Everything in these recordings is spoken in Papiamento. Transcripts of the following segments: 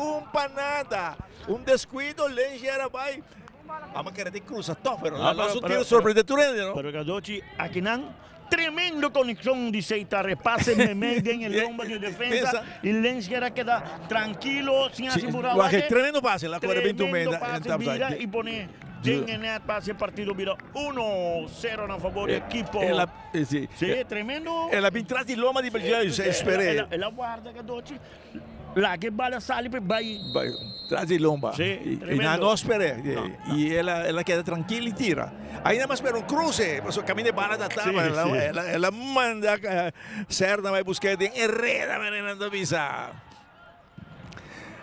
Un pa nada. Un descuido, Lengier a bay. Amo kere di cruza toch, pero la lanza un tiro sorprende tur hende, no? Pero Gadochi, akinan tremendo conexion di Seita, repase memey den e lomba di defensa y Lengier a keda trankilo sin haci burao. Wak, tremendo pase, la core bin tu menda. Tremendo pase, bira y pone den e net pa haci e partido bira uno, sero na favor di ekipo. Si, tremendo. El a bin tras di lomba di België, esper'e. El a warda Gadochi. Laga e bala sali pa e bai. Bai tras di lomba. Sí, Y tremendo. nan no sper'é. No, no. Y el a, el a keda trankil y tira. Ainda mas spera un cruce, pasobra caminda e bala ta Sí, taba. El a, sí. el a, el a manda Serna bai busk'é den e reda, manera nan ta bisa.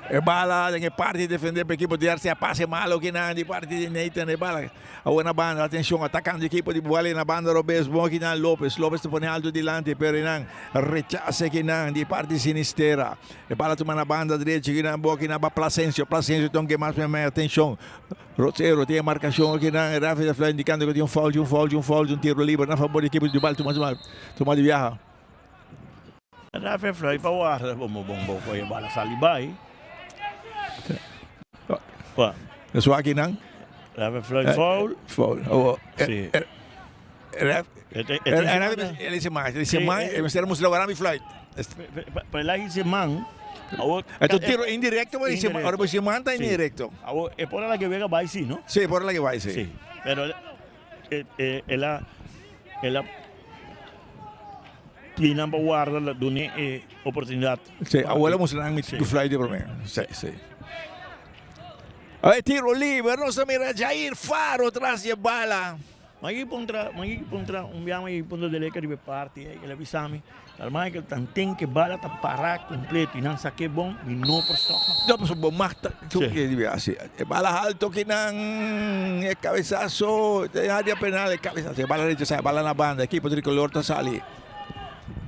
E bala den e parti defende pa ekipo di RCA. Pase malo kinan di parti di Nathan. E bala awor na banda. Atencion, atacando ekipo di Buale na banda robes. Bon kinan Lopez. Lopez ta pone alto dilanti, pero nan Rechase kinan di parti sinistera. E bala tuma na banda drechi kinan bo kinan pa Plasencio. Plasencio ton ke mas meme atencion. Rosero tin e marcacion kinan. Referee ta fla indicando cu tin un foul, un foul, un foul, un tiro liber na favor di ekipo di Bal tuma tuma tuma di biaha. Referee fla pa warda bon bon bon bon e bala sali bai. Pa. Eso akinan. Referee fla foul. Foul. Oh, Si. Ref, el dice man, el dice man, el mester mustra warami fluit. Pero el dice man. Es un tiro indirecto, pero dice, ahora pues man está indirecto. Awor, e por la que vega bai sí, no? Sí, por la que bai sí. Sí. Pero el a el a pinan pa guarda la dune e oportunidad. Sí, abuelo mustra mi fluit de prome. Sí, sí. Ay, tiro libre, no se mira Jair Faro tras de bala. M'a puntra, m'a puntra un bia m'a puntra Deleca riba e parti ei, el a bisa mi, Tal Michael, tanten ke bala ta para kompleto i nan sak'é bon, mi no por stòp nan. No, pasobra bo mag ta Sí. ke di bia si. E bala halto kinan, e kabesaso den área penal, e kabesaso, e bala rechasá, e bala na banda, ekipo trikolor ta sali.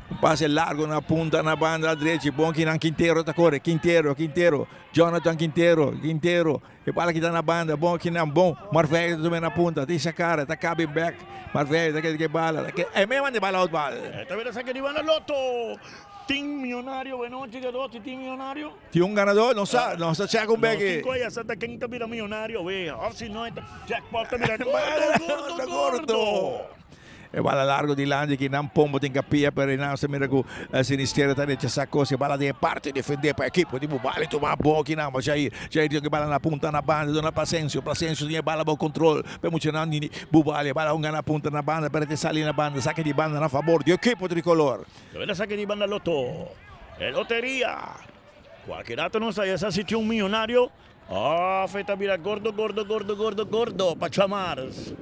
Un pase largo na punta na banda drechi, bon kinan Quintero ta kore, Quintero, Quintero, Jonathan Quintero, Quintero. E bala kita na banda, bon kinan bon. Marveille ta tuma na punta, tin Shakara, ta kabi bek. Marveille ta keda ke bala, ta e mei manda e bala out bal. E ta bira saki riba na loto. Tin millonario, buenochi Gadochi, tin millonario? Tin un ganador, nos sa, nos ta check un bek. Nos tin koe ya sa ta ken ta bira millonario, we. Of si no e ta jackpot ta bira gordo, gordo, gordo. E bala largo dilanti ki nan Pombo tin kapia pero nan sa mira ku Sinisterra ta rechasa kos e bala den e parti defende pa ekipo di Bubali tuma bon ki nan Jair Jair tin e bala na punta na banda duna Plasencio Plasencio tin e bala bou kontrol pa e muchanan di Bubali e bala hunga na punta na banda pero te sali na banda saki di banda na fabor di ekipo trikolor. Lo saki di banda loto e loteria kualke rato nos a yesa si tin un miyonario. Of e ta bira gordo, gordo, gordo, gordo, gordo pa Chamars.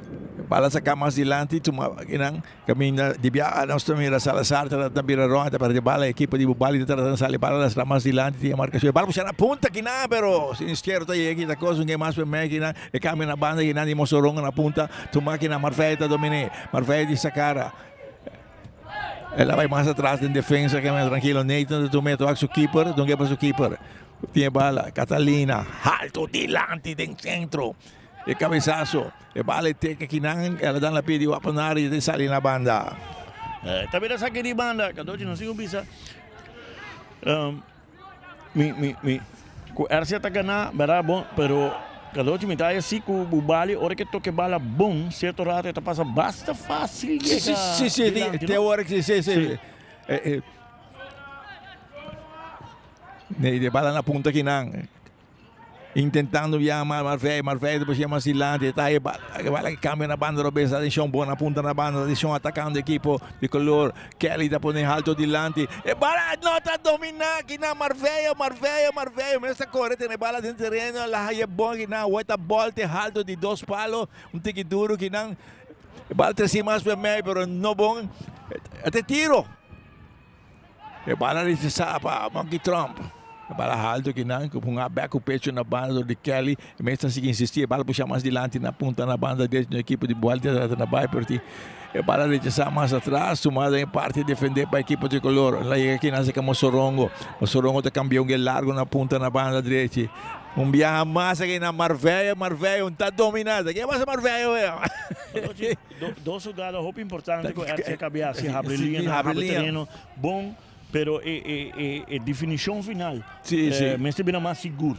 Bala saca mas dilanti tuma kinan caminda di bia nos ta mira Salazar ta ta bira rond ta perde bala ekipo di Bubali ta trata sali bala lastra mas dilanti tin e marcacion e bala pusha na punta kinan pero Sinisterro ta yega kita cos un ke mas p'e kinan e cambia na banda kinan di Mosorongo na punta tuma kinan Marfey ta domine Marfey di Sacara el a bay mas atras den defensa ke tranquilo Nathan ta tuma e ta wak su keeper don ke pa su keeper. Tin e bala, Catalina, halto dilanti den centro. E cabezazo, e bala e teka kinan, el a dan la pie di Wapenari y ta sali na banda. Eh, ta bira saki di banda, Cadochi no sigo bisa. Um, mi, mi, mi, ku RC ta gana, bera bon, pero Cadochi mi ta si ku Bubali, ora ke toke bala bon, cierto rato e ta pasa basta fácil Sí, sí, llega sí, sí, dilanti, te no? ora sí, sí, sí. Sí. Eh, eh. Nee, de bala na punta kinan. Intentando yama Marvey, Marvey después yama Silante, está ahí, bala, bala que cambia na banda robes, atención, buena punta na banda, atención, atacando equipo de color, Kelly ta pone alto dilante, e bala no ta domina, kinan Marvey, Marvey, Marvey, mester corre, tiene bala den terreno, la haye bon kinan, vuelta volte alto di dos palos, un tiki duro kinan, e bala treci mas pe mei, pero no bon, este tiro. E bala rechasá pa Monkey Trump. E bala haltu kinan ku un bek ku pecho na banda dor di Kelly. E mes ta sigui insistí. E bala pusha mas dilanti na punta na banda derecho di ekipo di Buelta ta trata na bai pero tin e bala rechasá mas atras. Tumada den e parti defendé pa ekipo trikolor. La yega kinan serka Mosorongo. Mosorongo ta kambia un gel largo na punta na banda drechi. Un biaha mas aki na Marveyo. Marveyo ta dominá. Ke pasa Marveyo? Dos hugada hopi importante ku RC Kabiasi habri liña, habri tereno bon. Pero e e e e definishon final Sí, sí. mester bira mas sigur.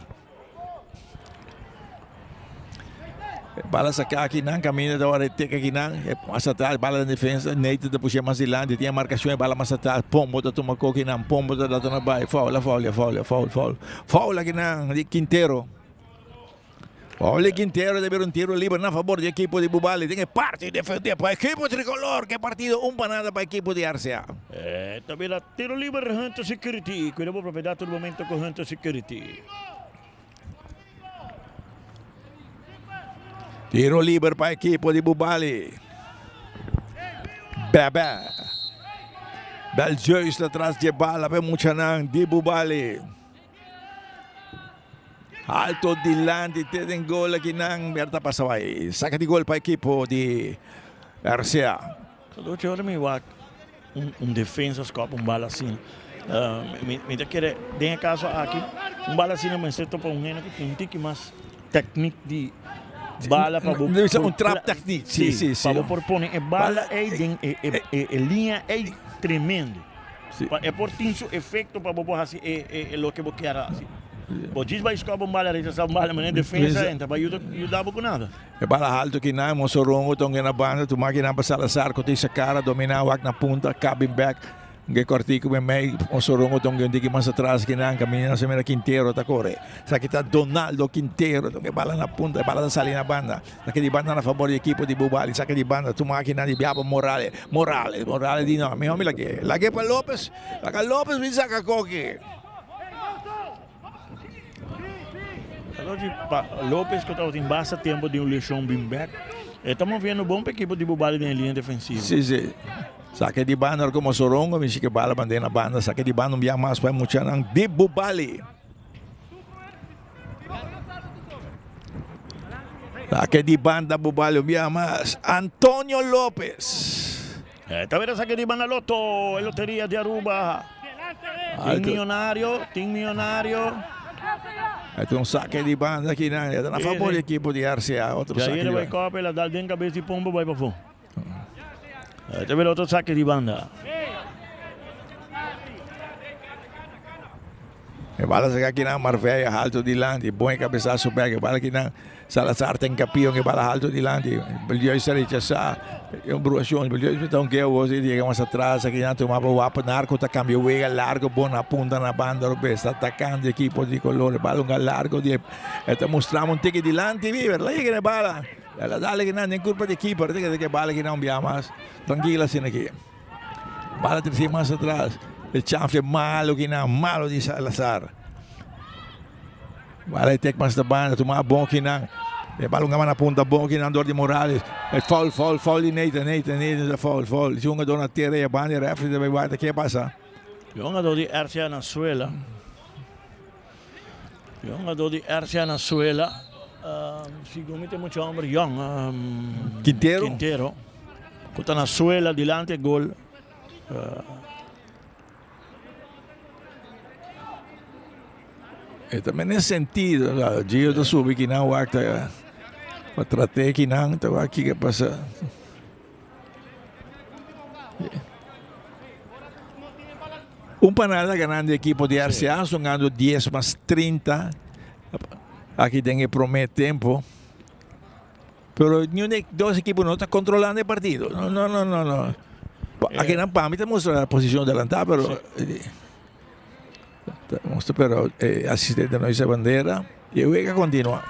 Bala saca aki nan caminda ta ora teka aki nan mas atras bala den defensa Nathan ta pushe mas dilanti tin e marcacion e bala mas atras Pombo ta tuma koki nan Pombo ta data na bai foul a foul a foul a foul foul foul aki nan di Quintero foul di Quintero ta bira un tiro liber na fabor di ekipo di Bubali den e parti defendido pa ekipo tricolor ke partido un pa nada pa ekipo di RCA. E ta bira tiro liber Hunter Security cuida bo propiedad tur momento cu Hunter Security. Tiro liber pa ekipo di Bubali. Bebe. Belzeus ta tras dje bala pa e muchanan di Bubali. Alto dilanti te den gol akinan. Berta pasa bai. Saka di gol pa ekipo di RCA. Cadochi ora mi wak un defensa skop un bala asina. Mi ta kere den e kaso aki un bala asina mester topa un hende ku tin un tiki mas teknik di bala pa bo Un trap teknik, si, si, si. Pa bo por pone e bala ei den e liña ei tremendo. Pa e por tin su efekto pa bo por hasi e loke bo kier hasi. Bo djis bai skop un bala rechasá un bala manera defensa e ta bai yuda bo ku nada. E bala haltu kinan, Mosorongo ta un na banda, tuma kinan pa Salazar ku tin sa kara dominá wak na punta, kabin bek, un kòrtiku meimei, Mosorongo ta un diki mas atras kinan, kaminda nos a mira Quintero ta kore. Esaki ta Donaldo Quintero, ta un bala na punta, e bala ta sali na banda, saki di banda na fabor di ekipo di Bubali, saki di banda, tuma kinan di biaba Morales, Morales, Morales di no, mihó mi lag'é, lag'é pa Lopez, laga Lopez bin saka koki. Alochi pa Lopez ku tabatin basta tempu di un leshon bin bek. E ta moviendo bon pa ekipo di Bubali den e liña defensivo. Si, si. Sake di banda ora ku Mosorongo mishi ke bala band'é na banda. Sake di banda un bia mas pa e muchanan di Bubali. Sake di banda Bubali un bia mas. Antonio Lopez. E ta bira sake di banda Lotto, e loteria di Aruba. Tin millonario, tin millonario. E ta un sake di banda aki nan. E ta na fabor di ekipo di RCA. Otro sake di banda. Jair bai kope, el a dal den kabes di Pombo bai pafó. E ta bira otro sake di banda. E bala saka kinan Marveya halto dilanti, bon e cabesazo bek, e bala kinan Salazar ten capion, e bala halto dilanti, Beljois ta rechasa, e un bruacion, Beljois ta un keo vos y llega mas atras, akinan tuma pa wapa, Narco ta cambia wega largo, bon na punta na banda robes, ta atacando equipo tricolor, e bala un largo di e ta mustramo un tiki dilanti, Viver, la yega na e bala, la dale kinan den curpa di keeper, te keda ke bala kinan un bia mas, trankila asina aki. Bala trece mas atras. E chanfle malo ki nan, malo di Salazar. Bala e tek mas na banda, tuma bon ki nan. E bala un gama na punta bon ki nan door di Morales. E foul, foul, foul di Nathan, Nathan, Nathan ta foul, foul. Si un na tera e banda e referee ta bay wak ke pasa. E hungador di RCA na suela. E hungador di RCA na suela. Segun mi ta mucha homber yong. Quintero. Quintero. Ku ta na suela dilanti e gol. E ta mene sentido. Gio ta subi kinan wak ta pa trate kinan ta wak kiko pasa. Un panada ganando ekipo di RCA songando 10 mas 30 aki den e prome tempo. Pero ni un dos ekipo no ta controlando e partido. No, no, no, no, no. Aki nan pa mi ta mustra posicion adelantá, pero ta mustra pero e asistente no hisa bandera y e wega continua.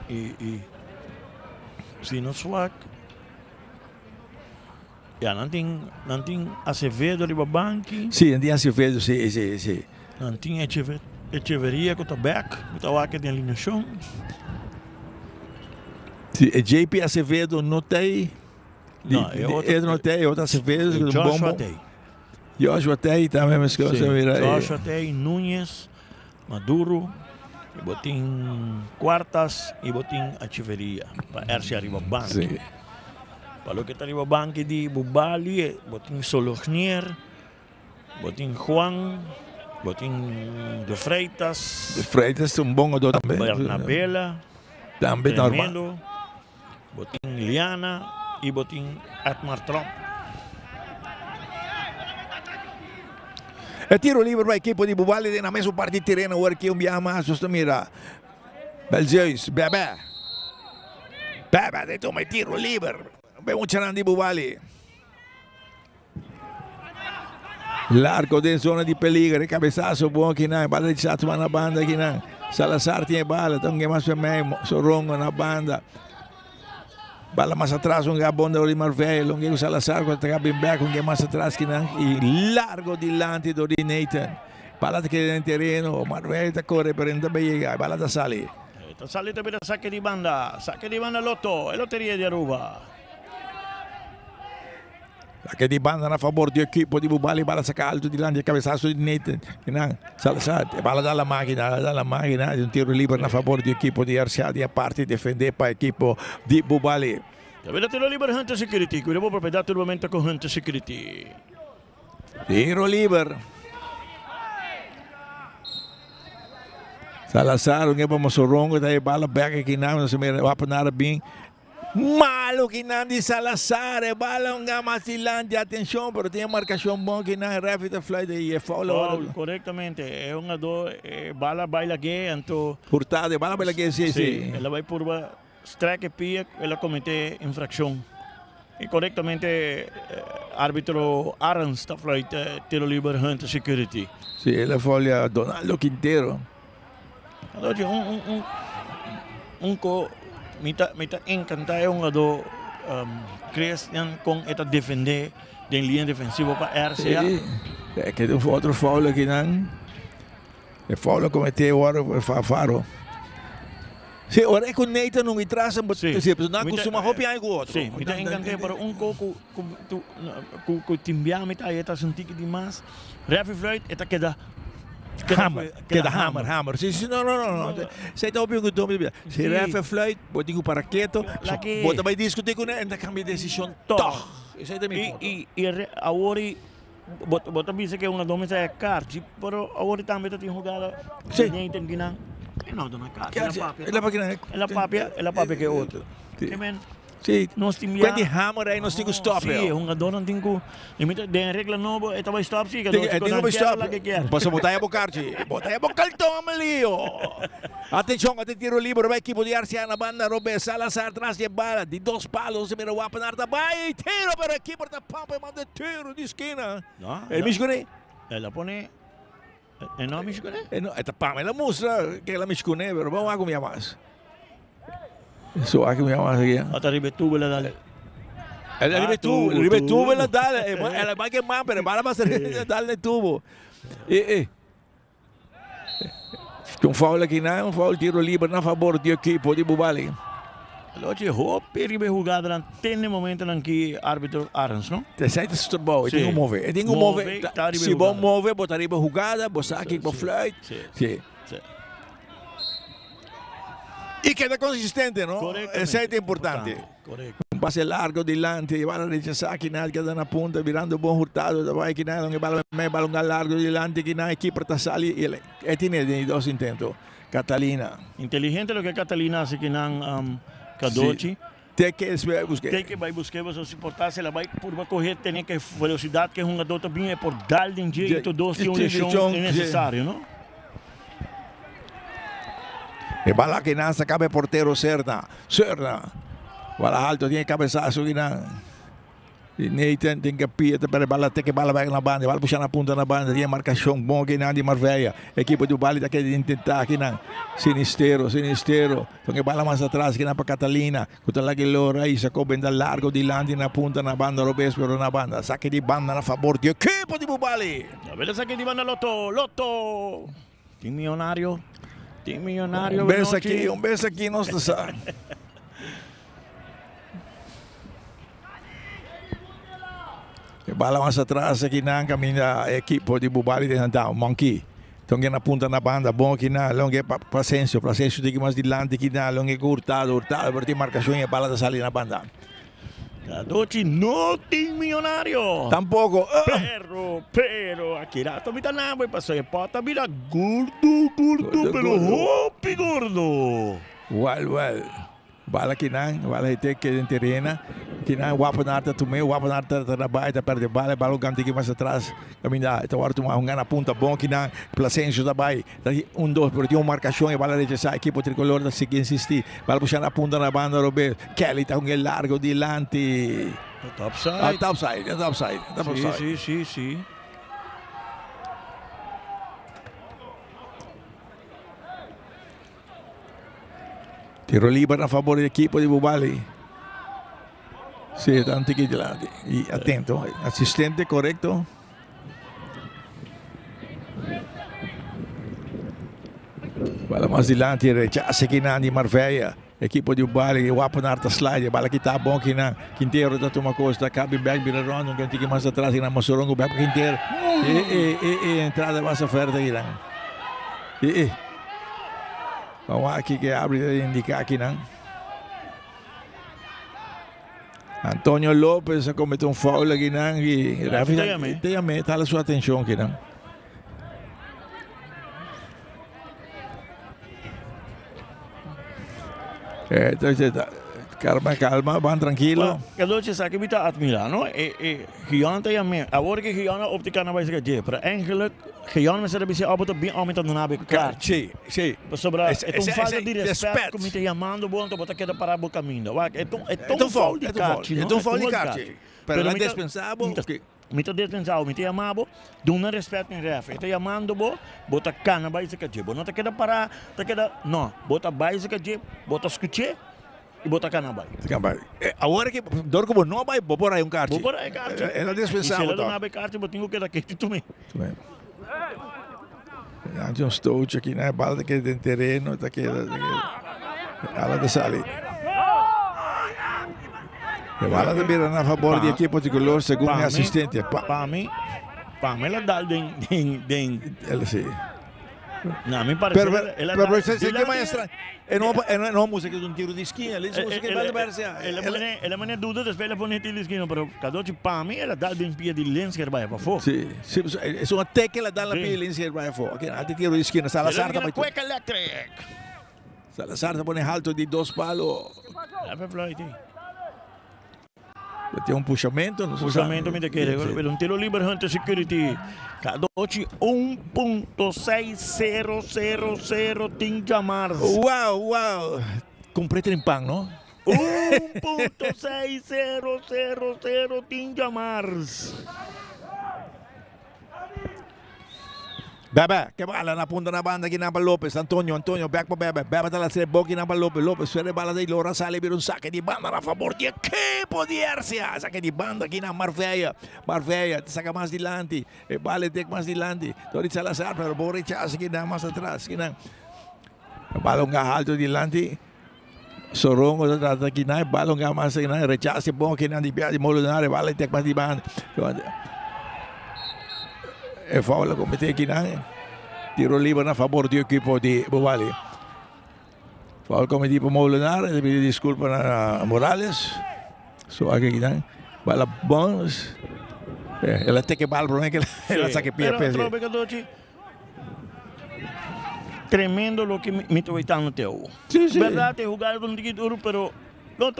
Y, y si no swak ya nan tin nan tin Acevedo riba banki. Sí, nan tin Acevedo, sí, sí, sí. Nan tin Echever Echeverria ku ta bek, ku ta wak den alineashon. Sí, e JP Acevedo no ta ei. No, e otro. E no ta ei, otro Acevedo. Joshua ta ei. Joshua ta ei tambe, mes ku Sí, mira. Joshua ta ei, Núñez. Maduro y bo tin Cuartas y bo tin Echeverria pa RC ariba banki. Sí. Pa loke ta riba banki di Bubali bo tin Solognier, bo tin Juan, bo tin De Freitas. De Freitas ta un bon jugador tambe. Bernabela. Tambe normal. Tremendo. Bo tin Liana y bo tin Edmar Tromp. E tiro liber pa ekipo di Bubali den na mesun parti tereno awor aki un biaha mas nos ta mira Belzeus Bebe Bebe ta tuma e tiro liber pa e muchanan di Bubali. Largo den zona di peliger e cabezazo bon akinan e bala di Chatman na banda akinan Salazar tin e bala ta un mas pa mei Sorongo na banda. Bala mas atras un gabon dor di Marveil, un ku Salazar ku ta bin bek, un mas atras kinan y largo dilanti dor di Nathan. Bala ta keda den tereno, Marveil ta kore pero no ta bay yega, bala ta sali. Ta sali ta bira sake di banda, sake di banda Lotto, e loteria di Aruba. Sake di banda na fabor di ekipo di Bubali, bala saka alto dilanti e cabezazo di Nathan. Kinan Salazar, e bala da la makina, da la makina, un tiro liber na fabor di ekipo di RCA di aparte defende pa ekipo di Bubali. Tabela tiro liber Hunter Security, cuida bo propiedad tur momento cu Hunter Security. Tiro liber. Salazar, un epa Mosorongo, ta e bala bek aki nan, no se mira, wapa nada bin. Malo kinan di Salazar, e bala un ga mas dilanti, atencion, pero tin e marcacion bon kinan, e referee ta fluit y e foul ahora. Foul, correctamente, e hungador, e bala bay lag'e, anto. Hurtado, e bala bay lag'e, si, si. El a bay purba strek e pia, el a comete infraccion. Y correctamente arbitro Arends ta fluit tiro liber Hunter Security. Si, el a foulea Donaldo Quintero. Anochi un un un un ko mi ta mi ta encanta e hungadó Christian kon e ta defendé den liña defensivo pa RCA. Sí, e keda un otro foul akinan. E foul a kometé awor Faro. Sí, ora e ku Nathan un i tras Sí. sí, pasobra nan a kustumá hopi aña ku otro. Sí, mi ta encant'é pero un ko ku ku ku ku tin bia mi ta haña ta sinti ki di mas. Refi fluit e ta keda Hammer, keda hammer, hammer. Sí, sí, no, no, no, no. Esei ta hopi un ku mi Si refi fluit, bo tin ku para keto, bo ta bai diskutí kuné en ta kambia desishon tòg. Esei ta mi punto. I i awor i bo bo ta bisa ke un a domi sa e karchi, pero awor i tambe ta tin hugada Sí. Nathan kinan e no duna karchi, el a papia El a papia el a papia, el a papia ke otro. Sí. Ke men Sí. Nos tin bia. Kuenti hammer ei nos tin ku stop Sí, eo. hungadornan tin ku limita den regla nobo e ta bai stop sí, Tin e tin ku bai stop. la ke kier. Pasobra bo ta haya bo karchi. Bo ta haya bo kalton amalio. Atenshon, ate tiro liber bai ekipo di RCA na banda robes. Salazar tras di e bala. Di dos palos se mira Wapenaar ta bai. Tiro pero e keeper ta pampa e manda e tiro di skina. No, E mishi kuné? El a pone e no a mishi kuné? E no, e ta pampa. El a mustra ke el a mishi kuné pero bo wak un bia mas. So aki mi ama aquí. Ata riba e tubo la dale. El riba e tubo, riba e tubo la dale. El va que man, pero bala más dale el tubo. Eh eh. Un foul aquí na, un foul tiro libre na favor di equipo di Bubali. Loche hopi riba e jugada nan ten momento nan ki arbitro Arends, no? Te sai te strobou, e tin move, e tin move. Si bo move, bo ta riba jugada, bo sa ki bo fluit. Sí. Sí. Y keda consistente, no? Correctamente. Esey ta importante. Correcto. Un pase largo dilanti, bala rechazá kinan, keda na punta, birando bon Hurtado, ta bai kinan, donde bala me balón largo dilanti kinan, e keeper ta sali y el, e tiene den dos intento. Catalina. Inteligente loke Catalina haci kinan, um, Cadochi. Sí. Te ke es bai buske. Te ke bai buske, pasobra si por ta se la bai purba kohe, tene ke velocidad ke hungador ta bin e por dal den dje y tur dos tin un lesion innecesario, no? E bala kinan saca e portero Serna. Serna. Bala alto tiene cabezazo kinan. Y Nathan tin que pia pero e bala te que bala bai na banda. Bala pusha na punta na banda. Tiene marcación bon kinan di Marbella. Equipo di Bali ta kere intenta kinan. Sinistero, Sinistero. Con e bala mas atras kinan pa Catalina. Cu ta laga e lora y sacó benda largo dilanti na punta na banda robes pero na banda. Saque di banda na favor di equipo di Bubali. A ver saque di banda Lotto, Lotto. Tin millonario, tin millonario. Un bes aki, un bes aki nos ta sa. E bala mas atras aki nan caminda equipo di Bubali den Santa Monkey. Tonge na punta na banda, bon aki nan, longe pa Plasencio, Plasencio tiki mas dilanti ki nan, longe ku Hurtado, Hurtado pero tin marcacion y e bala ta sali na banda. Cadochi no tin millonario. Tampoco. Pero, pero, aki rato mi ta nabo e paso e pot a bira gordo, gordo, pero hopi gordo. Wel, wel. Bala kinan, bala hete keda den terena. Kinan Wapenaar ta tum'é, Wapenaar ta ta na bai, ta perde bala, e bala un kantiki mas atras. Kaminda e ta wòrdu tumá hunga na punta bon kinan. Plasencio ta bai, ta di un dos, pero tin un markashon, e bala rechasá. Ekipo trikolor ta sigui insistí. Bala pusha na punta na banda robes. Kelly ta hunga e largo dilanti. Ta offside. Ta offside, ta offside, ta offside. Si, si, si, si. Tiro liber na favor di ekipo di Bubali. Si, ta un tiki dilanti. Y atento. Asistente korekto. Bala mas dilanti, rechase kinan di Marvella. Ekipo di Bubali, Wapenaar ta slide. Bala kita bon kinan. Quintero ta tuma kos, ta kabi bek, bira rond, un tiki mas atras kinan. Mosorongo bek pa Quintero. E, e, e, e, entrada basta fuerte kinan. E, e. Ban wak kiko e arbitro ta indica akinan. Antonio Lopez a comete un foul akinan y referee ta yam'e, ta hala su atencion akinan. Entonces, calma, calma, ban tranquilo. Cadochi, sa ki mi ta admira, no? E, e, Gion ta yam'e. Awor ki Gion a opti cana bai cerca dje, pero eigenlijk Gion mester a bisa abo ta bin ome ta duna bo e kaart. Si, si. Pasobra e ta un falta di respet ku mi ta yamando bo anto bo ta keda para bo kaminda. Wak, e ta un foul di kaarchi, no? E ta un foul di kaarchi. Pero el a despensa bo. Mi ta despensa bo, mi ta yama bo, duna respet na e ref. E ta yamando bo, bo ta kana bai cerca dje. Bo no ta keda para, ta keda, no. Bo ta bai cerca dje, bo ta skuch'é. I bo ta kana bai. Ta kana bai. Awor ki dor ku bo no bai, bo por haña un karchi. Bo por haña karchi. El a dispensá bo tòg. I si el a duna bo e karchi, bo tin ku keda keti tumé. Tumé. Nan tin un stootje aki, nan e bal ta keda den tereno, ta keda, ta keda. Ala ta sali. E bala ta bira na fabor di ekipo trikolor segun e asistente. Pa mi, pa mi el a dal den, den, den. El si. Na mi parecer, Pero, el a pero, dal pero, se, se, dilanti que maestra, e no, e no, no música es un tiro de esquina, le dice música El, el, el, el, el, pone, el pone duda, después el pone tiro de esquina, pero Cadochi pa mi, el a dal den pie di Lensker vaya pa fo. Sí, sí, es un ataque la dan la Sí. pie de Lensker vaya fo. Ok, ate tiro de esquina, Salazar El ta Cueca Electric. Salazar ta pone alto di dos palos. Even fluit, eh. Tin un pushamento. No pushamento mi ta kere. Pero un tiro liber Hunter Security. Cadochi 1.6000 tin djamars. Wow, wow. Compré tin pan, no? 1.6000 tin djamars. Bebe, ke bala na punta na banda kinan pa Lopez, Antonio, Antonio, bek pa Bebe, Bebe ta lats'e bo kinan pa Lopez, Lopez suena e bala dei Lora sali bira un sake di banda na fabor di ekipo di RCA, sake di banda kinan Marvella, Marvella ta saka mas dilanti, e bala e tek mas dilanti, Tony Salazar pero bo rechasa kinan mas atras kinan, e bala un gaha alto dilanti, Sorongo ta trata kinan, e bala un gaha mas kinan, rechasa bon kinan di pia di Molinar, e bala e tek mas di banda. E foul a comete kinan. Tiro liber na favor di equipo di Bobali. Foul cometi pa Molenaar. E ta pidi disculpa na Morales. So aki kinan. Bala bons. El a teke bal prome ke el a sake pia Pero atrobe Cadochi, tremendo loke mi ta waitando te awo. Sí, sí. Berdad e hugada ta un tiki duro pero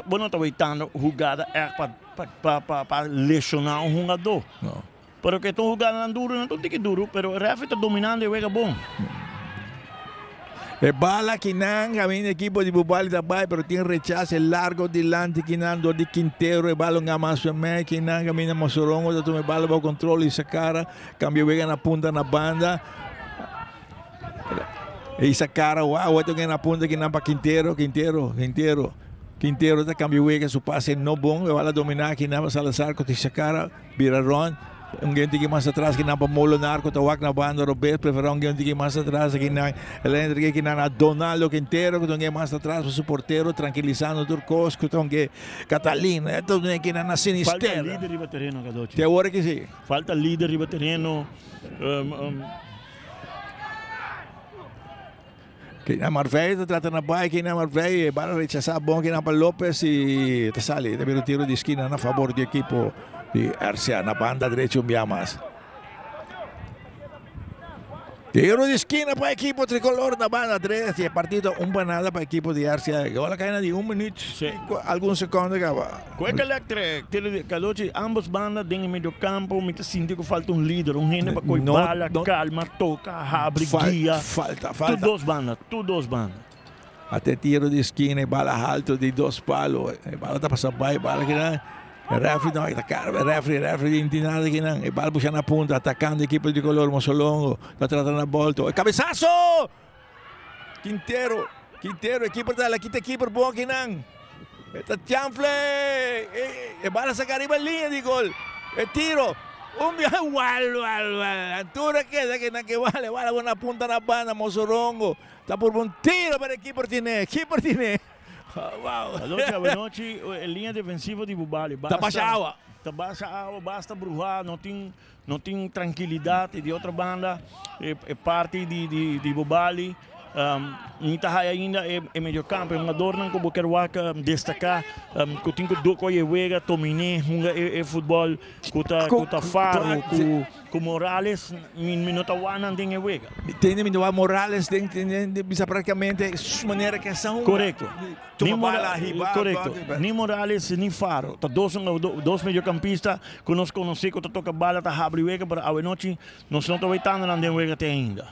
bo no ta waitando hugada echt pa lesiona un hungador. No. Pero ke ta un hugadanan duru, nan ta un tiki duru, pero referee ta dominando e wega bon. E bala kinan caminda ekipo di Bubali ta bay pero tin rechace largo dilanti kinan door di Quintero e bala un gama su mei kinan caminda Mosorongo ta tuma e bala bao control y Sacara cambia wega na punta na banda y Sacara wow ta na punta kinan pa Quintero Quintero Quintero Quintero ta cambia wega su pase no bon e bala domina kinan pa Salazar cu Sacara. Bira rond, un gente ki mas atras ki nan pa Molenaar ku ta wak na banda robes, prefera un gente ki mas atras aki nan. El a entrega ki nan a Donaldo Quintero ku ta un gen mas atras pa su portero trankilisando tur kos ku ta un gen Catalina. E ta un gen ki nan a Falta Sinisterra. lider riba tereno, Cadochi. Te awor ki si. Falta lider riba tereno. Kina Marvey ta trata na bai, Kina Marvey bala rechasá bon kina pa Lopez y ta sali. Ta bira un tiro di esquina na favor di equipo di RCA na banda derecho un bia mas. Tiro di skina pa ekipo tricolor na banda tres y e partido un pa nada pa ekipo di RCA. Gol a cay na di un minuut Sí. y algun seconde caba. Quick Electric, tiro di Cadochi, ambos banda den e medio campo mi ta sinti cu falta un lider, un hende pa coy No, bala, no. calma, toca, habri, Fal- guia. falta, Tur falta. dos banda, tur dos banda. Ate tiro di skina e bala halto di dos palo. E bala ta pasa bai, bala kinan. E refri no, ta cara, e refri, refri di nada kinan. E bala pusha na punta, atacando equipo di color Mossolongo. Ta trata na bolto. E cabezazo! Quintero, Quintero, e keeper ta, la kita keeper bon kinan. E ta chanfle! E, e bala saca riba linea di gol. E tiro. Un bia, wal, wal, wal. Altura keda kinan ke bala, e bala na punta na banda Mossorongo. Ta purba un tiro pero e keeper tine, keeper tine. Wow. Anochi, awenochi, e linea defensivo di Bubali. Ta basha awa. Ta basha awa, basta bruha, no tin, no tin trankilidat. Y di otro banda, e, e parti di, di, di Bubali, um, ni ta haya ainda e, e mediocampo. E hungadornan ku bo ker wak destaká, um, ku tin ku doko e wega, tominé, hunga e, e futbol, ku ta, ku ta Faro, ku Ku Morales mi mi no ta wak nan den e wega. Mi tende mi no wak Morales den den den bisa praktikamente su manera ke sa hunga. Korekto. Tuma Ni Mora bala hiba korekto. Ni Morales ni Faro ta dos dos mediocampista ku nos konosé ku ta toka bala ta habri wega pero awenochi nos no ta wetando nan den wega te ainda.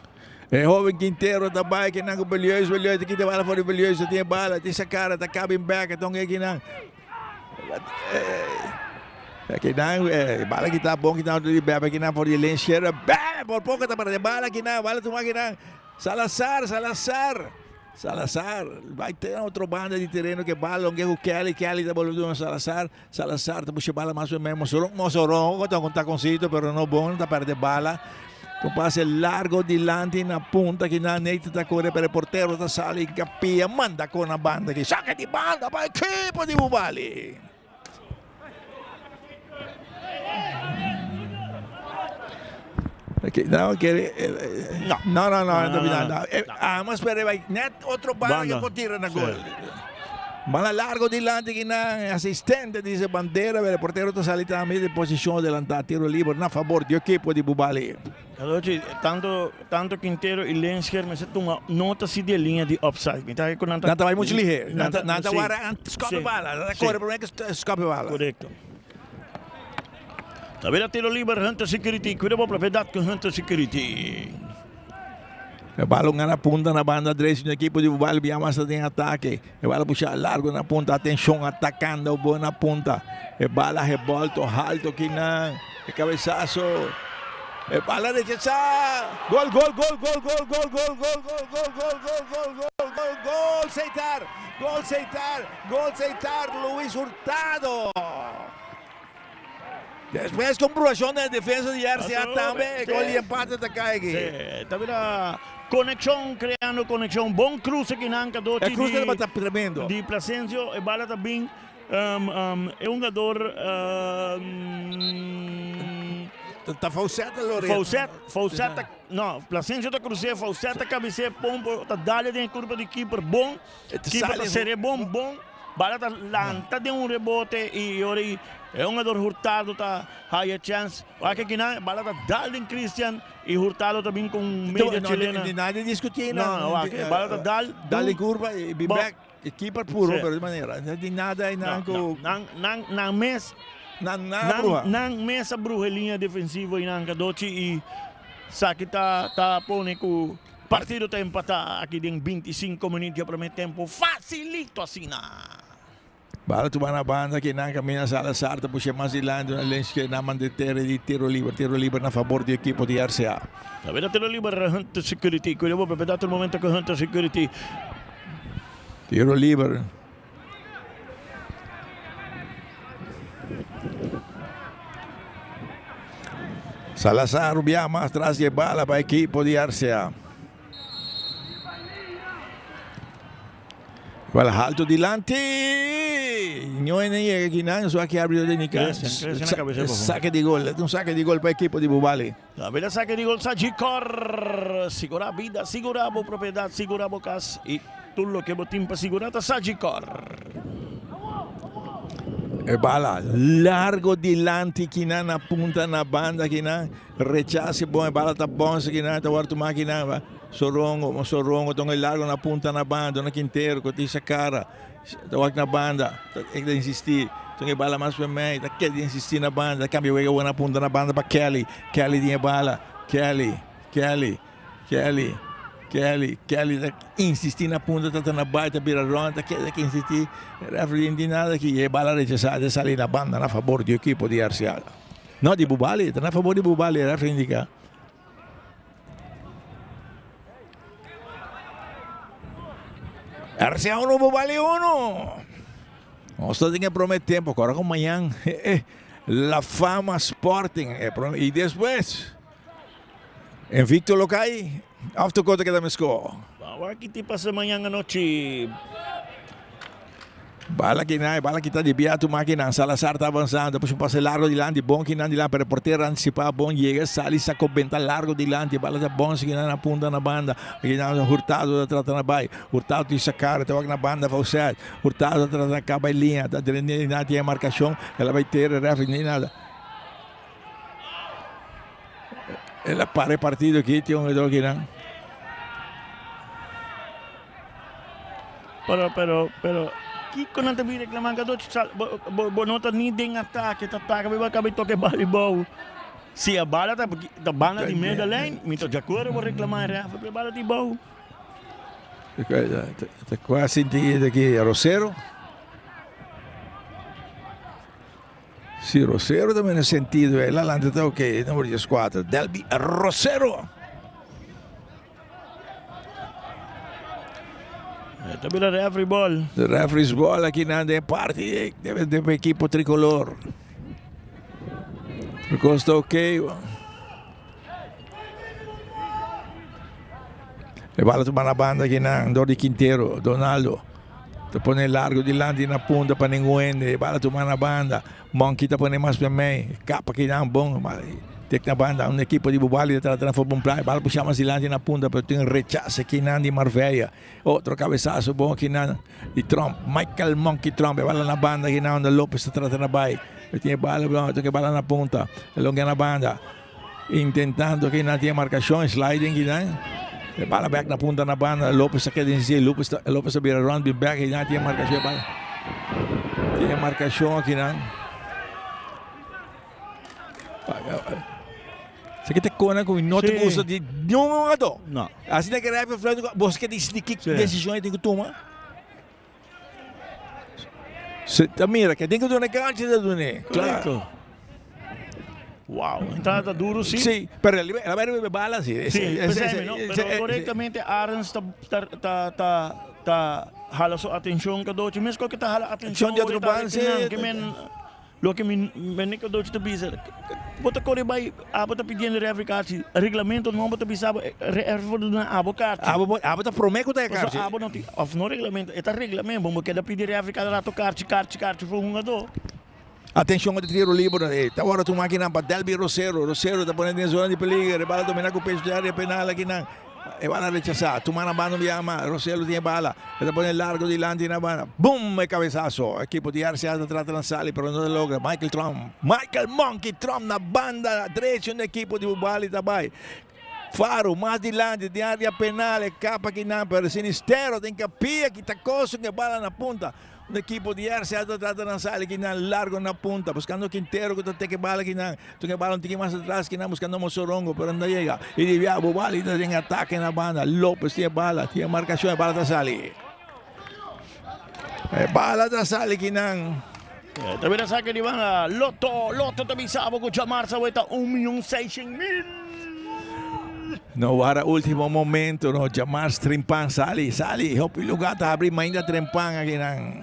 E hoben Quintero ta bai kinan ku Belieus, Belieus ta kita bala for di Belieus ta tin e bala tin sa kara ta kaba in bek ton e kinan. Kinan bala kita bon kinan di bebe kinan for di lenshera bebe por poco ta para bala kinan bala tuma kinan Salazar Salazar Salazar bai te otro banda di tereno ke bala longe ku Kelly Kelly ta bolbe duna Salazar Salazar ta busca bala mas o menos Mosoron Mosoron ta un taconcito pero no bon ta perde bala con pase largo dilanti na punta kinan Nathan ta corre pero e portero ta sali capia manda con na banda ki saca di banda pa equipo di Bubali. No, kere, No. no, no, no, no, Ah, no, no. Ah, mas pero bai net otro banda Banda. que por tira na Sí. gol. Bala largo dilanti kinan asistente dice bandera, pero el portero ta sali también de posición adelantada, tiro libre na favor di equipo di Bubali. Cadochi, tanto, tanto Quintero y Lenscher mester tuma nota si di e linea di offside. Mi ta cu nan ta Nan ta bai mucho lihe. Nan ta, nan ta sí. wara an scope Sí. bala. Nan ta Sí. corre prome que scope bala. Correcto. Ta bira tiro liber Hunter Security. Cuida bo propiedad cu Hunter Security. E balon na punta na banda derecho di equipo di Bubali bia mas den atake. E bala pusha largo na punta. Atención atacando bo na punta. E bala revolto alto kinan. E cabezazo. E bala rechaza. Gol, gol, gol, gol, gol, gol, gol, gol, gol, gol, gol, gol, gol, gol, gol, gol, Seitar. Gol Seitar. Gol Seitar. Luis Hurtado. Despues comprobacion den defensa di RCA tambe, e gol di empate ta cay aki. Sí, ta bira conexion, creando conexion. Bon cruce kinan Cadochi E cruce di, tabata tremendo. di Plasencio. E bala ta bin um, um, e hungador um, Ta Faucet Loreto. Faucet, Faucet ta, no, Plasencio ta cruce, Faucet ta cabecea, pompo, ta dale den e curva di keeper, bon. Keeper ta sere bon, bon. Bala ta lanta den un rebote y ora e hungador Hurtado ta haya chance. Wak akinan bala ta dal den Christian y Hurtado ta bin con media chilena. No, nadie discuti. No, no, wak, bala ta dal. Dal den curva y bin back. Keeper puro, pero di manera. No di nada y nan cu. Nan, nan, nan mes. Nan, nan bruha. Nan mes a bruha e linea defensivo y nan Cadochi y saki ta, ta pone cu. Partido ta empatá aki den 25 minuut di e promé tempu. Facilito asina. Bala tuma na banda ki nan camina Salazar ta pushe mas dilanti una lens ke nan manda tere di tiro liber. Tiro liber na favor di equipo di RCA. Ta bira tiro liber Hunter Security. Cuida bo propiedad tur momento cu Hunter Security. Tiro liber. Salazar bia mas tras di e bala pa equipo di RCA. Bala alto dilanti. No en llega aquí nan, so aquí arbitro de Nica. Saque di gol, un saque di gol pa equipo di Bubali. La bela saque di gol Sagicor. Sigura vida, sigura bo propiedad, sigura bo cas y tur loke bo tin pa sigura ta Sagicor. E bala largo dilanti kinan na punta na banda kinan rechase bon e bala ta bonse kinan ta wòrdu tuma kinan Sorongo Sorongo ta un largo na punta na banda dona Quintero ku tin Sakara ta wak na banda ta e ta insisti ta e bala mas mei ta keda insisti na banda ta kambia wega na punta na banda pa Kelly Kelly tin e bala Kelly Kelly Kelly, Kelly, Kelly ta insisti na punta, ta na bai, ta bira rond, ta keda ki insisti. Referee no tin nada ki e bala rechasa, ta sali na banda na fabor di ekipo di RCA. No, di Bubali, ta na fabor di Bubali, referee indica. RCA 1, Bubali 1. Nos ta den e prome tempo, kora ku mañan La Fama Sporting. Y despues Invicto lo kai of tur kos ta keda meskó? Ban wak ki pasa mañan anochi. Bala kinan, e bala kita di bia tuma kinan. Salazar ta avansando, push un pase largo dilanti, bon kinan dilanti, pero e portero anticipa, bon yega, sali sako benta largo dilanti, bala ta bon kinan na punta na banda. Kinan Hurtado ta trata na bai, Hurtado tin sakar, ta wak na banda Faucet, Hurtado ta trata na kaba e liña, ta drenta na tin e markashon, el a bai tera, referee ni nada. El a para e partido aki, tin un jugador akinan. Pero, pero, pero, kiko nan ta bin reclamá? Kado sal, bo, bo, bo no ta ni den atake, ta ataka, bo kabe toke bal di bou. Si e bala ta, ta banda di middenlijn, mi ta de acuerdo bo reclamá e ref, pero e bala di bou. Ta kua sinti aki Rosero. Si Rosero ta mene sentido el alante ta ok numero 14 Delby Rosero. Ta bira referee ball. De referee's ball aki nan den parti de, de equipo tricolor. Costa ok. E bala tuma na banda aki nan dor di Quintero, Donaldo. Ta pone largo dilanti na punta pa ningun hende. E bala tuma na banda. Monkey ta pone mas mei. Kapa aki nan bon. Tek na banda. Un ekipo di Bubali ta trata na for bon playa. Bala pusha mas dilanti na punta pero tin rechase aki nan di Marvella. Otro cabezazo bon aki nan di Trump. Michael Monkey Trump. E bala na banda aki nan unda Lopez ta trata na bai. E tin e bala e bala na punta. E longa na banda. Intentando aki nan tin e marcacion, sliding aki nan. E bala back na punta na banda. Lopez ta keda insisti. Lopez ta, Lopez ta bira rond bin back. Aki nan tin e marcacion. E bala. Tin e marcacion aki nan. Esaki ta kona ku no ta gusta di niun hungadó. No. Asina ke referee fluit, bo ke disidi ki desishon e tin ku tuma. Se ta mira ke tin ku duna kancha ta dun'é. Correcto. Wow, entrada ta duro si. Si, pero el a bai riba e bala si. Si, p'esei no, pero correctamente Arends ta ta ta ta hala su atencion cadochi, mescos ke ta hala atencion di otro banda si. Ke men Loke mi mene Cadochi ta bisa, bo ta kore bai, abo ta pidiendo refri karchi, reglamento nobo ta bisa abo, refri por duna abo karchi. Abo, abo ta prome ku ta e karchi. Pasobra abo no tin, of no reglamento, e ta reglamento, bo keda pidi refri kada rato karchi, karchi, karchi for hungadó. Atencion ku ta tiro liber, e ta wòrdu tuma akinan pa Delby Rosero, Rosero ta pone den zona di peliger, e bala domina ku pecho den area penal akinan. E bala rechasá. Tuma na banda un biaha mas. Roselo tin e bala. E ta pone largo dilanti na banda. Boom! E cabezazo. Ekipo di RCA ta trata na sali pero no ta logra. Michael Trump. Michael Monkey Trump na banda drecho un ekipo di Bubali ta bai. Faro mas dilanti den area penal. E kapa kinan pero Sinistero den kapia kita koso ku e bala na punta. Un ekipo di RCA ta trata na sali kinan largo na punta buscando Quintero cu ta teke bala kinan. Tun e bala un tiki mas atras kinan buscando Mosorongo pero no ta yega. Y di bia Bobali ta den atake na banda. Lopez tin e bala, tin e marcacion e bala ta sali. E bala ta sali kinan. Ta bira sake di banda. Lotto, Lotto ta bisa abo cu djamarsa awe ta 1.600.000. No wara ultimo momento no djamars trempan sali sali hopi lugar ta habri mainda trempan akinan.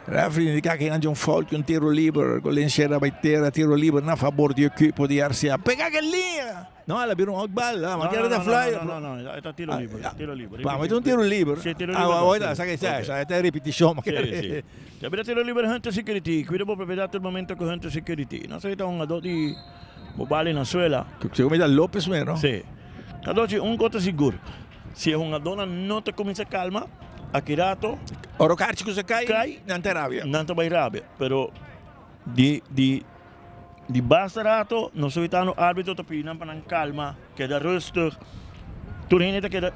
Referee indica akinan dje un fout un tiro liber Golenciera bai tera tiro liber na fabor di equipo di RCA pega ke liña no a la bira un out bal ma kere ta fly No no no e ta tiro liber tiro liber pa mi ta un tiro liber Si tiro liber ah sa ke sa ta repeticion ma kere Si bira tiro liber Hunter Security cuida bo propiedad tur momento cu Hunter Security nos ta un hungador di Bo bali na suela. Segun mi ta Lopez mero. Sí. Cadochi, un cosa sigur. Si e hungadornan no ta cuminsa calma, aki rato. Ora karchi ku sa kai, kai nan ta rabia. Nan ta bai rabia, pero di di di basta rato nos ta witando arbitro ta pidi nan pa nan kalma, keda rustig. Tur hende ta keda,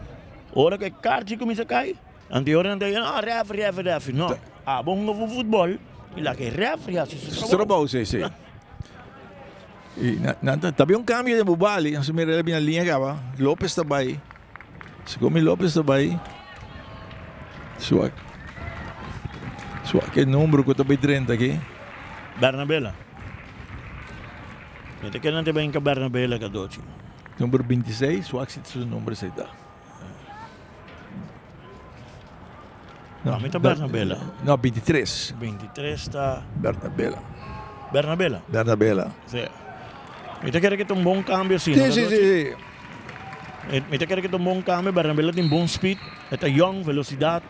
ora ku e karchi kuminsa kai, anto nan ta di, ah referee, referee, referee. No, abo hunga futbol i laga e referee hasi su trabou. Su trabou, si, si. I nan ta bin un kambio den Bubali, nos mira el a bin na liña kaba, Lopez ta bai. Segun mi Lopez ta bai suak suak e number ku ta bai drenta aki. Bernabela. Mi ta kere nan ta bai hinka Bernabela kadochi. Number 26, suak si su number esei ta. No, mi ta Bernabela. No, 23. 23 ta. Bernabela. Bernabela. Bernabela. Si. Mi ta kere ke ta un bon kambio si. Si, si, si, si. Mi ta kere ke ta un bon kambio. Bernabela tin bon speed. E ta yong, velosidat.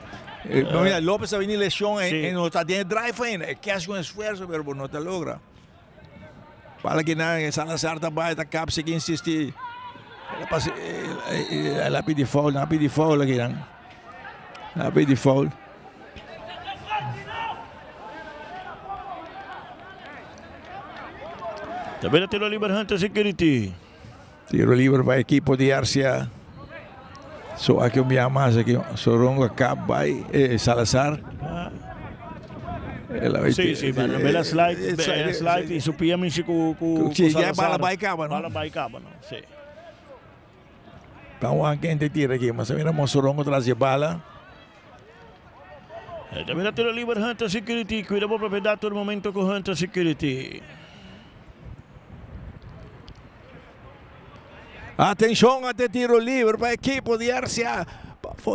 No, mira, Lopez a bini lesion e no ta den e drive ainda. E ke hasi un esfuerso pero bo no ta logra. Bala kinan Salazar ta bai ta kap sigui insisti. El a pasa el a pidi foul, nan a pidi foul akinan. Nan a pidi foul. Tabela tiro liber Hunter Security. Tiro liber pa ekipo di RCA. So aki un bia mas aki Sorongo kap bai eh, Salazar. Sí, sí, pero bela slide, bela slide y su pia mishi ku ku Sí, ya bala bai kaba, no? Bala bai kaba, no? Sí. Ta un gente tira aquí, mas mira Mosorongo tras de bala. También tiro liber Hunter Security. Cuida bo propiedad todo momento con Hunter Security. Atenshon ate tiro liber pa ekipo di RCA.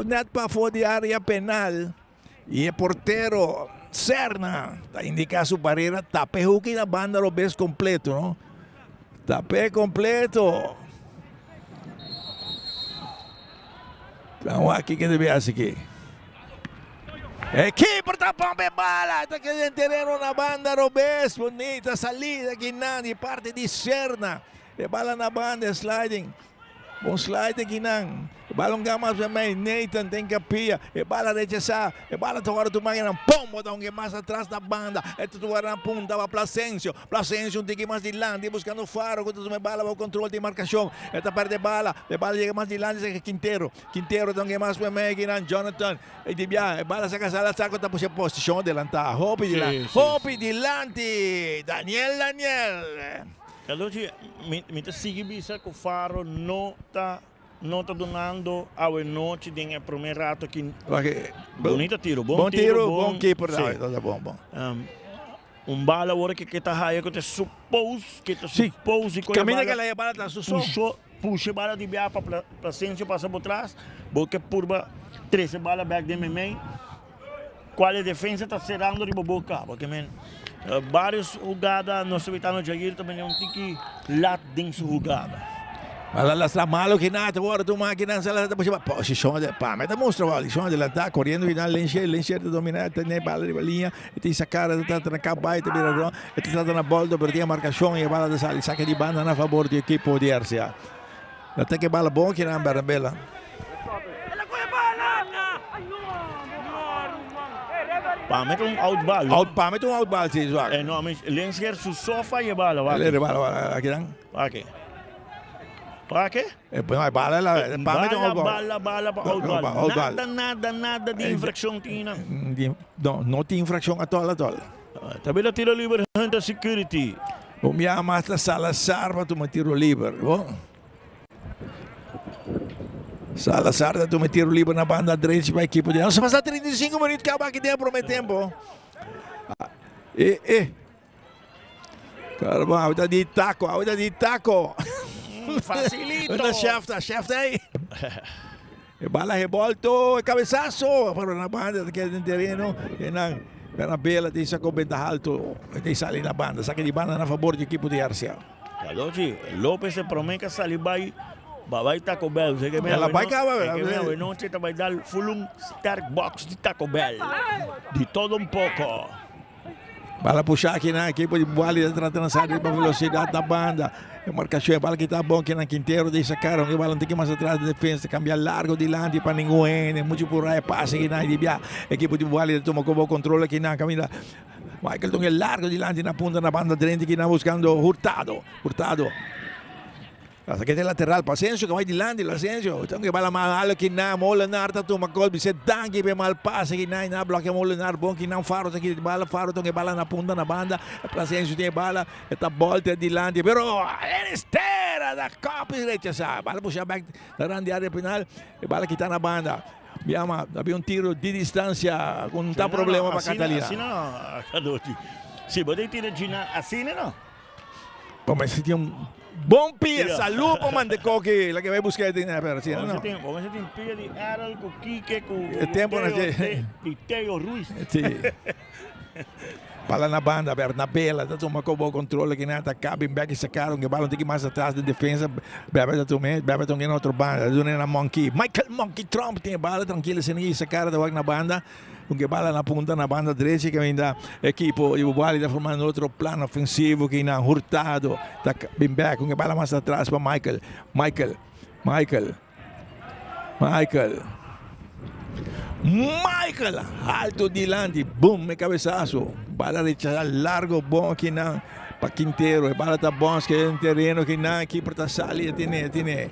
Net pafó di área penal. I e portero Serna ta indiká su barera. Tapa e huki na banda robes kompleto, no? Tap'é kompleto. Vamos wak kiko debe hasi aki. E keeper ta pompa e bala. Ta keda den tereno na banda robes. Bonita salida kinan di parti di Serna. E bala na banda e sliding. Bon slide kinan. E bala un mas bij Nathan den capilla. E bala rechazá. E bala ta wòrdu tumá kinan. Pom! Bota un mas atras na banda. E ta wòrdu na punta pa Plasencio. Plasencio un tiki mas dilanti buscando Faro cu ta tuma e bala bajo control di marcacion. E ta perde e bala. E bala yega mas dilanti cerca Quintero. Quintero ta un mas bij kinan Jonathan. E di bia e bala saca Salazar cu ta pushi posicion adelanta. Hopi dilanti. Hopi dilanti. Daniel Daniel. Carlucci, mi mi ta sigui bisa cu Faro no ta no ta dunando awe nochi den e prome rato aki. Bonita tiro, bon Bon tiro, tiro, bon bon keeper. sí. Ta ta bon, bon. Un bala awor ke ke ta haya ku ta suppose ke ta Sí. suppose di kohe Caminda bala ke la bala ta su so. pusho pusha e bala di bia pa Plasencio pasa por tras bo ke purba trese bala bek den memey. Cual e defensa ta cerando riba boca porque men varios jugada nos capitano Jair ta bini un tiki lat den su jugada. Mala lastra malo ki nada worde tuma ki nan sala ta pushi posicion de pa meta mustra posicion adelanta corriendo final Lensher Lensher ta domina tene bala riba linea e tin sa cara ta trata na cabay ta bira rond e ta trata na boldo pero tin marcacion y e bala ta sali saca di banda na favor di equipo di RCA. Ta ke bala bon ki nan Bernabela. Pa mi ta un out bal. Out, pa mi ta un out bal, si, zwak. Eh, no, mi Lensher su sofa e bala, wak. Le bala, wak, aki dan. Wak. Wak. Eh, no, bala la, pa mi ta un out bal. Bala, bala, pa out bal. Out bal. Nada, nada, nada di infraccion tin nan. No, no tin infraccion atol, atol. Tabela tiro liber Hunter Security. Un biaha mas ta Salazar pa tuma tiro liber. Bon. Salazar ta tuma tiro liber na banda derecha pa ekipo di. Nos a pasa 35 minuut kaba aki den e prome tempo. Eh, eh. Caramba, ahorita di taco, ahorita di taco. Facilito. Ahorita chef ta, chef ta ahí. E bala revolto, e cabezazo, pero na banda ta queda den terreno. E nan, Bernabela tin sacó benta alto, e tin sali na banda, saque di banda na favor di equipo di RCA. Calochi, Lopez e prome ka sali bai, ba bai Taco Bell. Sé que me Ela bai caba, é que me awe noche ta bai dal full un sterk box di Taco Bell. Di todo un poco. Bala puxá aqui na equipe de Buali ta trata na saída para velocidade da banda. E marcação, bala que tá bom aqui na Quintero de sacaram. E bala tem que mais atrás da defesa, cambia largo dilante para ninguém. Muito por aí, passe aqui na Ibia. Equipe de Buali toma como controle aqui na Camila. Michael Tongue largo dilante na punta na banda direita aqui na buscando Hurtado. Hurtado. Hasta que lateral, Pasencio que vai dilante, Asensio. Então que bala malo aqui na Molenaar tá toma gol, se danke pe mal passe aqui na na bloqueia Molenaar, bom que não Faro aqui bala Faro que bala na punta na banda, Pasencio tem bala, esta volta dilante, pero estera da Copa rechaza. Bala puxa back da grande área penal, e bala que tá na banda. Llama, había un tiro de distancia con un problema para Catalina. Asina no, Cadochi. Si, bo tira Gina asina no. Come si tiene un bom pia, salud pa Mandecoque, la que vai buscar de pero sí, no. Vamos a tener pia de Errol, con Quique, con El tempo Teo, na- di Teo Ruiz. Si. Bala na banda, Bernabela, tá toma com o controle que nada, cabe em back e sacaram, que bala tem que mais atrás de defesa, Bebe tá tomando, Bebe tá na outra banda, do na Monkey, Michael Monkey Trump tem bala tranquilo, sem ninguém sacar da na banda, com que bala na punta na banda direita que ainda equipo e o Bali tá formando outro plano ofensivo que na Hurtado, tá bem back, com que bala mais atrás para Michael, Michael, Michael, Michael. Michael, alto dilante, boom, cabeçaço. Bala rechazar largo, bom aqui na para Quintero. Bala tá bom, que é um terreno que na aqui para salir, tiene, tiene.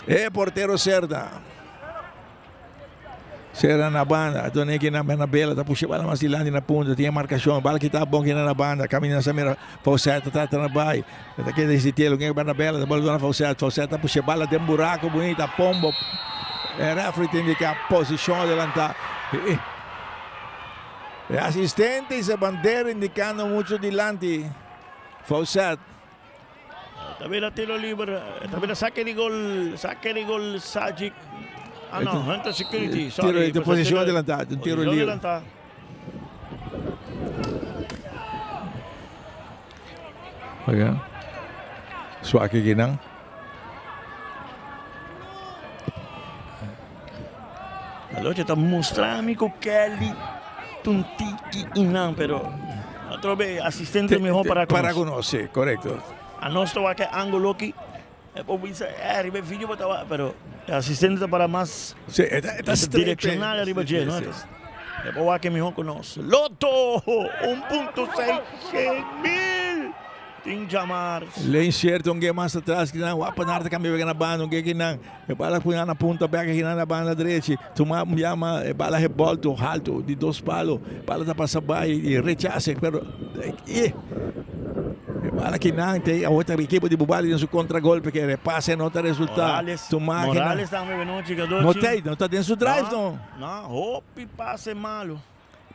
É portero Cerda. Cerda na banda, Dona aqui na Bernabela, tá puxando bala mais dilante na punta, tinha marcação, bala que tá bom aqui na banda, caminha na mira, Falseta tá tá na vai. Tá aqui desse telo, quem é Bernabela, bola dona Falseta, Falseta puxa bala tem um buraco bonita, pombo. E referee te indica posição adelantada. E assistente e bandeira indicando muito dilante. Fawcett. También tiro libre, también saque de gol, saque de gol Sajic. Ah no, Hunter Security, sorry. Tiro de posição adelantada, um tiro Posição livre. adelantada. Oiga. Suaki aqui não. Allora está mostrando con Kelly Tuntiki Inan, pero otra vez asistente mejor para Para conocer. conocer, correcto. A nós va que ángulo aquí. Dice, arriba el vídeo, pero asistente para más Sí, está straight, direccional arriba sí, ¿no? sí. Después va que mejor conoce. Loto, 1.6 mil. Tem chamar. Le incerto um mais atrás que não, apa narta cambia na banda, um que não. E bala punha na ponta, pega aqui na banda direita. Toma llama, e bala revolto, alto, de dois palos. Bala tá passa vai e rechaça, pero e e bala que não tem a outra equipe de Bubali em seu contragolpe que repasse não tá resultado. Morales, Toma Morales também não jogador. não tem, não tá dentro do drive, não. Não, hope passe malo.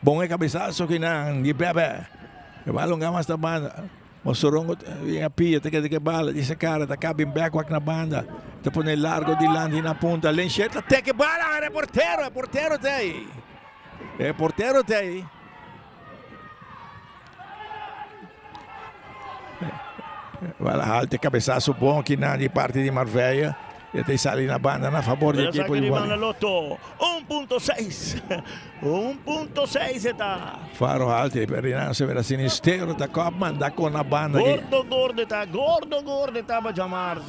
Bom é cabeçaço que não, de Bebe. E vai alongar mais da banda. Mossorongo vem a pia, tem que bala, dice cara, tá cabe em back na banda. Tá pondo largo de lande na ponta, Lencheta, tem que bala, é porteiro, é porteiro tem aí. É porteiro tem aí. Vai lá, alto, cabeçaço bom aqui na de parte de Marveia. E tem sali na banda na favor da Pero equipe saque de de banda Bali. Loto, 1.6. 1.6 está. Faro alto, per rinasce per la sinistra, da Kopman, da con la banda aqui. Gordo, gordo está, gordo, gordo está para chamar.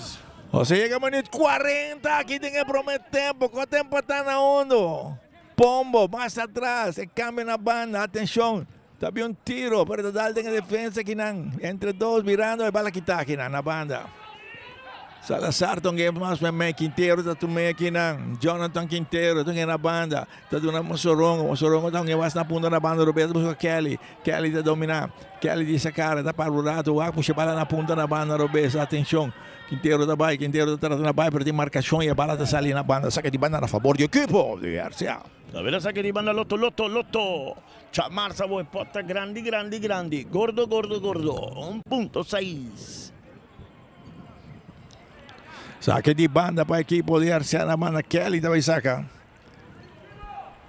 O sea, llegamos en el 40, aquí tiene que prometer tiempo. ¿Cuánto tiempo está na hondo? Pombo, más atrás, se cambia la banda, atención. También un tiro, pero total en defensa aquí nan. Entre dos mirando, y bala quitar aquí nan, na banda. Salazar tongue más me Quintero está tu me aquí nan. Jonathan Quintero tongue na banda. Está de una Mosorongo, Mosorongo tongue vas na punta na banda, Roberto busca Kelly. Kelly está dominar. Kelly dice cara, está para o lado, va puxa bala na punta na banda, Roberto, atención. Quintero está vai, Quintero está tratando vai, pero tem marcação e a bala está saliendo na banda. Saca de banda a favor do equipo de RCA. La vera saque di banda Lotto, Lotto, Lotto. Chamar Savoy, porta grandi, grandi, grandi. Gordo, gordo, gordo. 1.6. Saque de banda para a equipe de RCA na banda. Kelly também saca.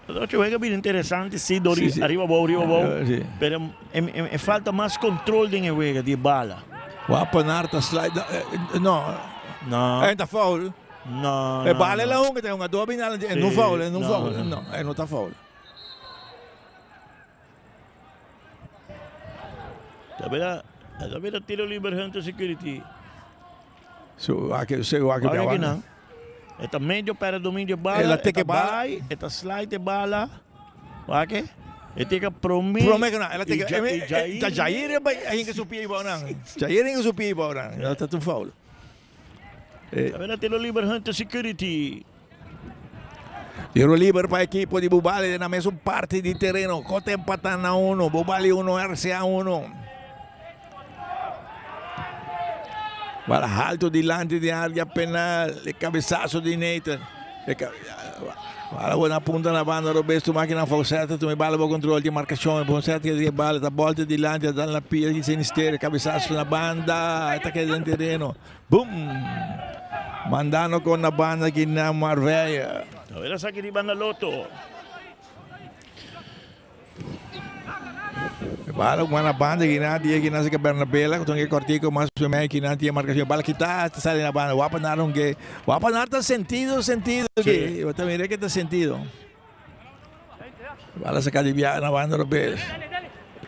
Otro juega bien interesante, sí, Dori, Sí, sí. arriba bow, arriba bow. Sí. Pero falta más control en el juego de bala. Guapa Narta slide. No, No, é foul. no. É no, bala no. lá um que tem um adobe na é não Sim, foul, é não não, foul, não. não, é não tá foul. Ta bira, ta bira tiro liber Hunter Security. So, aki, so, aki, Wak aki nan. E ta medio perde dominio bala. El a teke bala. Bai, e ta slide e bala. Wak. E teka prome. Prome ku nan. El a teke. Ta Jair e bai a hinka su pia ibou nan. Jair a hinka su pia ibou nan. Ta un foul. Ta bira tiro liber Hunter Security. Tiro liber pa equipo di Bubali den na mesun parti di tereno. Kota empata na uno. Bubali uno, RCA uno. Bala alto dilanti di área penal. E cabezazo di Nathan. E bala buena punta na banda Roberto máquina Fawcett tuma e bala bo control di marcacion. Fawcett que bala ta volta dilanti ta na pia di Sinister. Cabezazo na banda. Ta queda den tereno. Boom! Mandando con na banda aki na Marbella. Awor esaki di banda Lotto. Bala ku na banda aki na dia aki na sika Bernabela ku tonge kortiko mas primer aki na dia marcacion. Bala kita ta sali na banda. Wapa na ronge. Wapa na ta sentido sentido aki. Bo ta mira ke ta sentido. Bala saka di bia na banda robes.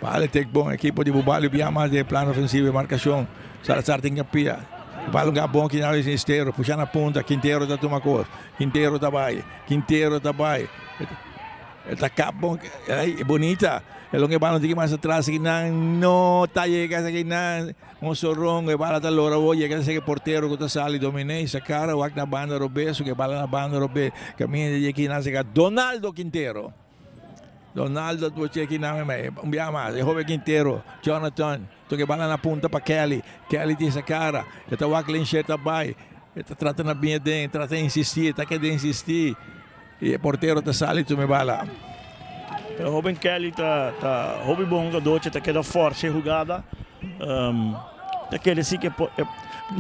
Bala tek bon ekipo di Bubali bia mas den plano ofensivo e marcacion. Salazar tin kapia. Bala un bon ki na Sinisterro. Pusha na punta. Quintero ta tuma kos. Quintero ta bai. Quintero ta bai. E ta kap bon. Ay, bonita. E longe bala tiki mas atras ki nan no ta yega ki nan. Un sorongo e bala ta lora wo yega seke portero ku ta sali dominé i sakara wak na banda robes ku e bala na banda robes kaminda di aki nan seka Donaldo Quintero Donaldo bo cheki nan mei un bia mas e hoben Quintero Jonathan toke bala na punta pa Kelly Kelly tin sakara e ta wak Lincher ta bai e ta trata na bini aden trata insisti e ta keda insisti i e portero ta sali tuma e bala. E hoben Kelly ta ta hopi bon hugador, ta keda forsa e hugada. Ta kere si ke por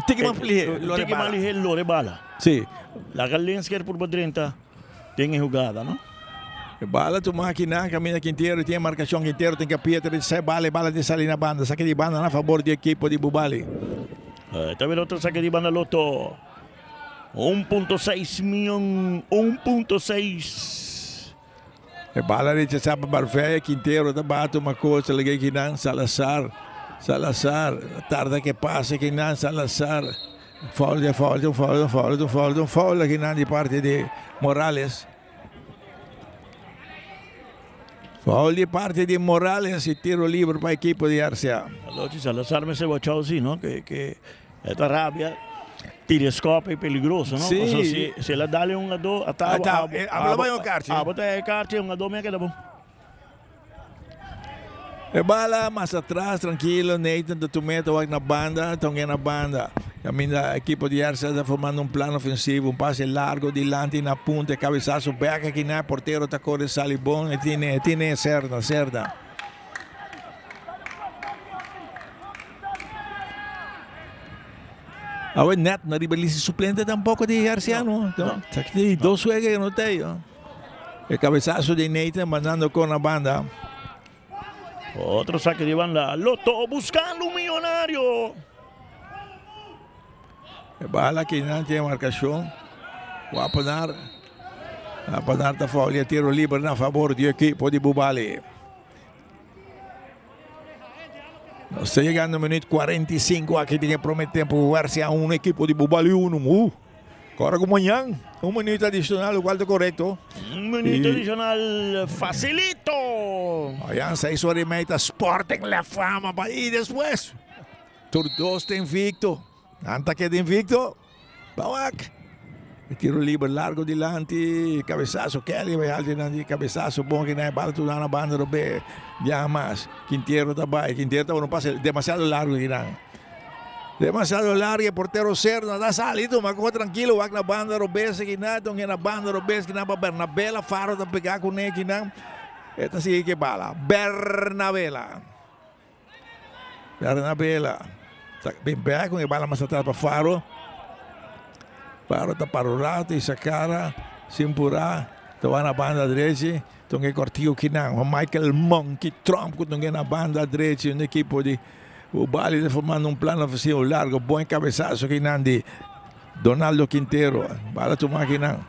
Tiki mas lihe lore tiki mas bala. lihe lore bala. Si. Laga Lensker purba drenta den e hugada no. E bala tuma akinan kaminda Quintero tin e markashon Quintero tin kapia ta rechasá e bala e bala tin sali na banda saki di banda na fabor di ekipo di Bubali. Ta bira otro saki di banda Lotto. 1.6 mion, 1.6. E bala rechasá pa Barveia, Quintero ta bate uma cosa lag'é kinan, Salazar, Salazar, tarda ke pase kinan, Salazar, foul de foul, un foul, un foul, un foul, un foul kinan di parti di Morales. Foul di parti di Morales y tiro libre pa equipo di RCA. Alochi Salazar mester wachao si no, ke ke e ta rabia. Tira skop e peligroso, no? Sí. Paso si, si el a dale un ado, ata Ata, abo, eh, abo lo bai un karchi. Abo ta e karchi, un ado me a keda bon. E bala mas atras, tranquilo, Nathan ta tum'é, ta wak na banda, ta ung'é na banda. Caminda equipo di RCA ta formando un plan ofensivo, un pase largo dilanti na punta, e cabezazo bek aki na, portero ta core sali bon, e tine, e tine Cerda, Cerda. Awe net na riba lista suplente tampoco di RCA no. No. No. Dos juega que no te yo. El cabezazo de Nathan mandando con la banda. Otro saque de banda. Lotto buscando un millonario. Bala que no tiene marcación. Va a poner. Va a poner ta tiro libre a favor di equipo di Bubali. Nos ta yegando minuut 45 aki den e prome tempo. RCA 1, ekipo di Bubali 1. Kora ku mañan un minuut adicional, lokual ta korekto. Un minuut adicional facilito. Mañan 6 ora y media ta Sporting La Fama pa y despues tur dos ta invicto. Nan ta keda invicto. Bawak. E tiro liber largo dilanti. Cabezazo Kelly bai halti nan di cabezazo bon ki nan e bala tur na banda robe. Ya mas. Quintero ta bai. Quintero ta un pase demasiado largo ki nan. Demasiado largo e portero Serna ta sali tuma ko tranquilo wak na banda robes ki nan. Ton na banda robes ki nan pa Bernabela. Faro ta pega kuné ki nan. E ta sigui ke bala. Bernabela. Bernabela ta bin bek con e bala mas atras pa Faro. Faro ta para un rato y sacara sin pura. Ta wak na banda drechi. Ton e cortico kinan. Michael Monkey Trump cu ton na banda drechi. Un equipo di Bubali ta formando un plan ofensivo largo. Buen cabezazo kinan di Donaldo Quintero. Bala tuma kinan.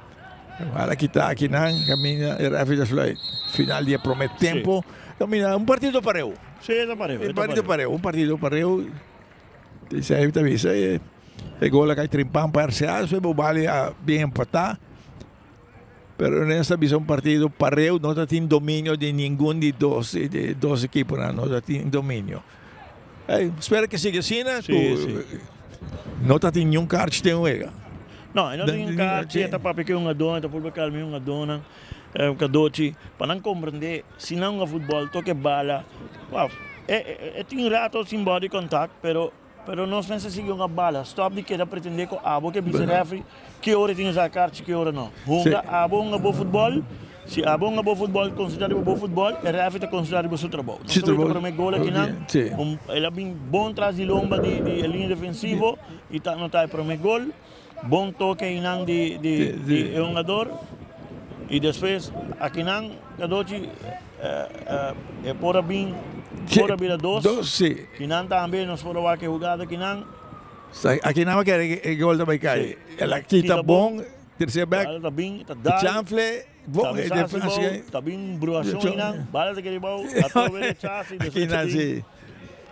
Bala kita kinan. Camina e referee ta fluit. Final di e prome tempo. Camina un partido pareu. Sí, ta pareu. Un partido pareu, un partido pareu. Esei ta bisa e gol a kai trimpan pa RCA, despues Bobali a bin empatá. Pero Ernesto ta bisa un partido pareu, no ta tin dominio di ningun di dos di dos ekiponan, no ta tin dominio. Ey, spera ke sigui asina, Sí, ku sí. no ta tin niun karchi den wega. No, e no tin karchi, e ta papia ku e hungadónan, e ta purba kalma e hungadónan. Cadochi, pa nan comprende si nan hunga futbol toke bala, waf, e tin rato sin body contact pero pero nos mester sigui hunga bala, stop di keda pretende cu abo ke bisa refri ki ora e tin usa karchi ki ora no, hunga abo hunga bo futbol, si abo hunga bo futbol concentra riba bo futbol e refri ta concentra riba su trabou, nos ta weta prome gol akinan, el a bin bon tras di lomba di e linia defensivo y ta anota e prome gol. Bon toke einan di di e hungador y despues akinan Cadochi e por a bin por a bira dos. Dos si. Kinan tambe nos por a wak e hugada kinan. Akinan a kere e gol ta bay kai. El a kita bon tercer back. Bala ta bin ta dal. Chanfle bon e defensa. Ta bin bruacion einan bala ta kere bou atrobe rechase y despues ta bin.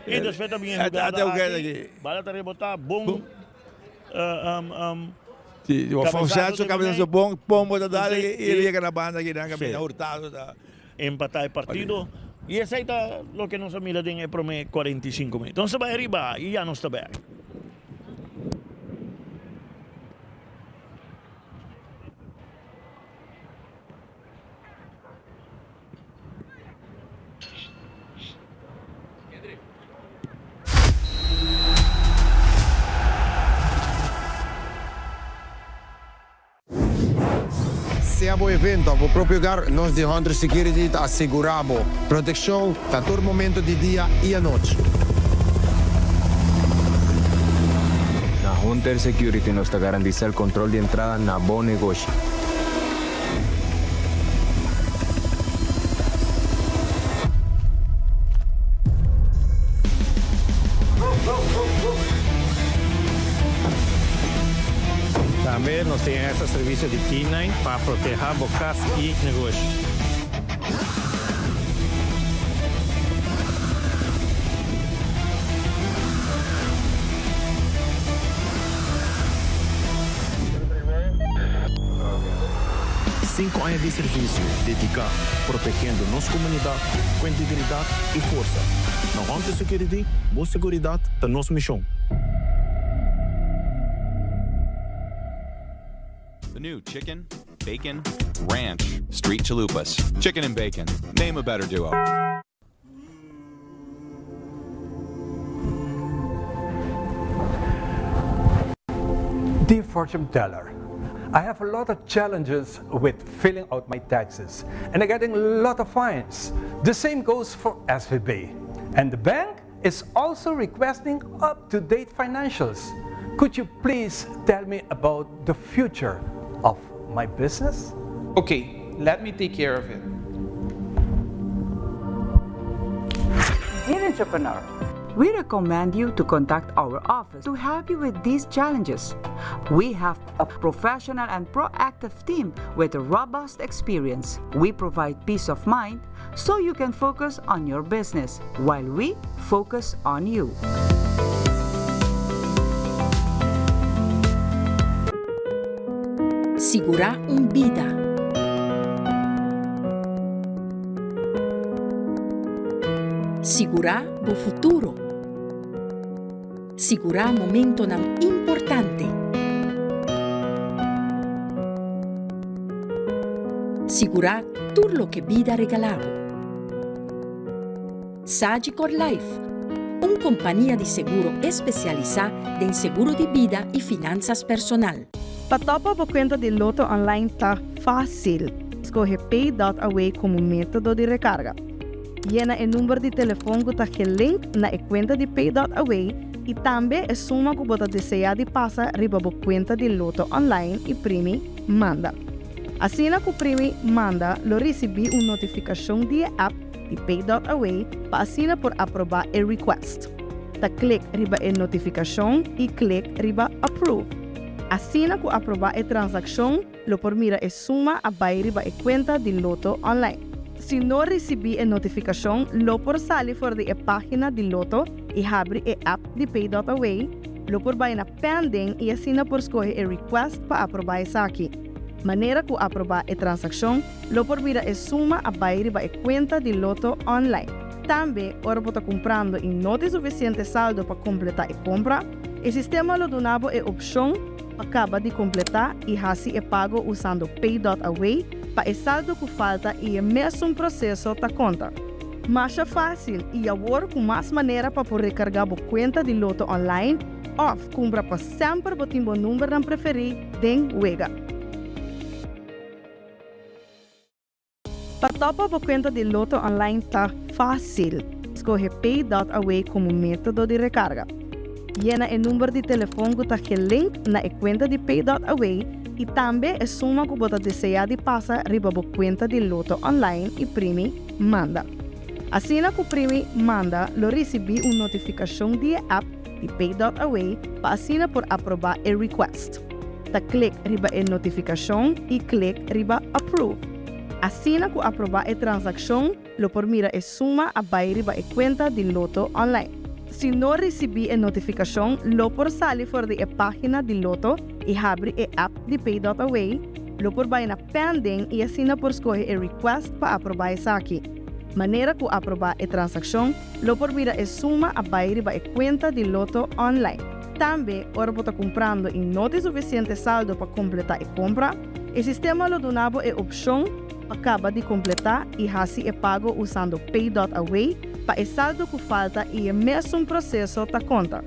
Y despues ta bin e hugada aki bala ta rebota bon. Sí, Fonseca cabezazo bon, Pombo ta dale y él llega na banda aquí, na cabina Hurtado ta. Empatá e partido y esey ta loke nos a mira den e prome 45 minuut. Nos ta bay ariba y ya nos ta bek. Sea bo evento of bo propio hogar, nos di Hunter Security ta asegura bo proteccion na tur momento di dia y anochi. Na Hunter Security nos ta garantisa el control di entrada na bo negoshi. Tambe nos tin extra servicio di K-nine pa proteha bo cas y negoshi. Sinku aña di servisio dediká protegiendo nos komunidat ku integridat i forsa. Na Hunter Security, bo seguridat ta nos mishon. The new chicken, bacon, ranch, street chalupas. Chicken and bacon. Name a better duo. Dear fortune teller, I have a lot of challenges with filling out my taxes and I'm getting a lot of fines. The same goes for SVB. And the bank is also requesting up-to-date financials. Could you please tell me about the future of my business? Okay, let me take care of it. Dear entrepreneur, we recommend you to contact our office to help you with these challenges. We have a professional and proactive team with a robust experience. We provide peace of mind so you can focus on your business while we focus on you. Sigurá un bida. Sigurá bo futuro. Sigurá momentonan importante. Sigurá tur loke bida regalá bo. Sagicor Life, un kompania di seguro espesialisá den seguro di bida i finansas personal. Pa topa bo kuenta di Lotto Online ta fásil. Skohe Pay dot Away komo método di rekarga. Yena e number di telefon ku ta gelink na e kuenta di Pay dot Away i tambe e suma ku bo ta deseá di pasa riba bo kuenta di Lotto Online i primi Manda. Asina ku primi Manda lo risibí un notifikashon di e app di Pay dot Away pa asina por aprobá e request. Ta klik riba e notifikashon i klik riba Approve. Asina ku aprobá e transakshon lo por mira e suma a bai riba e kuenta di Lotto Online. Si no risibí e notifikashon, lo por sali for di e página di Lotto i habri e app di Pay.Away, lo por bai na Pending i asina por skohe e request pa aprobá esaki. Manera ku aprobá e transakshon, lo por mira e suma a bai riba e kuenta di Lotto online. Tambe, ora bo ta kumprando i no tin sufisiente saldo pa kompletá e kompra, e sistema lo duna bo e opshon pa kaba di kompletá i hasi e pago usando Pay.Away pa e saldo ku falta i e mesun proseso ta konta. Masha fásil i awor ku mas manera pa por rekargá bo kuenta di Lotto online òf kumpra pa semper bo tin bo numbernan preferí den wega. Pa topa bo kuenta di Lotto online ta fásil. Skohe Pay.Away komo método di rekarga. Yena e number di telefon ku ta gelink na e kuenta di Pay.Away i tambe e suma ku bo ta deseá di pasa riba bo kuenta di Lotto online i primi Manda. Asina ku primi Manda lo risibí un notifikashon di e app di Pay.Away pa asina por aprobá e request. Ta klik riba e notifikashon i klik riba Approve. Asina ku aprobá e transakshon lo por mira e suma a bai riba e kuenta di Lotto Online. Si no risibí e notifikashon lo por sali for di e página di Lotto i habri e app di Pay.Away, lo por bai na Pending i asina por skohe e request pa aprobá esaki. Manera ku aprobá e transakshon lo por mira e suma a bai riba e kuenta di Lotto Online. Tambe, ora bo ta kumprando i no tin sufisiente saldo pa kompletá e kompra, e sistema lo duna bo e opshon pa kaba di kompletá i hasi e pago usando Pay.Away pa e saldo ku falta i e mesun proseso ta konta.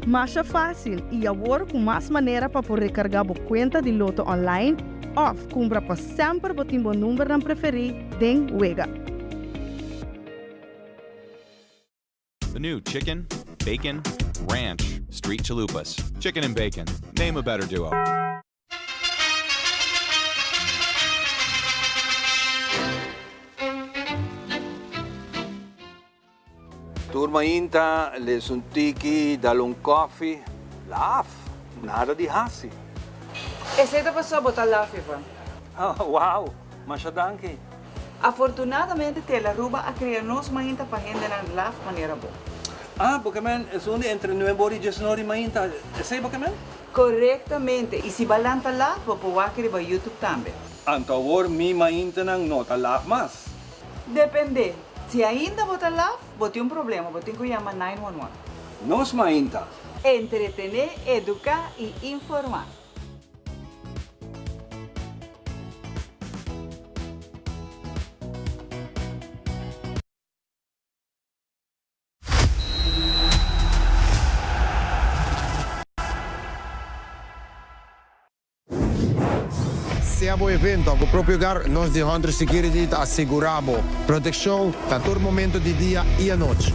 Masha fásil i awor ku mas manera pa por rekargá bo kuenta di Lotto online òf kumpra pa semper bo tin bo numbernan preferí den wega. The new chicken, bacon, ranch, street chalupas. Chicken and bacon. Name a better duo. Tur mainta lesa un tiki, dal un koffie, laf, nada di hasi. Esei ta pasobra bo ta laf, Ivan. Oh, wow, masha danki. Afortunadamente Telaruba a crea nos mainta pa hendenan laf manera bo. Ah, bo ke men esun di entre nuebe ora y diesnuebe di mainta, esey bo ke men? Corectamente, y si ba lanta laf bo por wak riba YouTube tambe. Anto awor mi maintanan no ta laf mas? Depende, si ainda bo ta laf, bo tin un problema, bo tin cu yama 911. Nos mainta. Entretene, educa y informa. Sea bo evento of bo propio hogar, nos di Hunter Security ta asegura bo proteccion na tur momento di dia y anochi.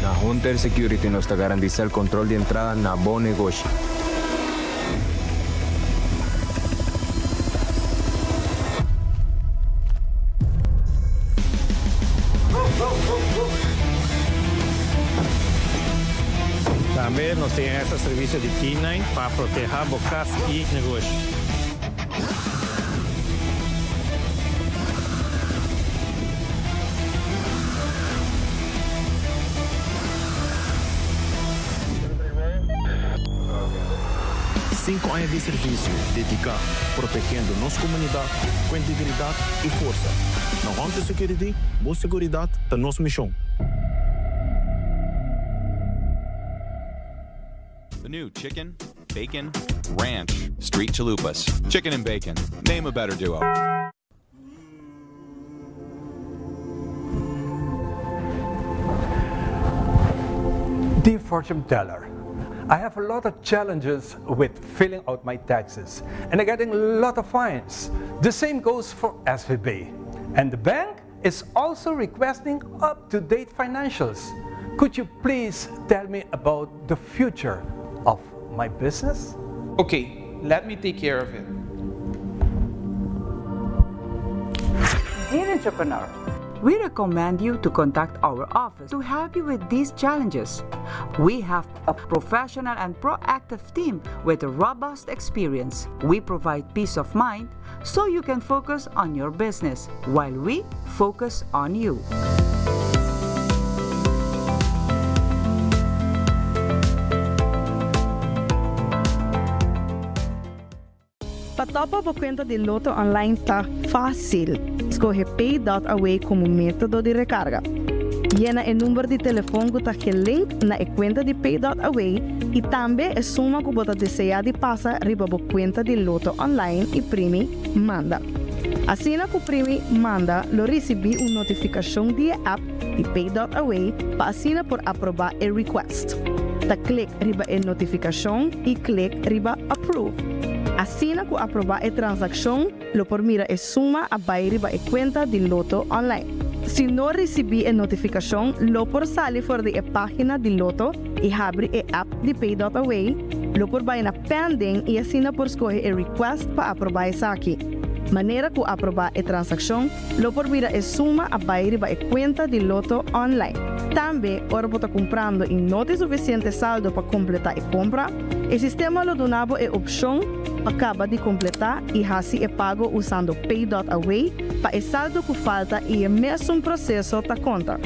Na Hunter Security nos ta garantisa el control di entrada na bo negoshi. Tambe nos tin extra servicio di K-9 pa proteha bo cas y negoshi. Sinku aña di servisio dediká protegiendo nos komunidat ku integridat i forsa. Na Hunter Security, bo seguridat ta nos mishon. The new chicken, bacon, ranch, street chalupas. Chicken and bacon. Name a better duo. Dear fortune teller, I have a lot of challenges with filling out my taxes and I'm getting a lot of fines. The same goes for SVB. And the bank is also requesting up-to-date financials. Could you please tell me about the future of my business? Okay, let me take care of it. Dear entrepreneur, we recommend you to contact our office to help you with these challenges. We have a professional and proactive team with a robust experience. We provide peace of mind. so you can focus on your business while we focus on you. Pa topa bo kuenta di Lotto Online ta fásil. Skohe Pay dot Away komo método di rekarga. Yena e number di telefon ku ta gelink na e kuenta di Pay dot Away i tambe e suma ku bo ta deseá di pasa riba bo kuenta di Lotto Online i primi Manda. Asina ku primi Manda lo risibí un notifikashon di e app di Pay dot Away pa asina por aprobá e request. Ta klik riba e notifikashon i klik riba Approve. Asina ku aprobá e transakshon, lo por mira e suma a bai riba e kuenta di Lotto Online. Si no risibí e notifikashon, lo por sali for di e página di Lotto i habri e app di Pay dot Away, lo por bai na Pending i asina por skohe e request pa aprobá esaki. Manera ku aprobá e transakshon, Lo por mira e suma a bai riba e kuenta di Lotto online. Tambe, ora bo ta kumprando i no tin sufisiente saldo pa kompletá e kompra, e sistema lo duna bo e opshon pa kaba di kompletá i hasi e pago usando Pay dot Away pa e saldo ku falta i e mesun proseso ta konta.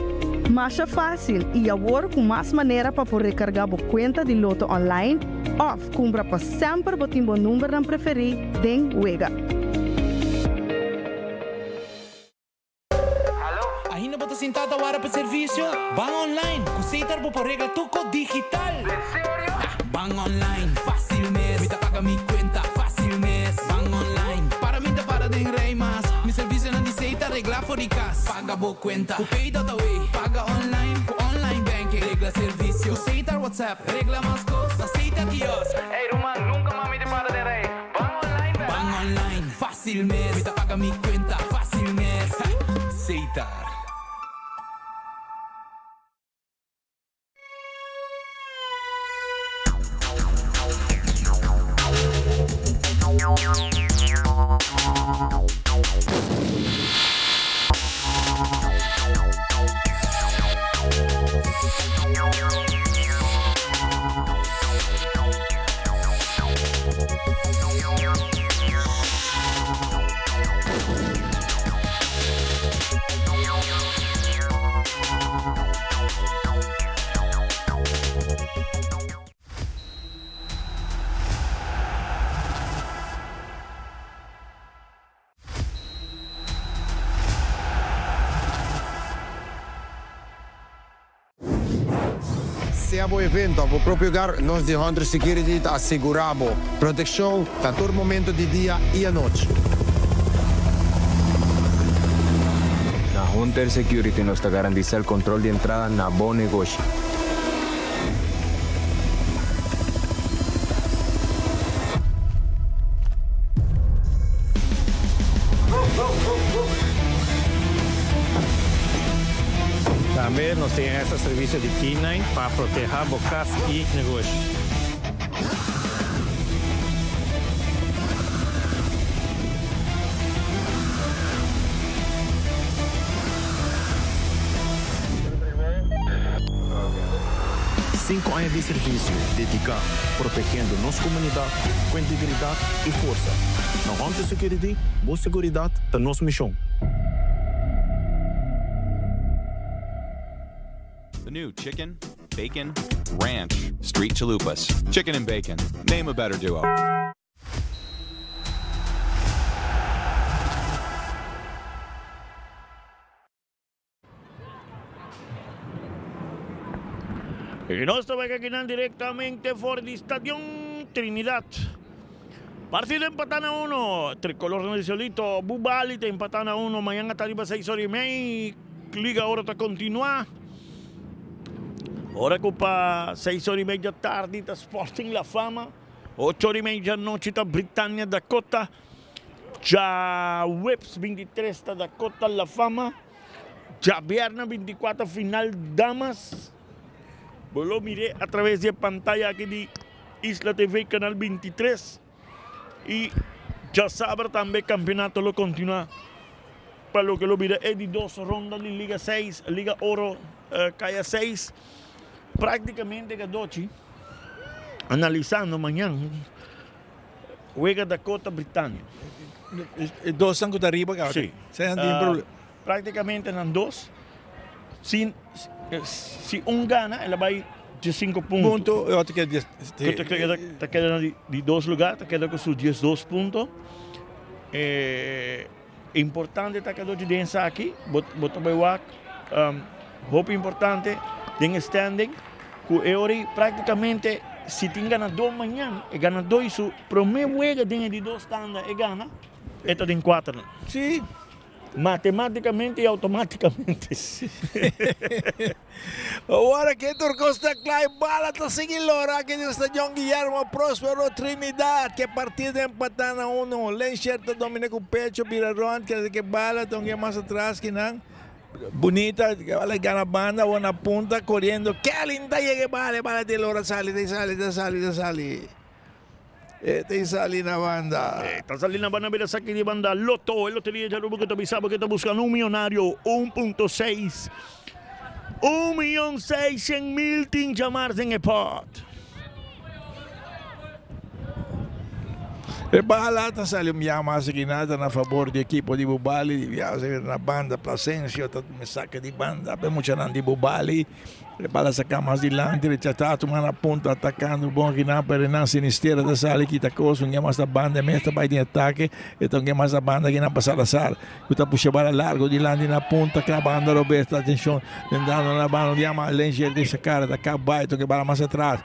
Masha fásil i awor ku mas manera pa por rekargá bo kuenta di Lotto online òf kumpra pa semper bo tin bo numbernan preferí den wega. Ainda bo ta sintá ta wara pa servisio? Ban online! Ku Setar bo por regla tur kos digital! Ban online, fásil mes! Mi ta paga mi kuenta, fásil mes! Ban online, para mi ta para den rei mas! Mi servisionan di Setar reglá for di kas! Paga bo kuenta ku Pay.away! Paga online ku online banking! Regla servisio ku Setar WhatsApp! Regla mas kos na Setar kiosk! Ey ruman, nunka mas mi ta para den rei! Ban online bèk! Ban online, fásil mes! Mi ta paga mi kuenta, fásil mes! Setar. Sea bo evento of bo propio hogar, nos di Hunter Security ta asegura bo proteccion na tur momento di dia y anochi. Na Hunter Security nos ta garantisa el control di entrada na bo negoshi. Tambe nos tin extra servicio di K-nine pa proteha bo cas y negoshi. Sinku aña di servisio dediká protegiendo nos komunidat ku integridat i forsa. Na Hunter Security, bo seguridat ta nos mishon. The new chicken, bacon, ranch, street chalupas. Chicken and bacon. Name a better duo. Y nos ta wega kinan directamente for di Stadion Trinidad. Partido empatá na uno. Tricolor na Solito. Bubali ta empatá na uno. Mañan ta riba seis ora y mei. Liga Oro ta continua. Ora cu pa seis ora y media tardi ta Sporting La Fama. Ocho ora y media anochi ta Britannia Dakota. Djaweps 23 ta Dakota La Fama. Djabièrnè 24 final Damas. Bo lo mir'é a traves di e pantaya aki di Isla TV Canal 23. I djasabra tambe kampeonato lo kontinuá pa loke lo bira e di dos ronda di Liga 6, Liga Oro Kaya 6. Práktikamente Gadochi analisando mañan. Wega Dakota Britania. E dosnan ku ta riba kaba. Sí. Esei nan tin problema. Práktikamente nan dos. Si si un gana el a bai diesinko punto. Punto e otro keda dies. Ta keda ta keda na di dos lugar ta keda ku su diesdos punto. E importante ta keda den esaki bo bo ta bai wak hopi importante den e standing ku e ora ei práktikamente si tin ganadó mañan e ganadó i su promé wega den e di dos tanda e gana e ta den kuaternan. Sí. Matematicamente y automaticamente. Ora ke tur kos ta kla e bala ta sigui lora aki den Stadion Guillermo Prospero Trinidad ke partido empatá na uno. Lensher ta domina ku pecho bira rònt keda ke bala ta un ke mas atras ki nan. Bunita ke bala gana banda awor na punta koriendo Kelly ta yega e bala e bala ta lora sali ta sali ta sali ta sali. E ta sali na banda. E ta sali na banda bira saki di banda Lotto, e loteria di Aruba ku ta bisa bo ke ta buska un mionario un punto seis un mion seishen mil tin djamars den e pòt. E bala ta sali un biaha mas aki nada na fabor di ekipo di Bubali biaha na banda Plasencio ta saka di banda pa e muchanan di Bubali. E bala saca mas dilanti, rechazá tuma na punta atacando bon kinan pero Renan Sinisterra ta sali kita cos un mas na banda e mes ta bay den atake e ta un mas na banda kinan pa Salazar cu ta pusha bala largo dilanti na punta cla banda robes atencion den dando na banda un yama Lengier den sacara ta caba e toca e bala mas atras.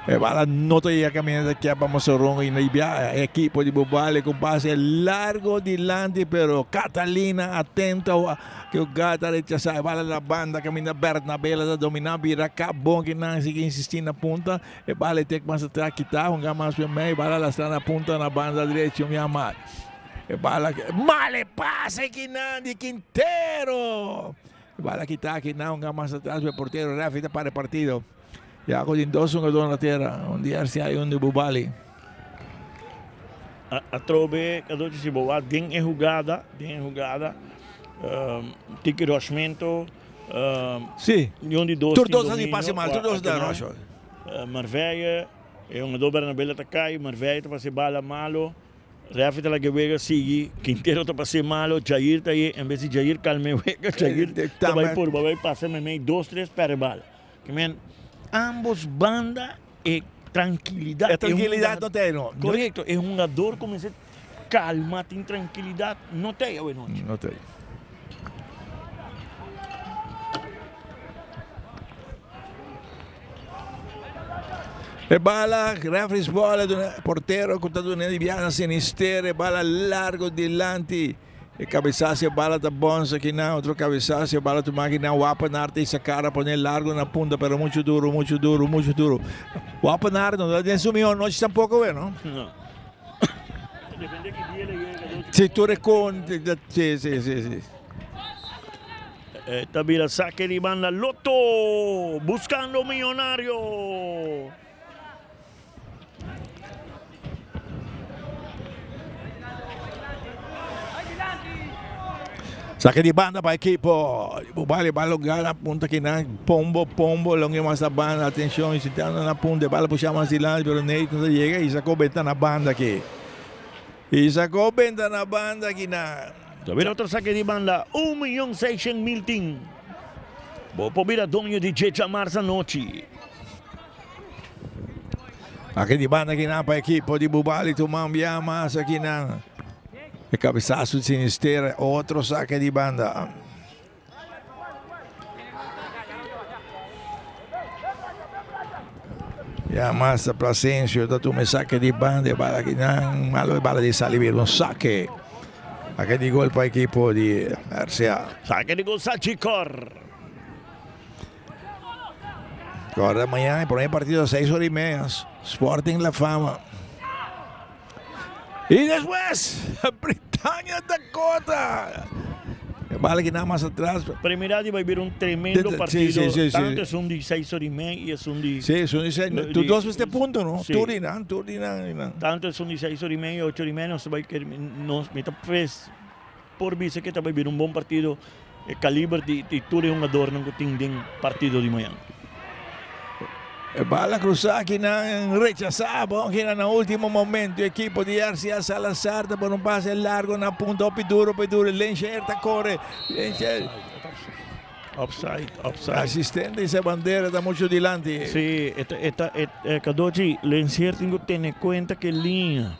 E bala no ta yega caminda ta kier pa Mosorongo y na bia e equipo di Bubali cu pase largo dilanti pero Catalina atento cu gata rechasa e bala na banda caminda Bernabela ta domina bira cap bon ki nan sigui insisti na punta e bala e tek mas atras kita hunga mas pe mei bala lastra na punta na banda derecho mi ama e bala male pase ki nan di Quintero e bala kita ki nan hunga mas atras pe portero referee ta para e partido. Ya cu tin dos hungador na tera, un di RCA y un di Bubali. Atrobe Cadochi si bo wak den e hugada, den e hugada, tiki rushmento, Si, un di dos tur tin dos a di dominio, pase mal, tur dos ta rush. Marveye, e hungador Bernabela ta cay, Marveye ta pasa e bala malo, Refi ta laga e wega sigui, Quintero ta pasa e malo, Jair ta aye, en bes di Jair calma e wega, Jair ta bay purba bay pasa memey dos tres perde bala. Ke men ambos banda e trankilidat. E trankilidat no tei no. Korekto, e hungador kuminsá kalma, tin trankilidat, no tei awe nochi. No tei. E bala, referees ball, portero ku ta duna di biaha na Sinister, e bala largo dilanti. E cabesazo e bala ta bonza kinan, otro cabesazo e bala tuma kinan, Wapenaar ta isa cara pone largo na punta pero mucho duro, mucho duro, mucho duro. Wapenaar no ta den su mihor nochi tampoco we no. No. Depende ki dia le yega dos. Si tur e con, si si si si. E ta bira saque di banda Lotto buscando millonario. Saque di banda pa equipo. Bale bala gana punta kinan. Pombo, Pombo, longue mas na banda. Atención, si está na punta, bala puxa mas dilanti, pero Nathan ta llega y sacó benta na banda aquí. Y sacó benta na banda aquí na. Tobira otro saque di banda. 1.600.000 tin. Bo por bira doño di dje djamars anochi. Aki di banda kinan pa ekipo di Bubali tuma un bia mas akinan. E cabezazo di Sinisterra, otro saque di banda. Ya mas Plasencio ta tuma e saque di banda e bala kinan malo e bala di sali bira un saque. Saque di gol pa ekipo di RCA. Saque di gol Sachicor. Corda mañana, el primer partido a 6 horas y media. Sporting La Fama. Y después, Britannia Dakota. Vale que nada más atrás. Primera di bai un tremendo partido. Sí, sí, sí, Tanto es un di 6 horas y media y es un di. Sí, es un di 6. Tú dos este punto, ¿no? Sí. Tur dinan, tur dinan. Tanto es un di 6 horas y media, 8 horas y media. Nos bai que nos mita pues por bisa que ta bai un bon partido. E caliber di di tur e hungadornan cu tin den partido di mañana. E bala cruzá aki nan rechazá bon aki nan na último momento equipo di RCA Salazar ta pone un pase largo na punta hopi duro hopi duro Lensher ta core Lensher Offside, offside. Asistente dice bandera ta mucho dilanti. Sí, e ta, e ta, e, e Cadochi, Lensher tin cu tene cuenta ke liña.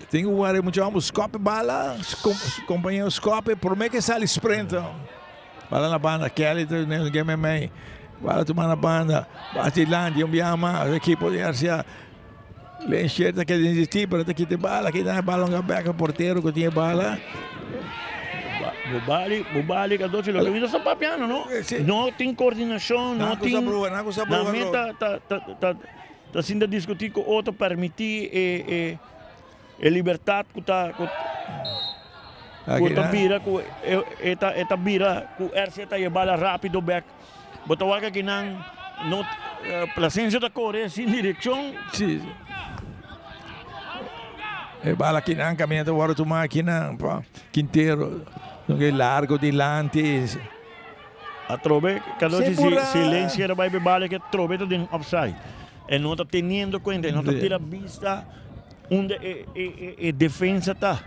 Tin cu wari mucho ambos scope bala, compañero scope, prome ke sali sprint. Bala na banda, Kelly ta game mei. Bala tuma na banda, Atilandi un biaha mas, equipo di RCA. Lensher ta keda insistí, pero ta kita e bala, kita e bala un bek portero ku tin e bala. Bubali, Bubali, Cadochi, loke mi ta sta papiando, no? No tin coordinacion, no tin. Na mi ta ta ta ta ta sinta discuti cu otro, permiti e e e libertad cu ta cu cu ta bira cu e ta e ta bira cu RC ta e bala rapido bek. Bo ta wak akinan no Plasencia ta kore sin direkshon. Si. E bala akinan kaminda ta wòrdu tumá akinan pa Quintero. Donde largo dilanti. Atrobe Cadochi si silencio era bai be bala ke atrobe ta den offside. E no ta teniendo cuenta, e no ta tira bista unda e e e defensa ta.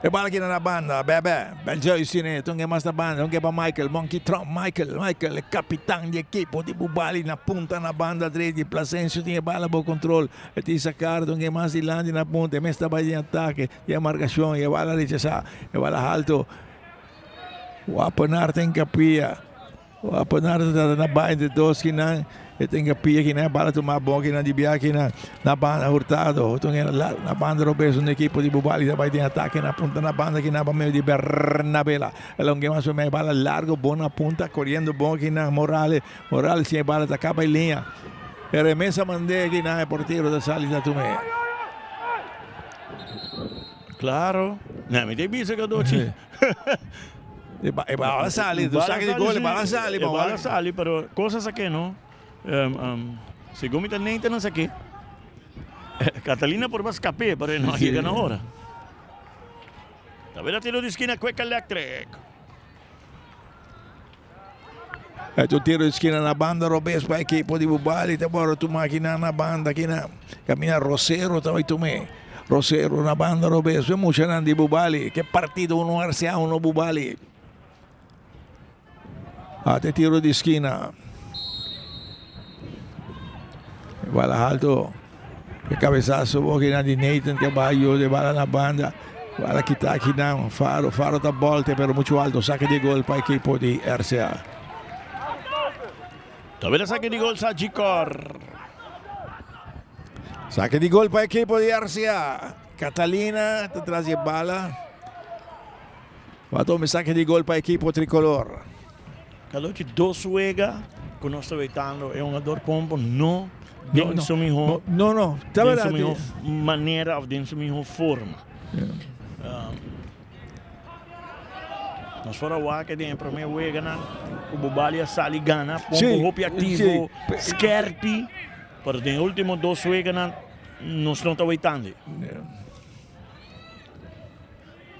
E bala kina na banda, Bebe, Beljoy sine, tunge mas na banda, tunge pa Michael, Monkey Trump, Michael, Michael, e kapitan di ekipo di Bubali na punta na banda drechi, Plasencio tin e bala bo kontrol, e tin Sacar, tunge mas dilanti na punta, e mes ta bai den atake, tin e markashon, e bala rechasá, e bala halto, Wapenaar tin kapia. Wapenaar ta trata na bai entre dos kinan. E tin kapia kinan, e bala tuma bon kinan di bia kinan. Na banda Hurtado, otro kinan la na banda robes un ekipo di Bubali ta bai den atake na punta na banda kinan pa medio di Bernabela. El a un mas e bala largo bon na punta koriendo bon kinan Morales. Morales tin e bala ta kaba e liña. E remesa mande kinan e portero ta sali ta tum'e. Claro. Na mi te bisa Cadochi. E bala sali, tu saca di gol, e bala sali. E bala sali, pero cosa sa ke no. Segun mi ta Nathan a sake. Catalina por ba scape, pero e no a yega na ora. Tabela tiro di skina Quick Electric. E tu tiro di skina na banda robes pa ekipo di Bubali ta bora tuma akinan na banda akinan. Camina Rosero ta bai tume. Rosero na banda robes. Ve muchanan di Bubali. Ke partido uno RCA uno Bubali. Ate tiro di skina. Bala alto. E cabezazo bo kinan di Nathan que va ayuda bala na banda. Bala kita kinan Faro. Faro ta volte pero mucho alto. Saque de gol pa equipo di RCA. Tabela saque di gol Sagicor. Saque di gol pa equipo di RCA. Catalina ta tras di bala. Va toma saque di gol pa equipo tricolor. Cadochi dos wega cu nos ta wetando e hungador Pompo no den su miho no no den su miho manera of den su miho forma. Nos for a wak den e prome weganan cu Bubali a sali gana Pompo hopi activo skerpi pero den e ultimo dos weganan nos no ta wetando.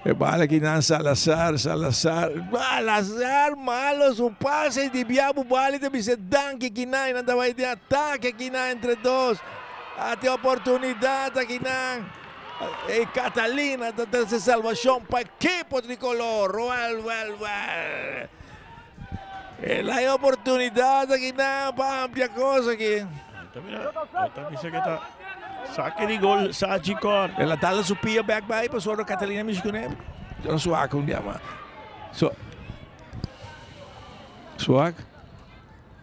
E bala ki nan Salazar, Salazar, Salazar malo su pase di bia Bubali ta bisa danki kinan y nan ta bai den atake kinan entre dos. Ate oportunidad akinan. E Catalina ta trece salvacion pa ekipo tricolor. Wel, wel, wel. El hay oportunidad akinan pa amplia cos aki. Ta bisa que ta saque di gol Sagicor. El a dala su pia back bay pasobra Catalina mishi kuné. No suak un dia mas. So Suak?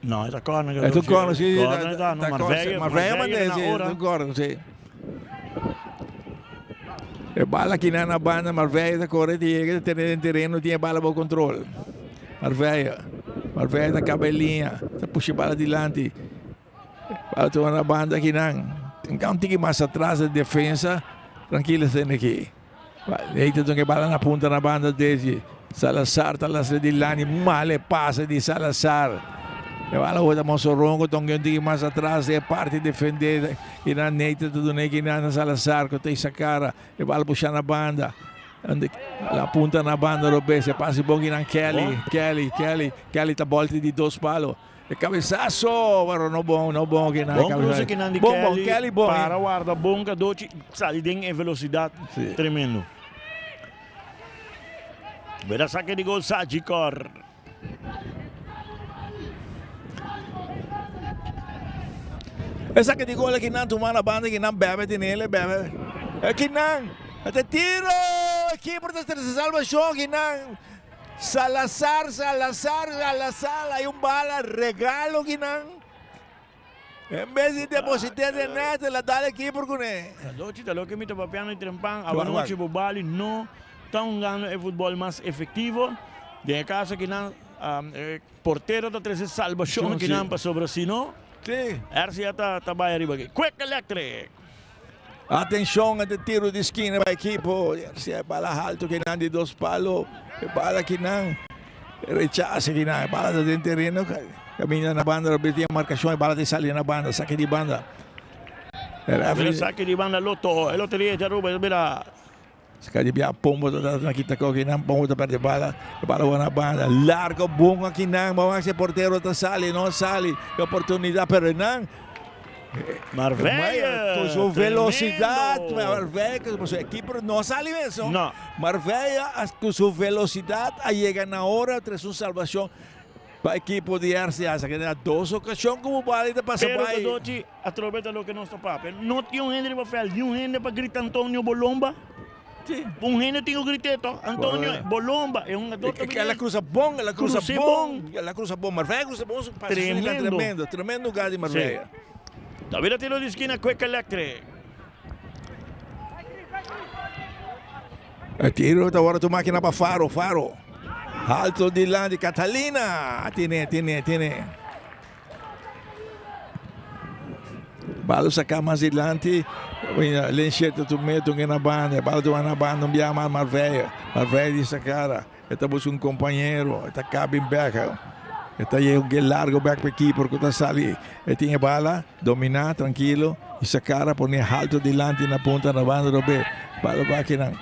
No, e ta corner. E ta corner, si. Corner ta, no, Marbella. Marbella manda si, e ta corner, si. E bala kinan na banda, Marbella ta corre, ta yega, ta tene den tereno, tin e bala bou control. Marbella, Marbella ta caba e liña, ta pusha e bala dilanti. Bala tuma na banda kinan. Un tiki mas atras e defensa, trankilo esei aki. Ei ta duna e bala na punta na banda dechi. Salazar ta lansa dilanti, mal e pase di Salazar. E bala word a Monsorongo, tonga un tiki mas atras e parti defende. Kinan Nathan ta duna kinan na Salazar ku ta isa kara. E bala pusha na banda. La punta na banda robes. E pase bon kinan Kelly, Kelly, Kelly. Kelly ta bolti di dos palo. E cabezazo, pero no bon, no bon kinan. Bon cruce kinan di bon, Kelly. Bon, Kelly bon. Para warda bon Cadochi sali den e velocidad Sí. tremendo. Bera saque di gol Sagicor. Esaki di gol akinan tuma na banda akinan bebe tinele bebe. Akinan e tiro ekipo ta trese salvacion akinan Salazar Salazar Salazar hay un bala regalo akinan. En bes di deposite den net el a dal ekipo kune. Cadochi ta loke mi ta papiando di trempan awanochi bo Bali no ta hungando e futbol mas efectivo den e caso akinan e portero ta trece salbacion akinan pasobra si no RCA ta ta bay ariba aki. Quick Electric. Atencion e tiro di skina pa ekipo RCA bala halto kinan di dos palo e bala kinan rechace kinan e bala ta den tereno caminda na banda robes tin marcacion e bala ta sali na banda saki di banda. Mira saki di banda Lotto e loteria di Aruba mira. Saka di bia Pombo ta trata na kita koki nan Pombo ta perde bala e bala wak na banda largo bon aki nan bo wak si e portero ta sali no sali e oportunidad pero nan Marvella cu su velocidad Marvella cu su equipo no sali mes no Marvella cu su velocidad a yega na ora tres un salvacion pa equipo di RCA esaki na dos ocasion cu Bubali ta pasa Pero bay. Cadochi atrobe ta loke nos ta papia. No tin un hende riba veld, ni un hende pa grita Antonio Bolomba. Sí. Un hende tin ku grit'é to, Antonio Bolomba. E hungador ta El a cruza bon, el a cruza bon, el a cruza bon. Marvella cruza bon, su pase Tremendo. tremendo, tremendo jugada di Marvella. Sí. David a tiro di esquina Quick Electric. E tiro ta wòrdu tuma akina pa Faro, Faro. Alto dilanti Catalina. Tine, tine, tine. Balo saca mas dilanti. Lenshert ta tuma meto na banda. Balo tuma na banda un bia mas Marveille. Marveille di sacara. E ta busca un compañero. E ta cabin back. E ta yega largo back pa keeper cu ta sali. E tin e bala. Dominá trankilo y sacara pone halto dilanti na punta na banda robe. Bala pa akinan.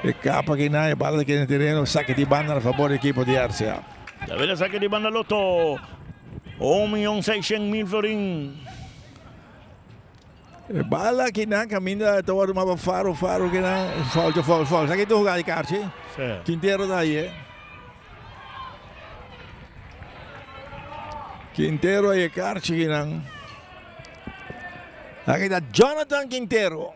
E kapa akinan e bala ta keda den tereno. Sake di banda na fabor di ekipo di RCA. David a sake di banda Lotto. Un miyon seishent mil florin. E bala akinan kaminda ta wòrdu maba Faro Faro akinan. Foul ta foul foul. Saki ta huga di karchi. Quintero ta aye. Quintero a yekar chikinan. Aki ta Jonathan Quintero.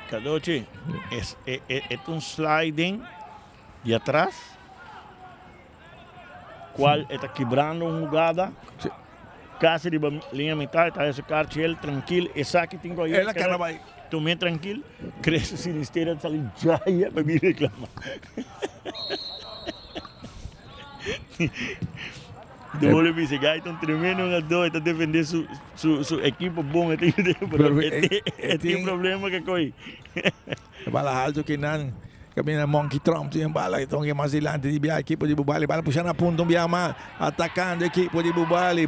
Cadochi, es, e, e, e un sliding di atras, cual e ta kibrando un jugada. Casi riba linea mitad, ta ese karchi trankil, esaki tin ku El a kana bai. Tumé trankil, Crece Sinisterra ta sali djaya pa bin reclama. De bole bisa, gai ta un tremendo jugador, e ta defende su, su, su equipo bon, e tin, pero e, e tin problema ke koi. E bala alto kinan Caminda Monkey Trump tin bala e tonge mas dilanti di bia ekipo di Bubali. Bala pusha na punta un bia mas atacando ekipo di Bubali.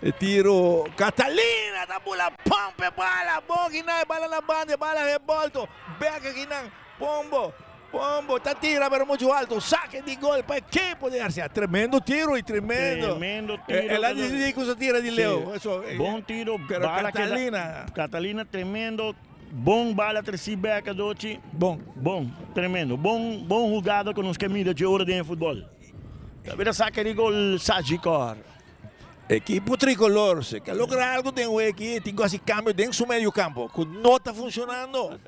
E tiro Catalina ta bula pompa e bala bon kinan e bala na banda e bala rebolto bek kinan Pombo Pombo ta tira pero mucho alto saque di gol pa ekipo di RCA. Tremendo tiro y tremendo. Tremendo tiro. El a dicidi cu su tira di leu. Bon tiro. Pero bala Catalina. Catalina tremendo. Bon bala treci bek adochi. Bon. Bon, tremendo. Bon, bon hugada cu nos ke mira dje ora den e futbol. Ta bira saca di gol Sagicor. Ekipo tricolor si ke logra algo den weki tin cu haci cambio den su medio campo cu no ta funcionando.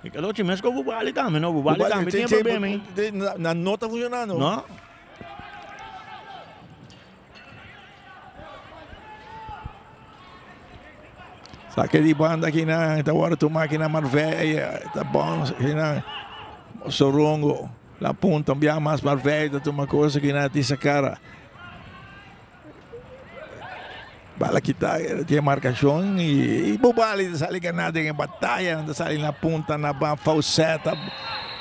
E adochi mes cu Bubali tambe no, Bubali tambe tin e problema ey. Nan no ta funcionando. No. Saque di banda akinan ta wòrdu tuma akinan Marvella ta bon akinan Sorongo la punta un bia mas Marvella ta tuma kos akinan tin sa kara bala kita tin markashon i Bubali ta sali gana den e bataya nan ta sali na punta na ban Faucet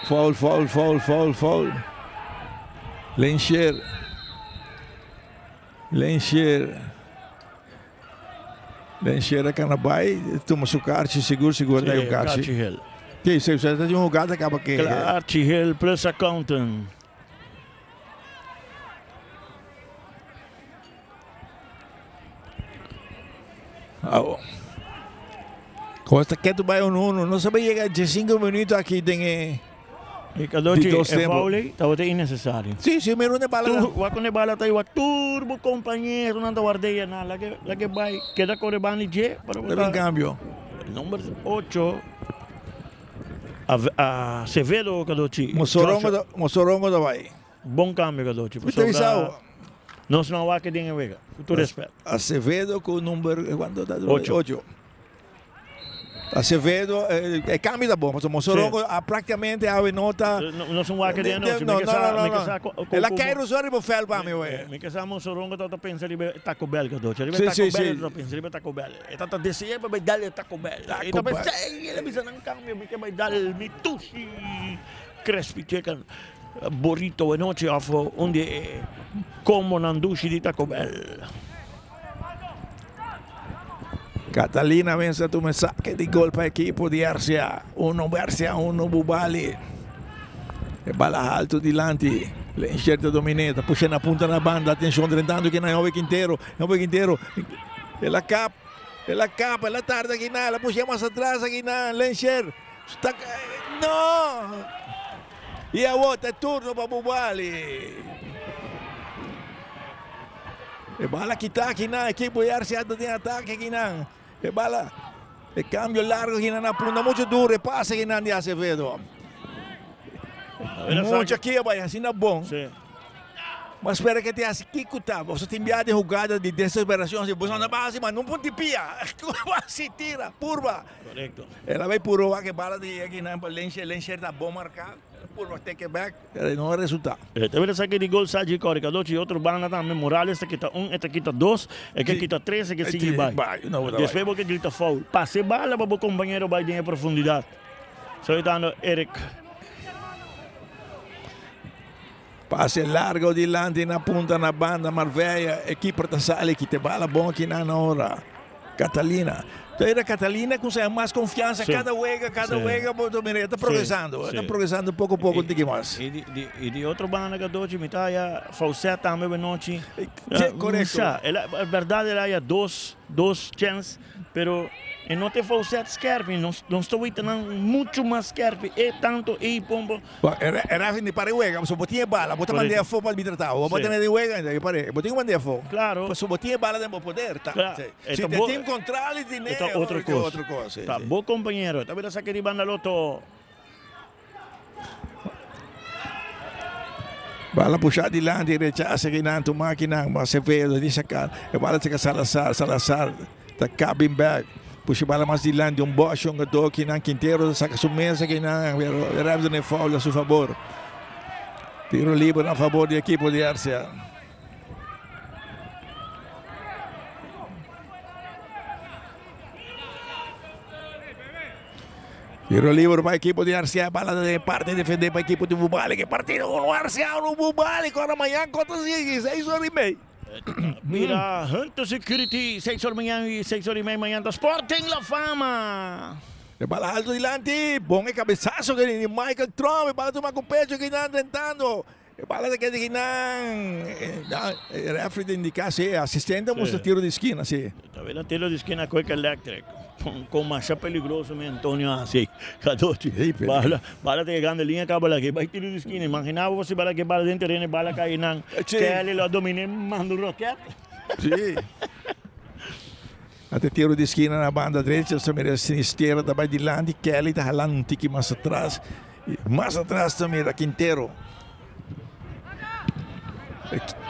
foul foul foul foul foul Lensher Lensher Den Sierra Canabai tuma su karchi sigur sigur ta un karchi. Si, si, si, ta un hugada kaba ke. Klaartje Hill plus accountant. Awo. Kosta ketu bai 1-1. No sabe yega 15 minuut aki den e E Cadochi, e foul ei tabata innecesario. Si, si, mira unda e bala ta. Wak unda e bala ta i wak tur bo compañeronan ta ward'é na. Laga e bai, keda kore banda di dje. Ta bin cambio. Number ocho, Acevedo Cadochi. Mosorongo ta bai. Bon cambio Cadochi. Pasobra nos no a wak den e wega. Ku tur respet. Acevedo ku number kuantu ta? Ocho. Ocho. Acevedo, e cambio ta bon, pasobra Mosorongo a practicamente awe no ta. No son wak den anochi. No, no, no, no. El a cay ruso riba veld pa mi we. Mi ke sa Mosorongo tabata pensa riba e Taco Bell Cadochi. Riba e Taco Bell e tabata pensa, riba e Taco Bell. E tabata desea pa bay dal e Taco Bell. E tabata pensa, ey, el a bisa nan cambio, mi ke bay dal mi tushi crispy chicken burrito anochi of un di e combonan dushi di Taco Bell. Catalina mester a tuma e sake di gol pa ekipo di RCA. Uno RCA, uno Bubali. E bala haltu dilanti. Lensher ta dominé, ta pusha na punta na banda. Atenshon drentando ki na Jove Quintero. Jove Quintero. El a kap, el a kap, el a tarda aki na, el a pusha mas atras aki na. Lensher. Ta, no! I awor ta e turno pa Bubali. E bala kita akinan, ekipo di RCA ta den atake akinan. E bala, e cambio largo akinan na punta mucho duro, e pase akinan di Acevedo. Mucho aki a bai asina bon. Ma spera ke te hasi kiko ta. Boso tin bia den hugada di desesperacion si boso no ta hasi mas nun punti pia. Hasi tira, purba. El a bai purba wak e bala di akinan pa Lensher, Lensher ta bon marka. Purba take it back. Pero no a resulta. E ta bira saki di gol Saji kore Cadochi y otro banda tambe Morales ta kita un e ta kita dos e ke kita tres e ke sigui bai. Despues bo ke grita foul. Pasa e bala pa bo compañero bai den e profundidad. Soitando Eric. Pase largo dilanti na punta na banda Marvella e keeper ta sali kita e bala bon akinan na ora. Catalina. Ta era Catalina cu sa mas confianza cada wega, cada wega, bo ta mira, e ta progresando, e ta progresando poco poco un tiki mas. Y di, y di otro banda Cadochi, mi ta haya Faucet tambe benochi. Si, correcto. Sa, el a, berdad el a haya dos, dos chens, pero e no ta e Faucet skerpi, nos, nos ta wita nan mucho mas skerpi, e tanto ey pombo. Bo, e ref di para e wega, pasobra bo tin e bala, bo ta mand'é afó pa arbitra bo bo tene di wega, e pare, bo tin ku mand'é afó. Claro. Pasobra bo tin e bala den bo poder, ta. Claro. Si te tin kontròl di ne, E ta otro kos. otro kos, si, Ta si. bo kompañero, ta bira saki di banda loto. Bala pushá dilanti, rechasa kinan, tuma kinan, Acevedo di saka, e bala saka Salazar, Salazar ta kabin bek, pusha e bala mas dilanti, un bòsh hungadó kinan, Quintero ta saka su mesa kinan, pero e ref duna e foul a su fabor. Tiro liber na fabor di ekipo di RCA. Tiro liber pa ekipo di RCA, bala den parte defende pa ekipo di Bubali. Ke partido un RCA un Bubali kora mañan kota sigui 6 ora y mei. Mira Hunter Security 6 ora mañan y 6 ora y mei mañan ta Sporting La Fama. E bala alto dilanti, bon e cabezazo ke di Michael Trump, e bala tuma ku pecho kinan drentando. E bala ta keda kinan, e referee ta indica si e asistente a mustra tiro di skina si. Ta bira tiro di skina Quick Electric con masha peligroso mi Antonio a haci Cadochi. Bala bala ta yegando liña caba la ke bay tiro di skina imagina bo si bala ke bala den tereno e bala cay nan Kelly lo a domine manda un roket. Si. Ate tiro di skina na banda derecha ta mira Sinisterra ta bay dilanti Kelly ta halando un tiki mas atras. Mas atras ta mira Quintero.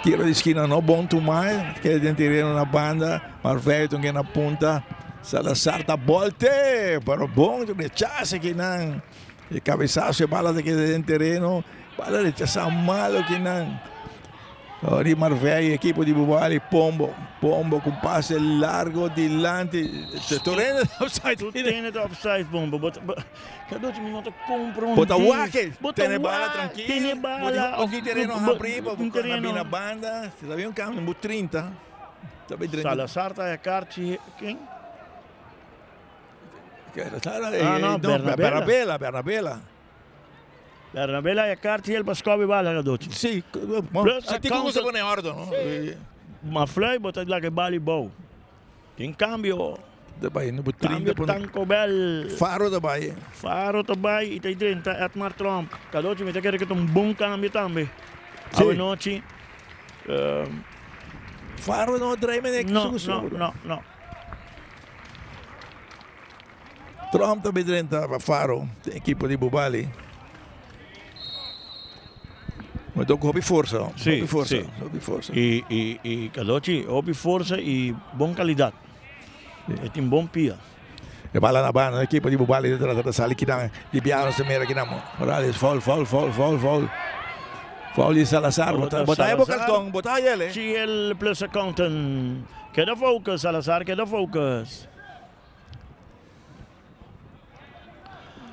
Tiro di skina no bon tuma, keda den tereno na banda, Marveito ke na punta. Salazar ta bolte, pero bon rechace kinan. E cabezazo e bala ta keda den tereno, bala rechasa malo kinan. Ori Marvey, equipo di Bubali, Pombo, Pombo con pase largo dilanti. Torena offside. Tu tene ta offside, Pombo. But, but, Cadochi, mi no ta comprende. Bo ta wak, Bo ta tene bala wak, tranquilo. Tene bala. Bo tin tereno habri, bo Tin tereno. na banda. Si ta un cambio, bo 30. Ta bij 30. Salazar ta e kaartje, ken? Ah, no, Bernabela. Bernabela, Bernabela. Bernabela e karchi el pa skobi bala Cadochi. Si, bon, a ti gusta pone ordo, no? Ma Fluy bo ta laga e bali bou. Tin cambio. Ta bai number 30 Cambio Tanko Bell. Faro ta bai. Faro ta bai y ta drenta Edmar Tromp. Cadochi mi ta kere cu ta un bon cambio tambe. Awe nochi. Faro no draai meneer No, no, no, no. Tromp ta bai drenta pa Faro, den ekipo di Bubali. Maar ook hopi forsa, Sí, hopi forsa, sí. hopi forsa. Y, y, y Cadochi, hopi forsa y bon calidad. E tin bon pia. E bala na banda, ekipo di Bubali ta trata ta sali kinan di biaha nos ta mira kinan. Morales, foul, foul, foul, foul, foul. Foul di Salazar, bota, bota e bo carton, bota ayele. GL Plus Accountant. Keda focus, Salazar, keda focus.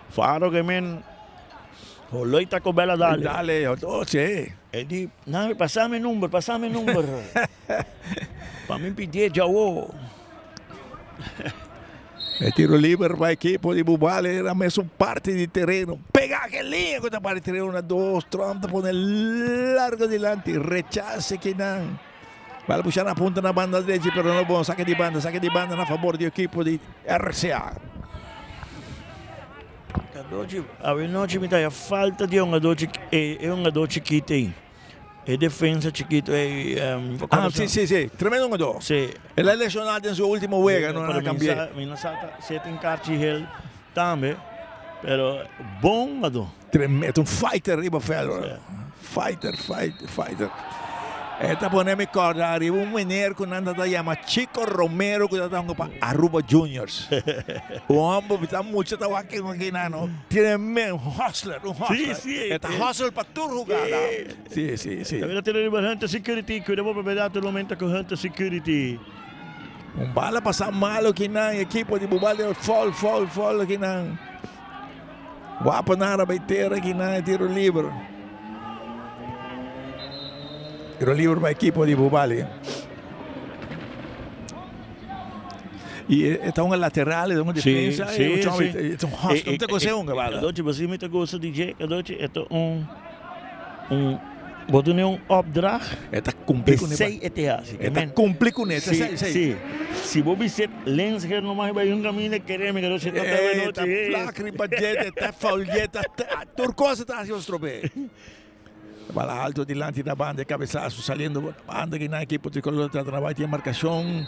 Faro ke men Holoy Taco Bell a dale. Dale, oh, sí. E di, nami, pasame number, pasame number. Pa mi pidie djawo. E tiro liber pa ekipo di Bubale na mesun parti di tereno. Pega ke liña ku ta parti tereno na dos. Trump ta pone largo dilanti. Rechase kinan. Bala pusha na punta na banda derechi pero no bon. Saque di banda, saque di banda na favor di ekipo di RCA. Cadochi, awenochi mi ta haya falta di un hungador e hungador chikito ei. E defensa chikito ei. Ah, si, si, si. Tremendo hungador. Si. El a lesioná den su ultimo wega, no a cambi'é. Mi no sa ta si e tin karchi gel tambe, pero bon hungador. Tremendo, un fighter riba veld. Fighter, fighter, fighter. E ta pone mi corda riba un meneer cu nan ta yama Chico Romero cu ta hunga pa Aruba Juniors. Un homber mi ta mucha ta wak aki nan no. Tremendo, un hustler, un hustler. Si, si. E ta hustle pa tur hugada. Si, si, si. Tambe ta tene riba Hunter Security. Cuida bo propiedad tur momento cu Hunter Security. Un bala pasa malo aki nan, ekipo di Bubali foul, foul, foul aki nan. Wapo nara bay tera ki nan e tiro liber. Tiro liber pa ekipo di Bubali. Y e ta un lateral, e ta un defensa, Sí, e sí, un sí. e ta un hustler. Ta gosa un bala. Cadochi, bo si mi ta gosa di dje, Cadochi, e ta un, un, bo duna un opdracht. E ta cumpli cu ne. Esey e te haci. E ta cumpli cu ne. Sí, sí. Si bo bis'é Lensger no mas bai un caminda kere mi cadochi ta ta E ta flak riba dje, ta foul dje, ta tur cosa ta haci ostrobe. Bala alto dilanti na banda, e cabezazo saliendo banda ki nan equipo tricolor ta trata na bai tin marcacion.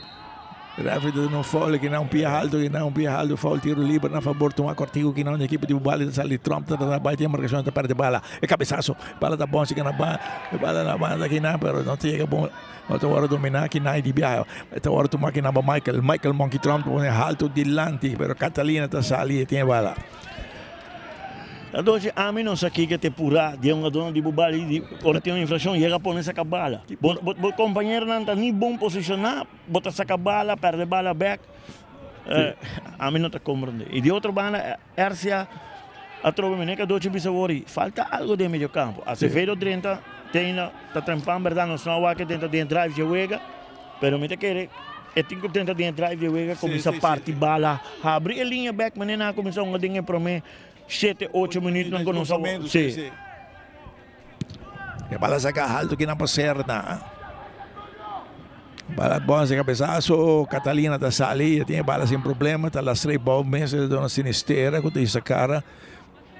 Referee ta duna un foul ki nan un pia alto, ki nan un pia alto, foul tiro liber na favor tuma cortico ki nan equipo di Bubali ta sali Trump ta trata na bai tin marcacion ta perde bala. E cabezazo, bala ta bon si na banda, bala na banda ki nan pero no ta yega bon. No ta worde domina ki nan di biaha. Ta worde tuma ki nan pa Michael. Michael Monkey Trump ta pone alto dilanti pero Catalina ta sali e tin e bala. Entonces ami no sa kiko te purá di un adorno di bo bala di ora tin un infraccion yega pone saca bala. Bo bo compañeronan ta ni bon posicioná, bo ta saca bala, perde bala bek. Ami no ta comprende. Y di otro banda RCA atrobe mi neka dochi bisa wori falta algo den medio campo. Acevedo drenta teina ta trempan berdad nos no a wak e drenta den drive dje wega pero mi ta kere e tin ku drenta den drive dje wega kuminsa parti bala habri e liña bek manera nan a kuminsa hunga den e prome shete ocho minuutnan ku nos a si. E bala saka alto kinan pa Serna. Bala bon se cabezazo. Catalina ta sali. E tin e bala sin problema. Ta lastra e bou mes. E dona Sinistera ku ta hisa cara.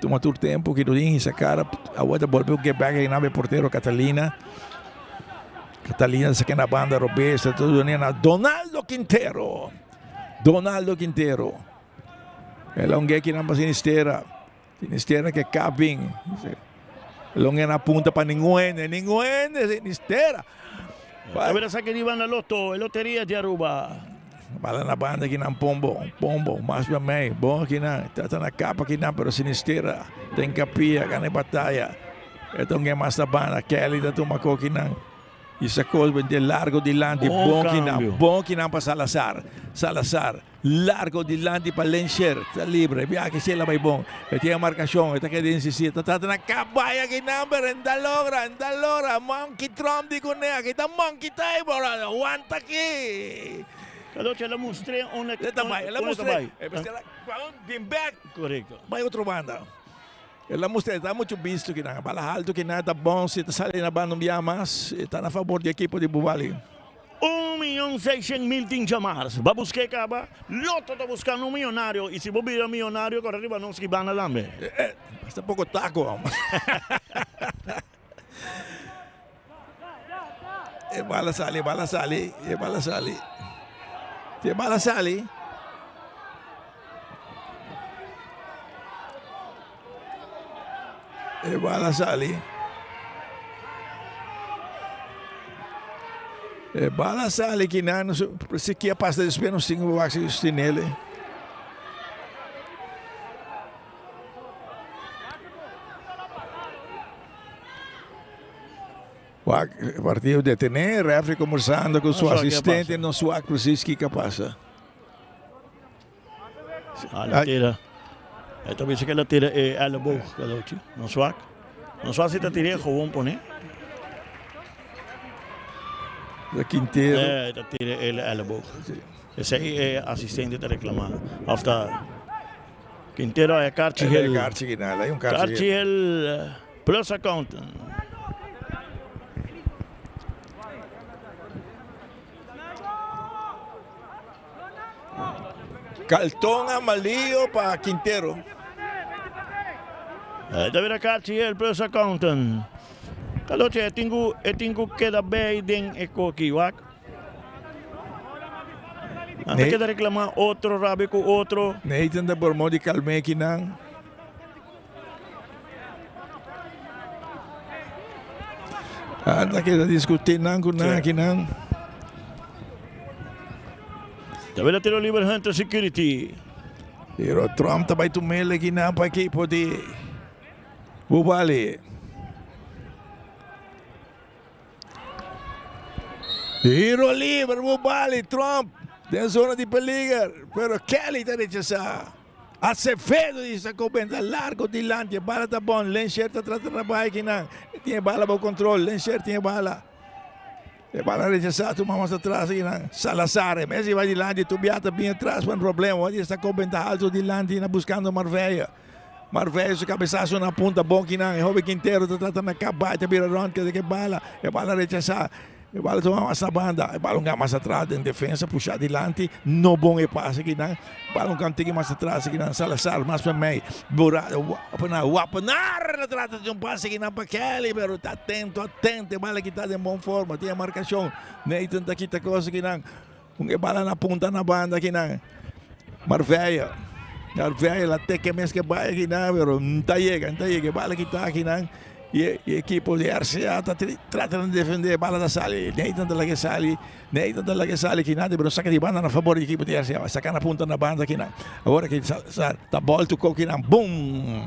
Tuma tur tempo ki tin hisa cara. Awor ta bolbe get back akinan pa e portero Catalina. Catalina sa keda na banda robes. Ta duna na Donaldo Quintero. Donaldo Quintero. E longe kinan pa Sinistera. Sinistera ke kabin. Longe na punta pa ningun hende. Ningun hende Sinistera. Tabata sa ke di banda loto, e loteria di Aruba. Bala na banda kinan Pombo, Pombo, mas pa mei. Bon kinan, trata na kapa kinan, pero Sinistera ten kapia, gana e bataya. E ta un mas na banda, Kelly ta tuma ko kinan. Y sacó de largo dilanti, bon kinan, bon kinan pa Salazar. Salazar. Largo dilanti pa Lensher, ta libre, biaha si el a bai bon, e tin e marcacion, e ta keda insisti, e ta trata na cabay aki nan, pero e no ta logra, e no ta logra, Monkey Trump di cune, aki ta Monkey Time, wanta aki! Cadochi el a mustr'é unda E ta bai, el a unda ta mustr'é. bai. E mester a bin bek. Korekto. Bai otro banda. El a mustr'é, ta muchu bisto kinan. Bala haltu kinan ta bon, si ta sali na banda un bia mas, e ta na fabor di ekipo di Bubali. Un miyon seishent mil tin djamars. Ba busk'é kaba. Lotto ta buskando un miyonario i si bo bira miyonario kore riba nos ki banda tambe. Basta poko tako amo. E bala sali, e bala sali, e bala sali. Si e bala sali. E bala sali. E bala sali ki nan si kia pasa despues nos tin ku wak si tinele. Wak partido detene, refri conversando cu su asistente, no swak precies kico a pasa. Ah, la tira. E ta bisa que la tira e elleboog, cadochi. No swak. No swak si ta tira gewoon pone. De Quintero. Eh, ta tira e elleboog. Esey e asistente ta reclama. Of ta Quintero a kaartje geel. Kaartje geel, hay un kaartje Kaartje geel plus accountant. Cartón amarillo pa Quintero. Ta bira kaartje geel plus accountant. Kaloche e tin ku e tin ku keda bij den e koki wak. Nan ta keda reclama otro rabia ku otro. Nathan ta por modi kalm'é kinan. Nan ta keda diskutí nan ku nan akinan. Ta bira tiro liber Hunter Security. Pero Trump ta bai tum'el akinan pa ekipo di Bubali. Tiro liber Bubali, Trump den zona di peliger, pero Kelly ta rechasá. Acevedo di sacó benta largo dilanti, e bala ta bon, Lensher ta trata na bai kinan, e tin e bala bou control, Lensher tin e bala. E bala rechasá, tuma mas atras kinan, Salazar, e mes bai dilanti, Tobias ta bin atras, pon problema, wak di sacó benta alto dilanti, na buscando Marvella. Marvella su cabesazo na punta, bon kinan, e hoben Quintero ta trata na caba, ta bira rond, keda ke bala, e bala rechasá. E bala tuma mas na banda, e bala un gan mas atras den defensa, pusha dilanti, no bon e pase kinan, bala un gan tiki mas atras kinan, Salazar mas pa mei, Bura, Wapenaar, Wapenaar ta trata di un pase kinan pa Kelly, pero ta atento, atento, e bala kita den bon forma, tin e marcacion, Nathan ta kita cosa kinan, un e bala na punta na banda kinan, Marvella, Marvella la teke mes ke bai kinan, pero no ta yega, no ta yega, e bala kita kinan. E ekipo di RCA ta trata di defende, bala ta sali, Nathan ta laga e sali, Nathan ta laga e sali kinan, pero saka di banda na fabor di ekipo di RCA, saka na punta na banda kinan, awor aki ta bolto ko kinan, boom!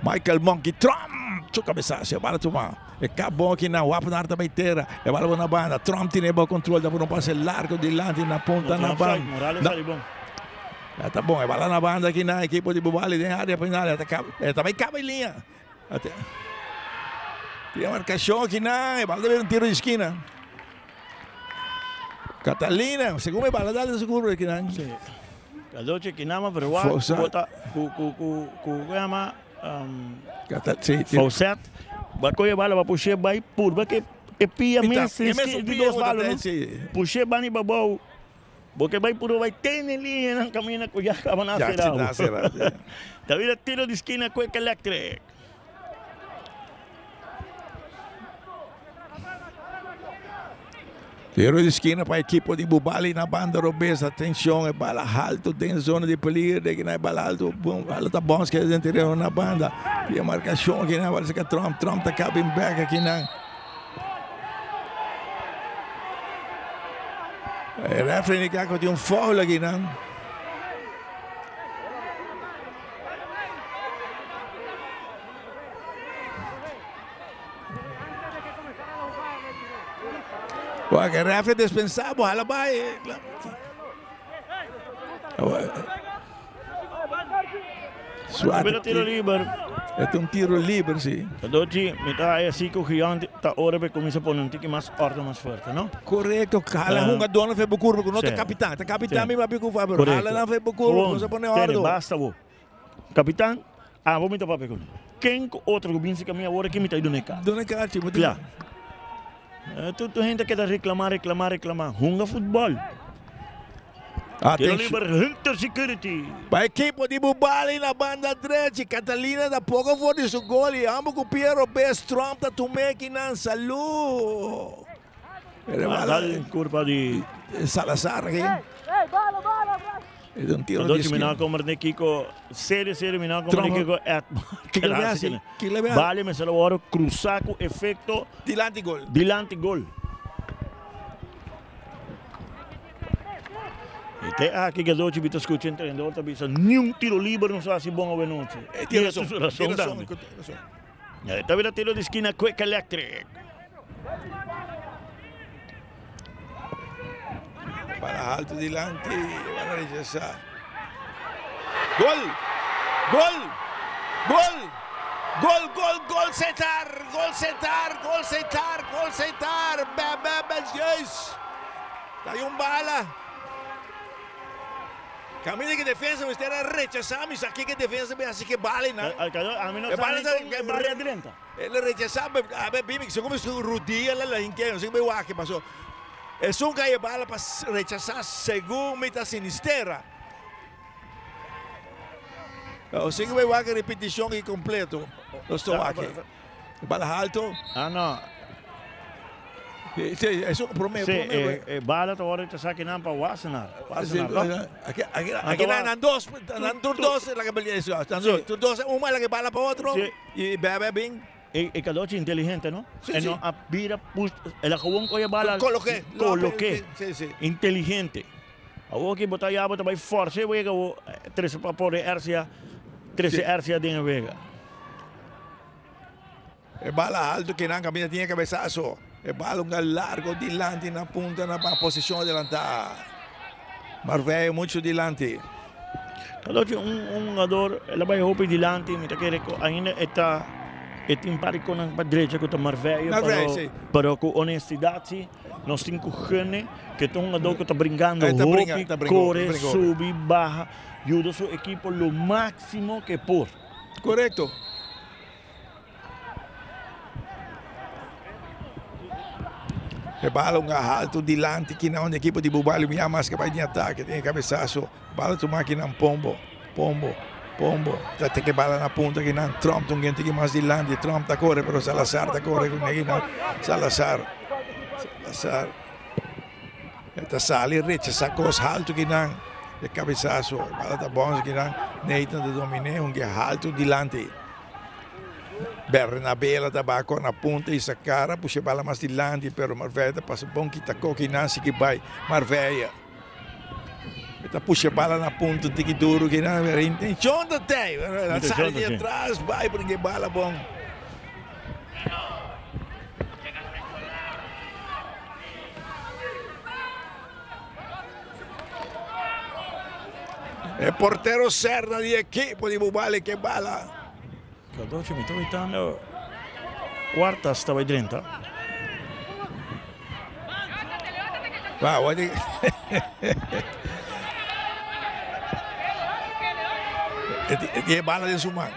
Michael Monkey Trump su kabesasio, bala tuma, e kap bon kinan, Wapenaar ta bay tera, e bala bo na banda, Trump tene bo control, ta por un pase largo dilanti na punta na banda. Ta bon, e bala na banda kinan, ekipo di Bubali den area penal, e ta bay kaba e liña. Tin marcacion aki nan, e bala ta bira un tiro di esquina. Catalina, segun e bala dal de seguro aki nan. Sí. Cadoche ki nama verwacht ku ta ku ku ku ku ku yama um, Catal, sí, Faucet. Ba koye bala ba pushe bai purba ke e pia mes di dos bala no. Pushe bani babou. Bo ke bai puru bai tene liña nan kaminda ku ya kaba na será. Ta bira tiro di skina Quick Electric. Tiro di skina pa ekipo di Bubali na banda robes. Atenshon, e bala haltu den zona di peligro. De kina e bala haltu, bum, bala ta bons keda den tereno na banda. Tin markashon kina bala saka Trump. Trump ta kabin bek akinan. E referee indica cu tin un foul aki nan. Wak, e referee dispensa bo hala bai. Primero tiro liber. E ta un tiro liber, si. Cadochi, mi ta haya si cu Gion ta ora pa e cuminsa pone un tiki mas orde mas fuerte, no? Corecto, hala hungadornan fe bo curva cu no ta capitan. Ta capitan mi papia cu Fabio, pero hala nan fe bo curva cu no sa pone orde. Tene, basta bo. Capitan, abo mi ta papia cu no. Ken cu otro cu bin si cami awor aki mi ta duna e kachi. Duna e kachi, bo tin. Tur hende ta keda reclama, reclama, reclama. Hunga futbol. Tiro liber Hunter Security. Pa ekipo di Bubali na banda drechi, Catalina ta poko for di su gol y ambo cu Piero Bes Trump ta tume kinan. Salud. Dal curpa di Salazar aki. E un tiro di esquina. Kiko serio serio mi no kommer Kiko et. Bali mester a wòrdu krusa ku efekto. Dilanti gol. Dilanti gol. E te aki Gadochi bi ta skucha entrenador ta bisa niun tiro liber no sa hasi bon awenochi. E tin rason. Razon tambe. E ta bira tiro di skina Quick Electric. Bala alto dilanti, bala rechasa. Gol! Gol! Gol! Gol, gol, gol Setar! Gol Setar! Gol Setar! Gol Setar! Bebe Belgeus! Hay un bala. Camina que defensa mester a rechasa mi sa kiko defensa be hasi ke bala nan. A mi no sa ni kon e bala drenta. El a rechasa a be bimi segun mi su rudia la la hinke no sé be wak paso esun ka e bala pa rechasa segun mi ta sinistera. O sigui bai wak e repeticion aki completo. Nos ta wak. E bala halto. Ah no. Si, si, eso prome, Sí, prome. e, e bala ta wòrdu rechasá kinan pa Wassenaar. Sí, Wassenaar, toch? aki, aki, Anto aki wa- nan, nan dos, nan tur dos la ke bal- eso, nan Sí. tur dos, un la ke bala pa otro Sí. y bebe bin. E, e Cadochi inteligente, no? Sí, e sí. no a bira pus, el a gewoon koe bala. Coloqué. Coloqué. Sí, sí. Inteligente. Awor ki bo ta ya bo ta bai forsa e wega awor trese pa por e RCA trese RCA den e wega. E bala alto kinan caminda tin e cabesazo. E bala un largo dilanti na punta na pa posicion adelanta. Marveyo mucho dilanti. Calochi un un hungador el a bai hopi dilanti mi ta kere cu ainda e ta e tin par di conan pa drecha cu ta Marveyo Marveyo si. pero cu honestidad si. Nos tin ku gene ke ta un hungadó ku ta bringando E ta bringa, hopi, ta bringa hopi, kore, bringa hopi. subi, baha, yuda su ekipo lo máksimo ke por. Korekto. E bala un haltu dilanti kinan un ekipo di Bubali mia mas ke bai den atake den e kabesaso. Bala tuma kinan Pombo, Pombo, Pombo ta teke bala na punta kinan Trump ta un gente ki mas dilanti Trump ta kore pero Salazar ta kore ku kinan Salazar, Salazar e ta sali rechasa kos haltu kinan e kabesaso bala ta bons kinan Nathan ta domine un ke haltu dilanti Bernabela ta bako na punta y Sacara pusha bala mas dilanti pero Marveille ta pasa bon kita ko kinan sigui bai Marveille. E ta pusha bala na punta un tiki duro ki nan pero intencion ta tey. La sali di atras bai por e bala bon. E portero Serna di ekipo di Bubali ke bala. Cadochi mi ta witando cuartas ta bai drenta. Wow, what E tiene bala den su man.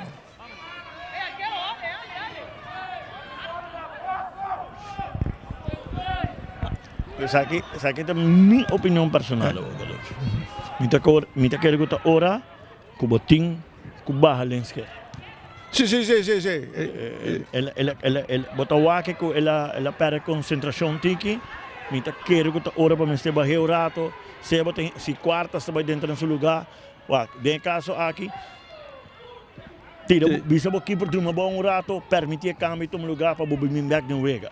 Esaki, esaki ta mi opinion personal, Cadochi. Mi ta kor, mi ta kere ku ta ora Ku bo tin ku baha lensker. Si, si, si, si, si. El, el, el, el, bo ta wak ku el a, el a pèrdè konsentrashon tiki. Mi ta kere ku ta ora pa mester bah'é un rato. Sea bo tin, si kuartas ta bai denter na su lugá. Wak, den e kaso aki, tira, bisa bo kiper druma bo un rato, pèrmití e kambio tuma lugá pa bo bin bèk den wega.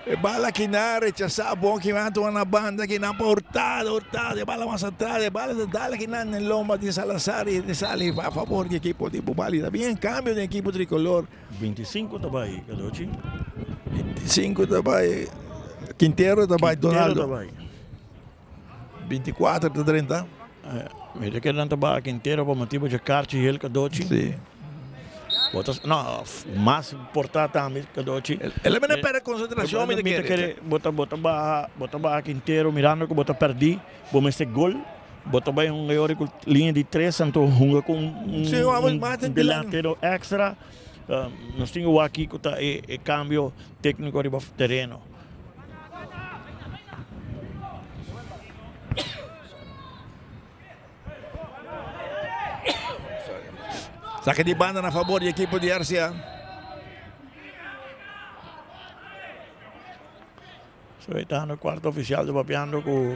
E bala kinan rechasá bon kinan tuma na banda kinan pa Hurtado, Hurtado e bala mas atras e bala ta dal kinan den lomba di Salazar y ta sali a favor di ekipo di Bubali. Ta bien cambio den ekipo tricolor. 25 ta bai Cadochi. 25 ta bai Quintero ta bai Donaldo. Quintero ta bai. 24 ta drenta. Mi ta kere nan ta baha Quintero pa motibo dje karchi hel Cadochi. Si. Bo ta, no, mas por ta tambe, Cadochi. El a mira perde concentracion, mi ta Mi ta kere bo ta, bo ta baha, bo ta baha Quintero mirando cu bo ta perdi, bo mester gol, bo ta bay hunga e ora cu liña di tres, anto hunga cu un, Sí, un, un mas den delantero extra. Nos tin cu wak kico ta e, e cambio tecnico riba tereno. Saque di banda na favor di equipo di RCA. So e cuarto oficial ta papiando cu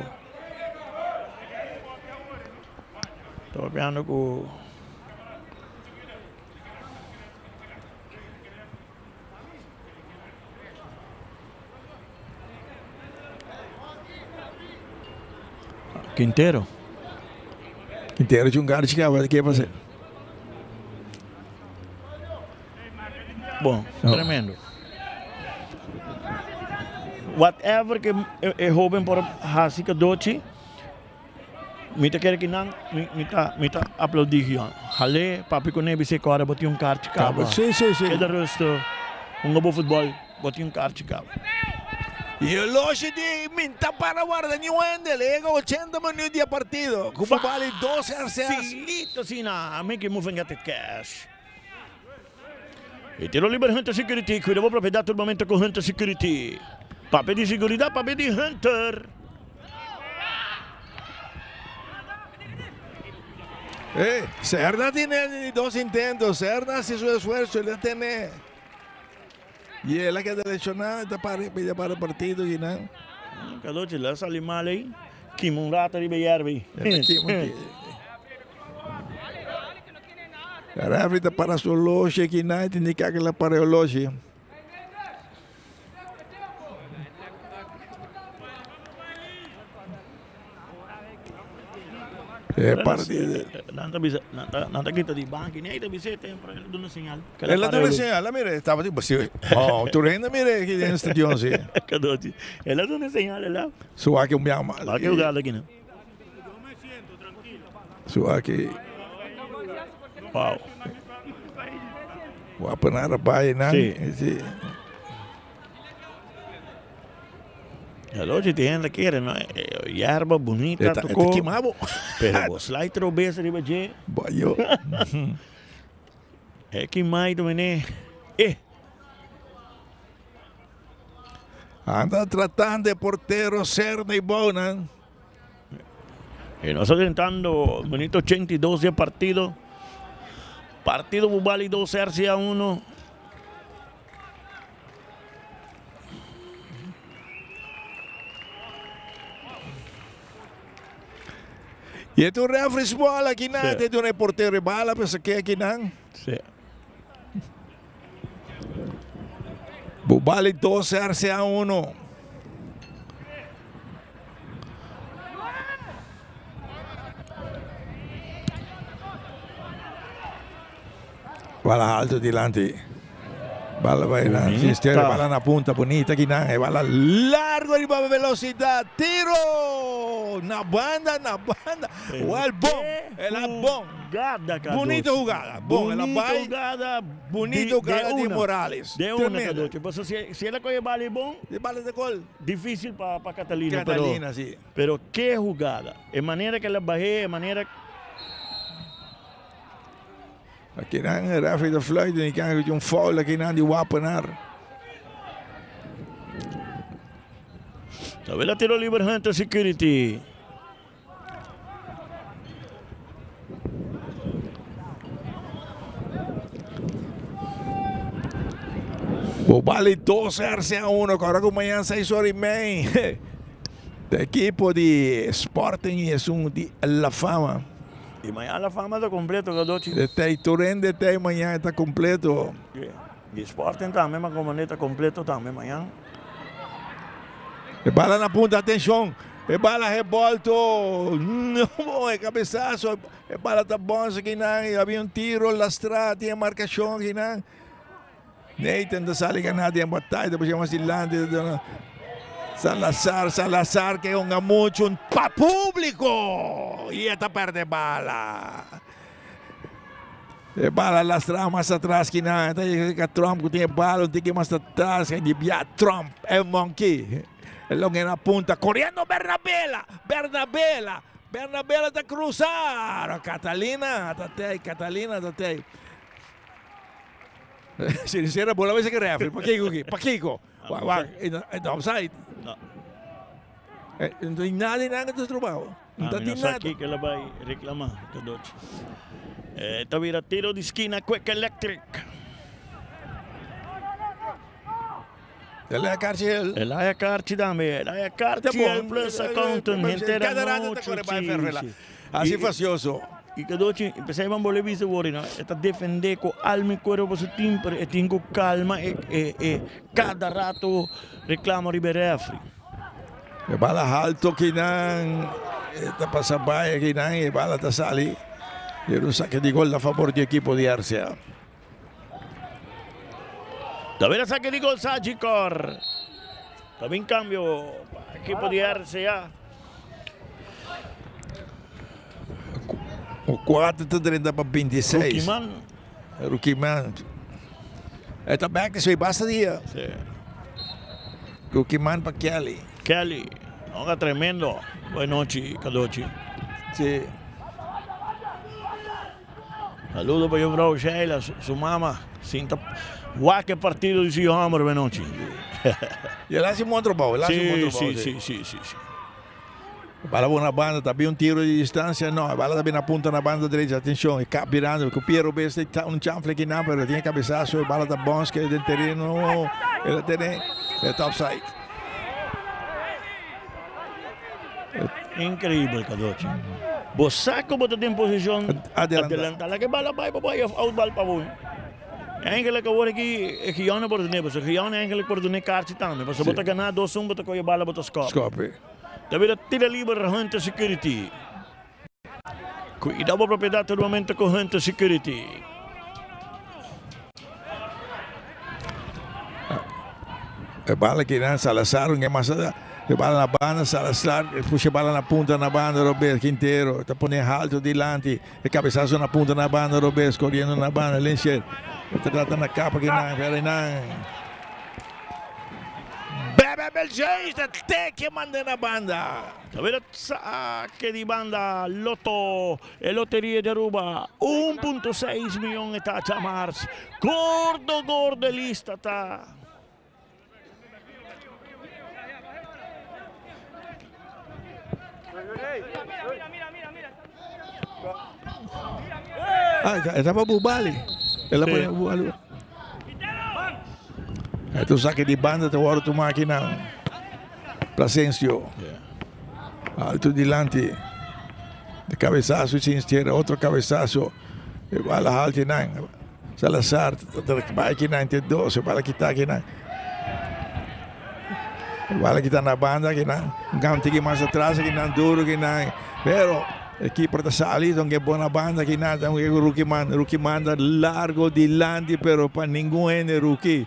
ta papiando cu Quintero. Quintero un garchi que que pasa? Bon, oh. Tremendo. Whatever que e joven por hasi cadochi, Mi ta kere ki nan, mi, mi ta, mi ta aplaudí Gion. Halé, papi ku nebi se kòrda bo tin un karchi kaba. Sí, sí, sí. Keda rustig, hunga bo futbòl, bo tin un karchi kaba. Y e loshi di min ta para warda ni Wendel, e yega 80 minuut di e partido, ku bo bali dos RCS. Facilito asina, make it move and get it cash. E tiro liber Hunter Security, cuida bo propiedad tur momento cu Hunter Security. Papia di seguridad, papia di Hunter. Eh, Serna tiene di dos intentos. Serna hace su esfuerzo, él tiene. Y él queda lesionado, está para, pide para el partido y nada. Cadochi, la sali mal ahí. Kima un rato riba yerba ahí. Referee ta para su horloge aki nan, e ta indica cu el a para e horloge. E partido. Nan ta bisa, nan ta, nan ta grita di banki, nee, ta bisa e tempo, el a duna señal. El a duna señal, a mira, estaba di, si, oh, tur hende mira aki den stadion, si. Cadochi, el a duna señal, el a. Su aki un biaha mas. Aki jugada aki nan. Su aki. Wow. Wapenar a bai nan. Sí. Sí. Hello, si tiene la quiere, no? Yerba bonita, Eta, tocó. eta quemabo. Pero bo slide trobe riba dje. Bayo. E quemai to mene. Eh. Anda tratando e portero Serna y Bounan. Y nos tentando minuto 82 de partido. Partido Bubali 2, RCA 1. Y e un referee bola aki nan, te duna e portero e bala, pensa que aki nan. Sí. Bubali 2, RCA 1. Bala alto dilanti. Bala vai na Sister, bala na punta bonita aki nan. E bala largo riba velocidad. Tiro! Na banda, na banda. Wel bon. El a bon. Jugada, Cadochi. Bonita jugada. Bon, el a Bonita bai. jugada. Bonita jugada di Morales. De una, Tremendo. Cadochi. Pasobra si, si el a coge bala e bon. E bala ta gol. Difícil pa, pa Catalina. Catalina, pero, sí. Pero ke jugada. E manera que el a bah'é, e manera. Aki nan referee ta fluit en kan un foul aki nan di Wapenaar. Tabela tiro liber Hunter Security. Bobali 2 RCA 1, ahora ku mañana 6 ora y media. De equipo di Sporting y es un di La Fama. Y mañana La Fama ta completo, Cadochi. De tei Turen de tei mañana ta completo. Y Sporting tambe, ma como ta completo tambe mañana. E bala na punta, atención. E bala revolto. No, e cabezazo. E bala ta bom aki nan. Había un tiro lastra, tiene marcación aki nan. Nathan ta sali ganar den batalla, después llama Silante. Salazar, Salazar que hunga mucho, un pa público. Y esta perde bala. E bala lastra mas atras ki nan. Ta yega Trump ku tin e bala un tiki mas atras. Di bia Trump e monkey. E longe na punta corriendo Bernabela. Bernabela. Bernabela ta cruza. Catalina ta tei. Catalina ta tei. Sincera bola bese ke referee. Pakiko ki? Pakiko? Wak wak. E ta offside. No. No tin nada nan ta trobao. No ta Mi tin no sa nada. kiko el a bai reclama Cadochi. E ta bira tiro di skina Quick Electric. El a karchi el. El a karchi tambe. El a karchi el plus accountant. Henter Cada rato ta anochi. corre bai Si, fervela. si. Así Y- facioso. Y Cadochi, pesey ban bolbe bisa wori no, e ta defende cu alma y cuerpo pa su team, pero e tin cu calma e e e cada rato reclamo riba e refri. E bala halto kinan e ta pasa bai kinan e bala ta sali. Y era un saque di gol a favor di equipo di RCA. Ta bira saque di gol Sagicor. Ta bin cambio pa equipo di RCA. O 4 ta drenta pa 26. Rookie man. Rookie man. E ta back this way basta dia. Sí. Rookie man pa Kelly. Kelly. Honga tremendo. Buena noche, Cadochi. Sí. Saludo pa juffrouw Sheila, su, su mama. Sinta wak e partido di su homber buena noche. Y el hace un buen trabajo, el hace un buen Sí, trabajo. sí, sí, sí, sí, sí. Bala por una banda, también un tiro de distancia, no, bala también apunta na banda derecha, atención, y cap virando, que Piero Beste está un chanfle aquí no, pero tiene cabezazo, bala está Bonsky del terreno, él tiene el topside. Increíble, Cadochi. Bo sa cu bo ta den posicion Adelanta. adelanta. Laga e bala bay pa bo of out bal pa bo. Eigenlijk awor aki e Gion por dune, pasobra Gion eigenlijk por dune kaarchi tambe. Pasobra bo ta gana 2-1, bo ta coge e bala, bo ta skop. Skop. Ta bira tira liber Hunter Security. Cuida bo propiedad tur momento cu Hunter Security. E bala ki nan Salazar un mas e bala na banda Salazar e pusha e bala na punta na banda Robert Quintero ta pone alto dilanti e cabezazo na punta na banda Robert corriendo na banda Lencher ta trata na capa ki nan pero nan Bebe Belgeus ta teke manda na banda. Tabela saque di banda Lotto e loteria di Aruba 1.6 miyon e ta djamars gordo gordo e lista ta. Ah, e ta pa Bubali. El a pone Bubali. E tu saque di banda ta wòrdu tumá akinan. Plasencio. Alto dilanti. De cabezazo sin tierra, otro cabezazo. E bala halti nan. Salazar bai kinan te dos, e bala kita kinan. E bala kita na banda kinan. Un tiki mas atras kinan duro kinan. Pero e keeper ta sali, don ke bona banda kinan, don ke rookie man, rookie manda largo dilanti pero pa ningun hende rookie.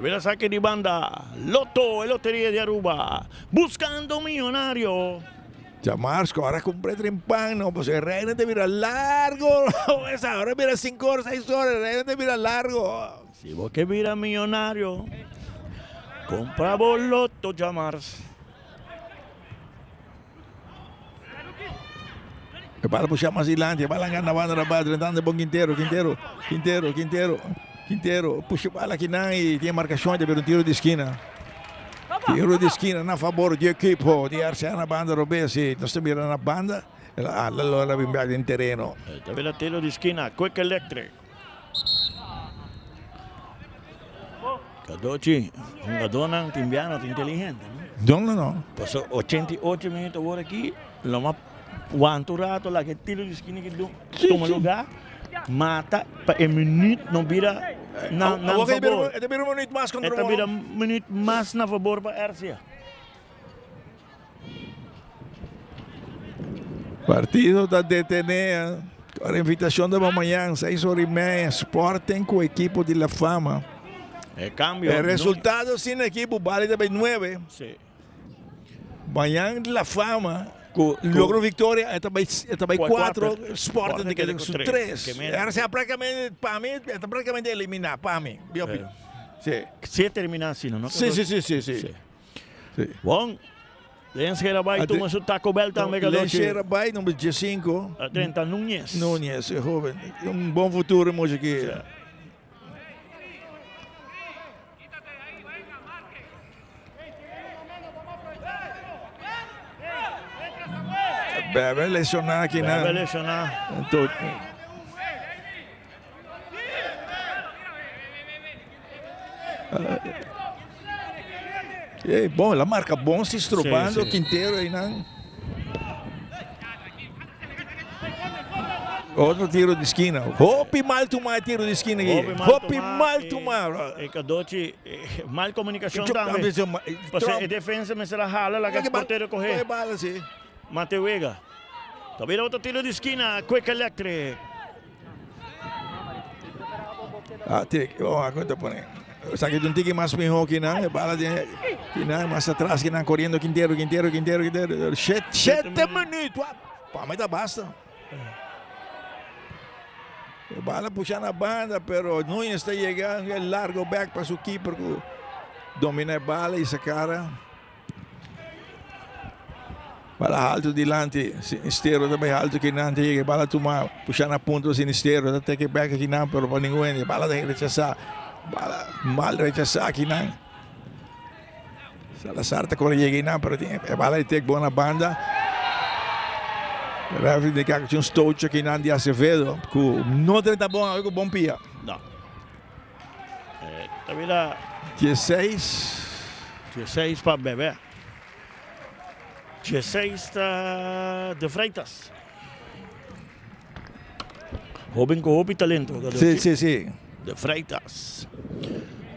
Bira saque di banda. Lotto e Loteria di Aruba. Buscando millonario. Djamars ora cumpre trimpan no pues e reina ta bira largo esa ora bira cinco ora seis ora e reina ta bira largo. Si bo ke bira millonario compra bo lotto djamars. E bala pusha mas dilanti, e bala gana banda na banda, drentando bon Quintero, Quintero, Quintero, Quintero, Quintero, pusha bala kinan y tin marcacion, ta bira un tiro di esquina. Tiro di esquina na favor di equipo di RCA na banda robes y nos ta mira na banda, el a ala lo a bin bek den tereno. Ta bira tiro di esquina, Quick Electric. Cadochi, hungadónan timbiano ta inteligente, no? No, no, no. Paso 88 minuut awor aki, lo mas wanta un rato laga e tiro di skina ki tuma lugar, mata pa e minuut no bira na nan fabor. E ta bira un minuut mas kontra E ta bira un minuut mas na fabor pa RCA. Partido ta detené. Ora invitacion ta pa mañan, seis ora y media, Sporting cu equipo di La Fama. E cambio. E resultado sin equipo Bali ta bay nuebe. Sí. Mañan La Fama. Ku Logra un victoria, e ta bai e ta bai 4, 4, Sporting ta keda ku su 3. RCA prácticamente pa mi e ta prácticamente eliminá pa mi, mi opinion. Sí. Si e terminá asina, no? Sí, sí, sí, sí, sí. Sí. Bon, Lenshera bai tuma su Taco Bell tambe Cadochi. Lenshera bai number 15. A drenta Núñez. Núñez, e hoben. Un bon futuro e mucha aki. Bebe lesioná aki nan. Bebe lesioná. Anto. Ey, bon, la marca bon si strobando Quintero ei nan. Otro tiro di skina. Hopi mal tuma e tiro di skina aki. Hopi mal tuma. E Cadochi, mal comunicacion tambe. Pasobra e defensa mester a hala laga e portero coge. Mate wega. Ta bira otro tiro di skina, Quick Electric. Ah, tik, oh, ako ta pone. Esaki ta un tiki mas mihó ki nan, e bala den ki nan mas atras ki nan koriendo Quintero, Quintero, Quintero, Quintero. Shet, shete minuut. Pa mi ta basta. E bala pusha na banda, pero Núñez ta yega largo back pa su keeper ku domina e bala y sacara. Bala haltu dilanti, Sinistero ta bai haltu kinan ta yega e bala tuma pusha na punto Sinistero ta teke bek akinan pero pa ningun hende bala ta rechasa bala mal rechasa akinan Salazar ta kore yega einan pero tin e bala di tek bon na banda Referee tin ke haci un stootje akinan di Acevedo ku no ta bon awe ku bon pia. No. Ta bira. 16. 16 pa Bebe. 16 ta De Freitas. Hoben ku hopi talento. Si, si, si. De Freitas.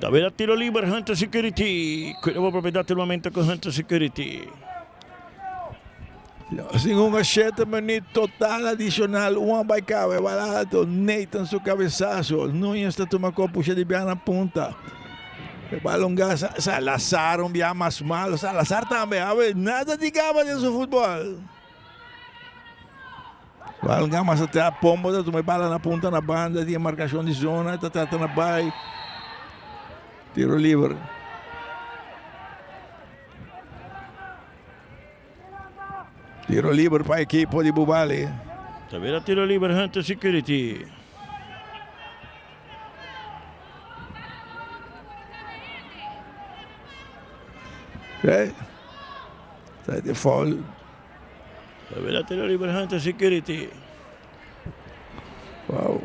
Ta bira tiro liber Hunter Security. Cuida bo propiedad tur momento ku Hunter Security. Sin hunga shete minuut total adicional un a bai caba e bala alto Nathan su cabezazo Nuñez ta tuma cu a pusha di bia na punta e balon gasa Salazar un bia mas malo Salazar tambe awe nada di gaba den su futbol balon gaba mas atrás Pombo ta tuma e bala na punta na banda di e marcacion di zona ta trata na bai tiro liber. Tiro liber pa ekipo di Bubali. Ta bira tiro liber Hunter Security. Okay. Ta de foul. Ta bira tiro liber Hunter Security. Wow.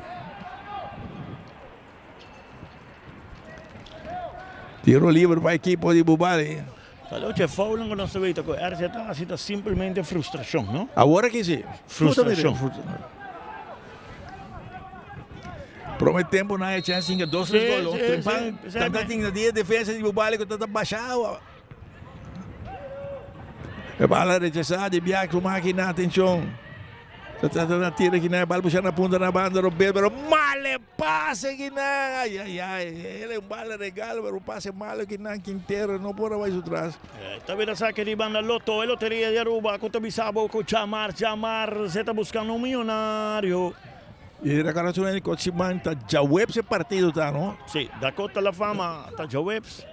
Tiro liber pa ekipo di Bubali. Saluchi, e foulnan ku nos ta weta ku RC ta hasi ta simplemente frustrashon, no? Awor aki si. Frustrashon. Prome tempo nan e chèns hinka dos tres gol. Trempan tanta tin na dia defensa di Bubali ku ta ta basha awa. E bala rechasá di biak su makina, atenshon. Ta trata na tira kinan e bal busha na punta na banda Robert pero male Pase kinan, ay ay ay, el e un bala regalo pero un pase malo kinan Quintero no por a bai su tras. Ta bira sa ke di banda Lotto, e loteria di Aruba cu ta bisa bo cu Jamar, Jamar, se ta buscando un miyonario. Y recorda su hende cu siman ta djaweps e partido ta, no? Si, Dakota La Fama ta djaweps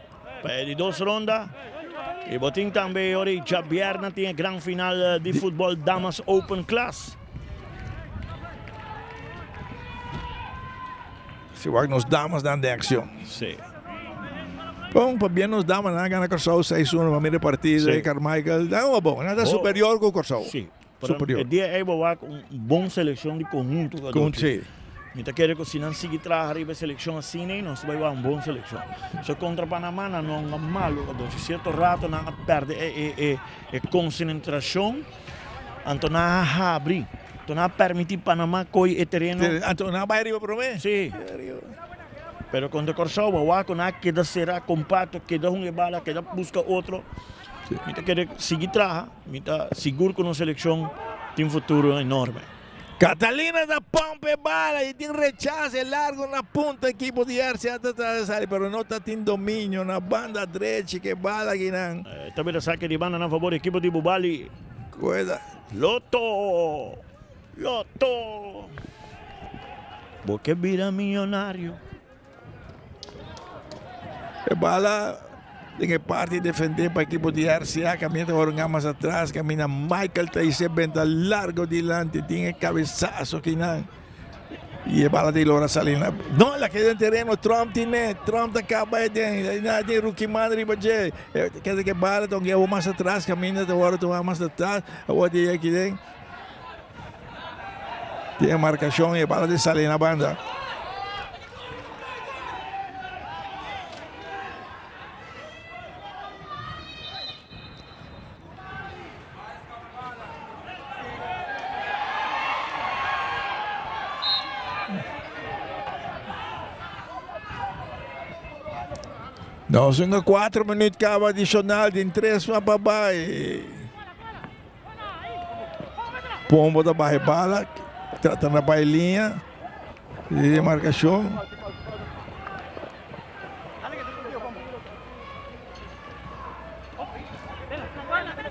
pa e di dos ronda. Y bo tin tambe ora y djabierna tin e gran final di futbol Damas Open Class. Si wak nos damas nan den accion. Si. Bon, pabia nos damas nan a gana Kòrsou 6-1 pa mira e partido Si. Carmichael. Nan a bon, nan ta Bo. superior ku Kòrsou. Si. Pero Superior. e dia ei bo wak un bon seleccion di conhunto ku a Con, dochi. si. Mi ta kere ku si nan sigui traha riba e seleccion asina ei nos ta bai wak un bon seleccion. So kontra Panama nan no a hunga malo ku a dochi. Cierto rato nan a perde e e e e concentracion. Anto nan a habri. Anto nan a permiti Panama koi e tereno. Anto nan a bai riba prome? Si. Pero kontra Kòrsou bo wak ku nan a keda sera kompakto, keda hunga e bala, keda buska otro. Mi ta kere sigui traha. Mi ta sigur ku nos selekshon tin futuro enorme. Catalina ta pump e bala y tin rechase largo na punta ekipo di RCA ta trata di sali pero no ta tin dominio na banda drechi ke bala kinan. Ta bira sake di banda na fabor ekipo di Bubali. Cuida. Lotto! Lotto! Bo ke bira millonario. E bala den e parti defende pa ekipo di RCA caminda ta worde mas atras caminda Michael ta hise benta largo dilanti tin e cabezazo kinan y e bala ta logra sali na no la keda den tereno Trump tine Trump ta caba e den na tin Rookie Man riba dje keda ke bala ta un mas atras caminda ta worde tuma mas atras awor di aki den Tin e marcacion y e bala ta sali na banda. Nos hunga 4 minuut caba adicional din 3 pa bay. Pombo ta baha e bala, trata na bai liña di demarcacion.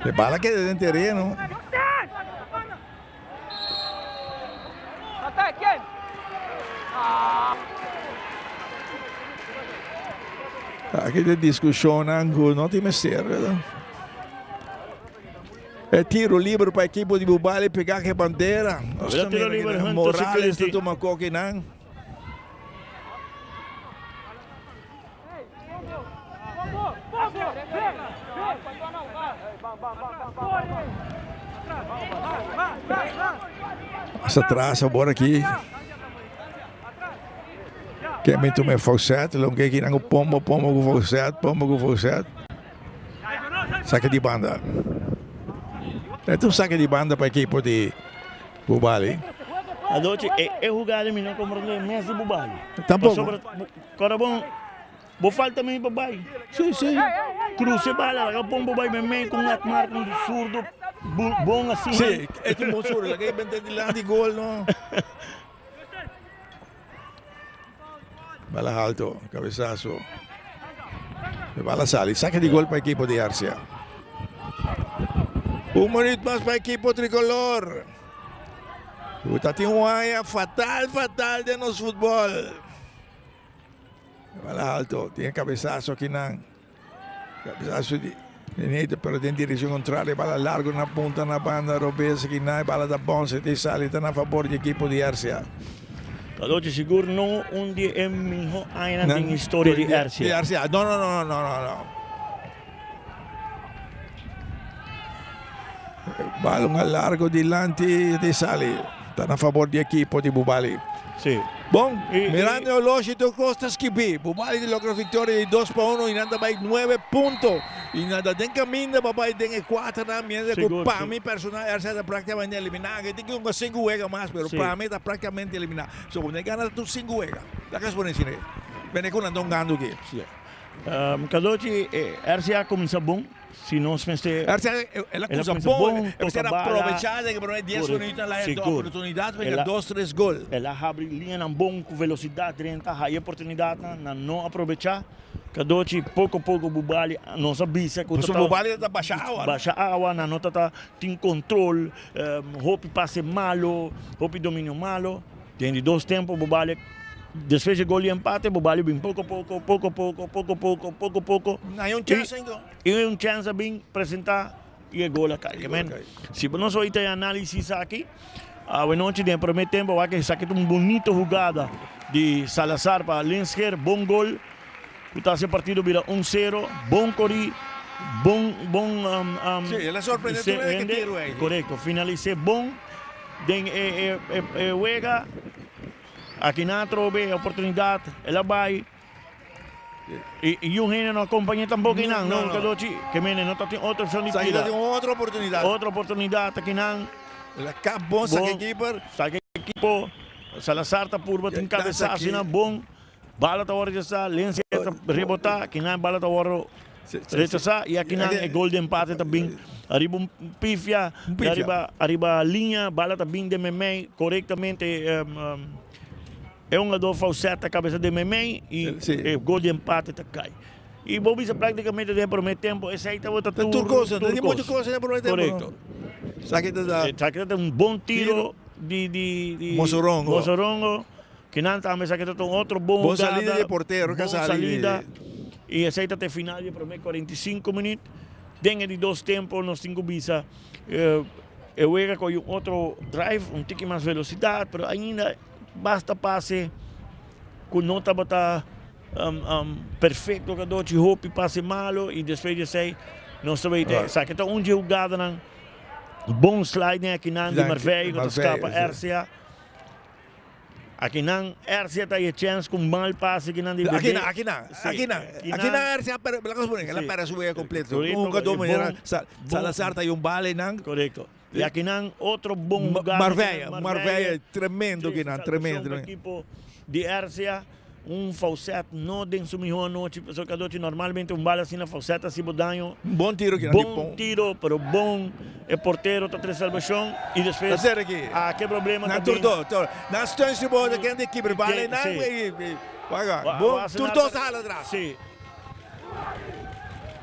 E bala keda den tereno. Aki ta discusionnan cu no tin mester. E tiro liber pa ekipo di Bubali pega ku e bandera. Nos ta mira kinan Morales ta tuma koki nan. Mas atras awor aki. Kemi tuma e Faucet, loke kinan ku pombo, pombo ku Faucet, pombo ku Faucet. Sake di banda. E ta un sake di banda pa ekipo di Bubali. Adochi e e hugada mi no comprende mes di Bubali. Tampoco. Pasobra ora bon bo falta mi pa bai. Si si. Cruce bala laga pon bo bai memey con Atmar con zurdo bon asina. Si, e tin bon zurdo. Laga e benta dilanti gol no. Bala alto, cabezazo. E bala sali, saque di gol pa equipo di RCA. Un minuut mas pa equipo tricolor. Ta tin un aña fatal, fatal den nos futbol. Bala alto, tin e cabezazo aki nan. Cabezazo di Neto, pero den direccion contrario. Bala largo na punta na banda robes aki nan. Bala ta bonse, te sali, ta na favor di equipo di RCA. Cadochi sigur no un di e miho añanan den historia di RCA. Di RCA. No, no, no, no, no, no. Balon a largo dilanti di sali. Ta na favor di equipo di Bubali. Sí. Bon, mirando e oloshi tur cos ta skibi. Bubali ta logra victoria di 2 pa 1 y nan ta bay 9 punto. Y nan ta den caminda pa bay den e cuaternan mientras cu pa mi personal RCA ta practicamente elimina. Aunke tin cu hunga 5 wega mas pero pa mi ta practicamente elimina. So cu nan gana tur 5 wega. Laga nos pone asina. Bene cu nan ta hungando aki. Sí. Cadochi, RCA cuminsa bon. Si nos mester. RCA el a cuminsa bon, el mester a probecha den e prome dies minuut nan laha e oportunidad pa hega dos tres gol. El a habri liñanan bon cu velocidad drenta haya oportunidadnan, nan no a probecha. Cadochi poco poco Bubali nos a bisa cu ta. Bubali ta basha awa. Basha awa, nan no ta ta tin control, hopi pase malo, hopi dominio malo. Den di dos tempo Bubali despues di gol di empate Bubali bin poco poco, poco poco, poco poco, poco poco. Hay un chance ainda. Y un chance a bin presenta y e gol a cay. Ke men, si bo nos oita e analisis aki, awe nochi den e prome tempo wak esaki ta un bonito hugada di Salazar pa Linsger, bon gol cu ta haci e partido bira un sero, bon cori, bon bon Sí, el a sorprende tur hende ke tiro ei. Corecto, finalise bon. Den e e wega aki nan atrobe e oportunidad el a bay y un hende no a compañe tampoco y nan no Cadochi ke mene no ta tin otro opcion di tira tin otro oportunidad otro oportunidad aki nan el a kap bon saca e keeper saca e equipo Salazar ta purba tin cabezazo nan bon Bala ta wòrdu rechasá, Lindsay ta rebotá, akinan e bala ta wòrdu rechasá i akinan e gol di empate ta bin ariba un pifia, ariba ariba liña, bala ta bin den meimei korektamente e hungadó Faucet ta kabesa den meimei i e gol di empate ta kai. Y bo bisa prácticamente den prome tempo esey tabata tur Tur cosa, no tin mucho cosa den prome tempo. Correcto. Esaki ta da. Esaki ta un bon tiro di di di Mozorongo. Mozorongo. Kinan tambe esaki ta un otro bon Bon jugada. salida di e portero ke Bon sali. salida. Y esey ta te final di e prome 45 minuut. Den e di dos tempo nos tin cu bisa e wega cu hay un otro drive, un tiki mas velocidad, pero ainda basta pase cu no tabata perfecto cadochi, hopi pase malo y despues di esey nos ta weten esaki ta un dje hugadanan bon sliding akinan di Marveille cu ta scapa RCA. Akinan RCA ta e chens cu mal pase akinan di Bebe. Akinan, akinan, akinan, akinan RCA pero la cosa pone, el a perde su wega completo. Un jugador manera Salazar ta un bala einan. Correcto. Y akinan otro bon jugada. Marveille, Marveille tremendo akinan, tremendo. Equipo di RCA, un Faucet no den su miho anochi, pasobra Cadochi normalmente un bala asina Faucet a haci bo daño. Bon tiro kinan. Bon tiro, pero bon e portero ta tres salvacion y despues. Ta ser aki. Ah, ke problema ta bin. Nan tur dos, tur. Nan steun su bo, ta kende keeper bala y nan y wak bon tur dos a hala atras. Si.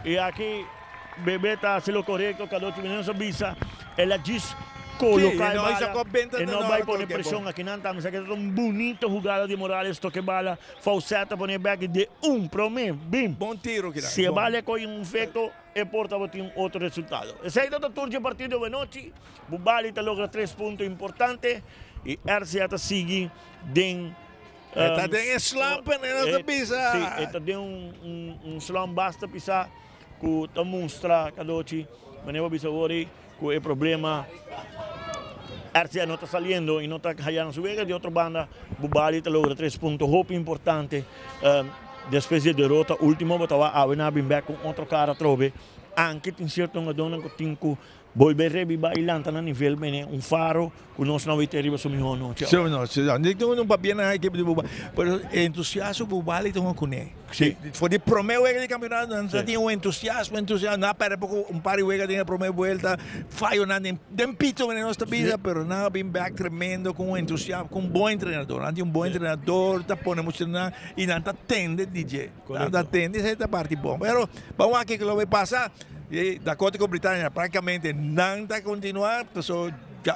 Y aki Bebe ta haci lo corecto, Cadochi Venenoso a bisa, el a djis coloca e bala, e no bay pone presion aki nan tambe, esaki ta un bunito jugada di Morales, toca e bala, Faucet a pone bek de un prome, bim! Bon tiro kinan. Si e bala e coge un efecto, e por tabatin un otro resultado. Esey ta tur dje partido awe nochi, Bubali ta logra tres punto importante y RCA ta sigui den. E ta den e slump en e no ta bisa. Si, e ta den un slump basta pisa cu ta mustra Cadochi, manera bo bisa awor ey, cu e problema RCA no ta saliendo y no ta hayando su wega. Di otro banda Bubali ta logra tres punto hopi importante despues di e derota ultimo, bo ta wak awe nan a bin bek cu otro cara atrobe, anke tin cierto hungadornan cu tin cu Bolbe rebiba y lanta na nivel mene un faro cu nos no wete riba su miho nochi Su nochi, no. Ni tin un pabia na ekipo di Bubali, pero e entusiasmo Bubali ta hunga cune. Si. For di prome wega di campeonato nan ta tin un entusiasmo, entusiasmo. Nan a perde poco un par di wega den e prome vuelta, fayonan den den pito mene nos ta bisa, pero nan a bin back tremendo cu un entusiasmo, cu un bon entrenador. Nan tin un bon entrenador, ta pone mucho nan y nan ta tende di dje. Nan ta tende, esey ta parti bon. Pero ban wak kico lo bay pasa. Y Dakota cu Britania practicamente nan ta continua paso ya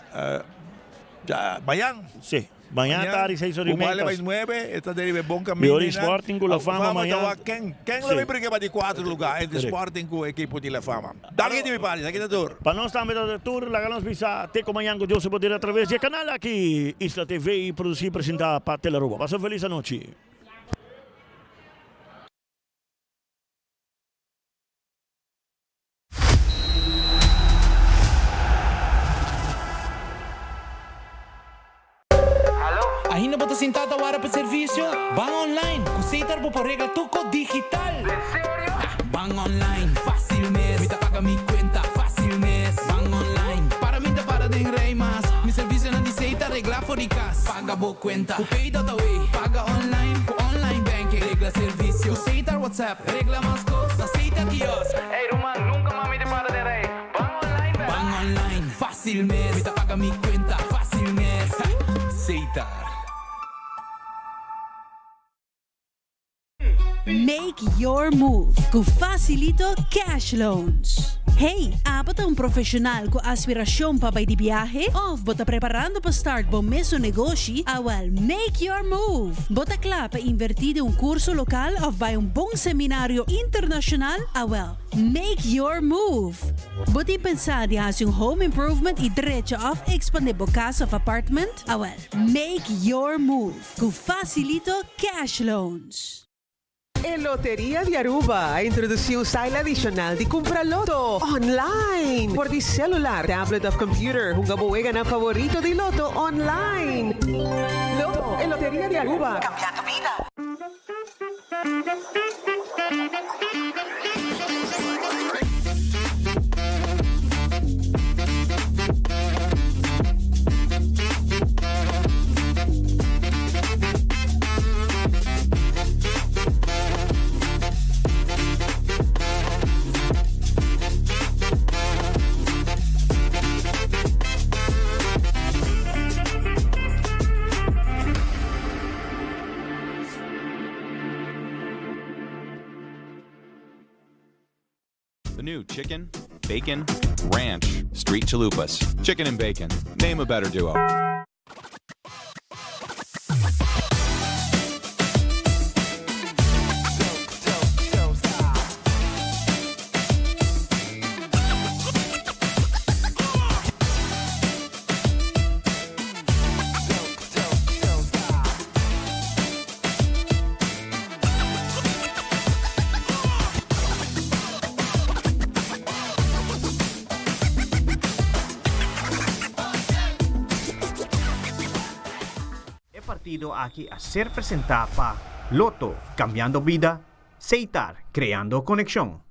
ya mañan. Sí, mañan tardi seis ora y media. Bubali bay nuebe, e ta deriba e bon caminda. Y ora Sporting cu La Fama mañan. Ken ken lo bay brinca pa di cuatro lugar entre Sporting cu ekipo di La Fama. Danki di mi parti, aki ta tur. Pa nos tambe ta tur, laga nos bisa te cu mañan cu Dios su poder a traves di e canal aki Isla TV produci y presenta pa Telearuba. Pasa un feliz anochi. Ainda bo ta sinta ta wara pa servicio? Ban online! Cu Setar bo por regla tuco digital! Den serio? Ban online, facil mes! Mi ta paga mi cuenta, facil mes! Ban online, para mi ta para den rij mas! Mi servicionan di Setar regla for di cas! Paga bo cuenta cu Pay.away! Paga online cu online banking! Regla servicio cu Setar WhatsApp! Regla mas cos na Setar Kiosk! Ey ruman, nunca mas mi ta para den rij! Ban online bera! Ban online, facil mes! Mi ta paga mi cuenta, facil mes! Setar. Make your move cu Facilito Cash Loans. Hey, abo ta un profesional cu aspiracion pa bay di biahe? Of bo ta preparando pa start bo mesun negoshi? Awel, make your move! Bo ta cla pa inverti den un curso local of bay un bon seminario internacional? Awel, make your move! Bo tin pensa di haci un home improvement y drecha of expande bo cas of apartment? Awel, make your move cu Facilito Cash Loans. E Loteria di Aruba a introduci un style adicional di cumpra Lotto online. For di celular, tablet of computer, hunga bo weganan favorito di Lotto online. Lotto, e Loteria di Aruba. Cambiando bida. new chicken, bacon, ranch, street chalupas. Chicken and bacon. Name a better duo. E partido aki a ser presenta pa Lotto, cambiando bida, Setar, creando conexion.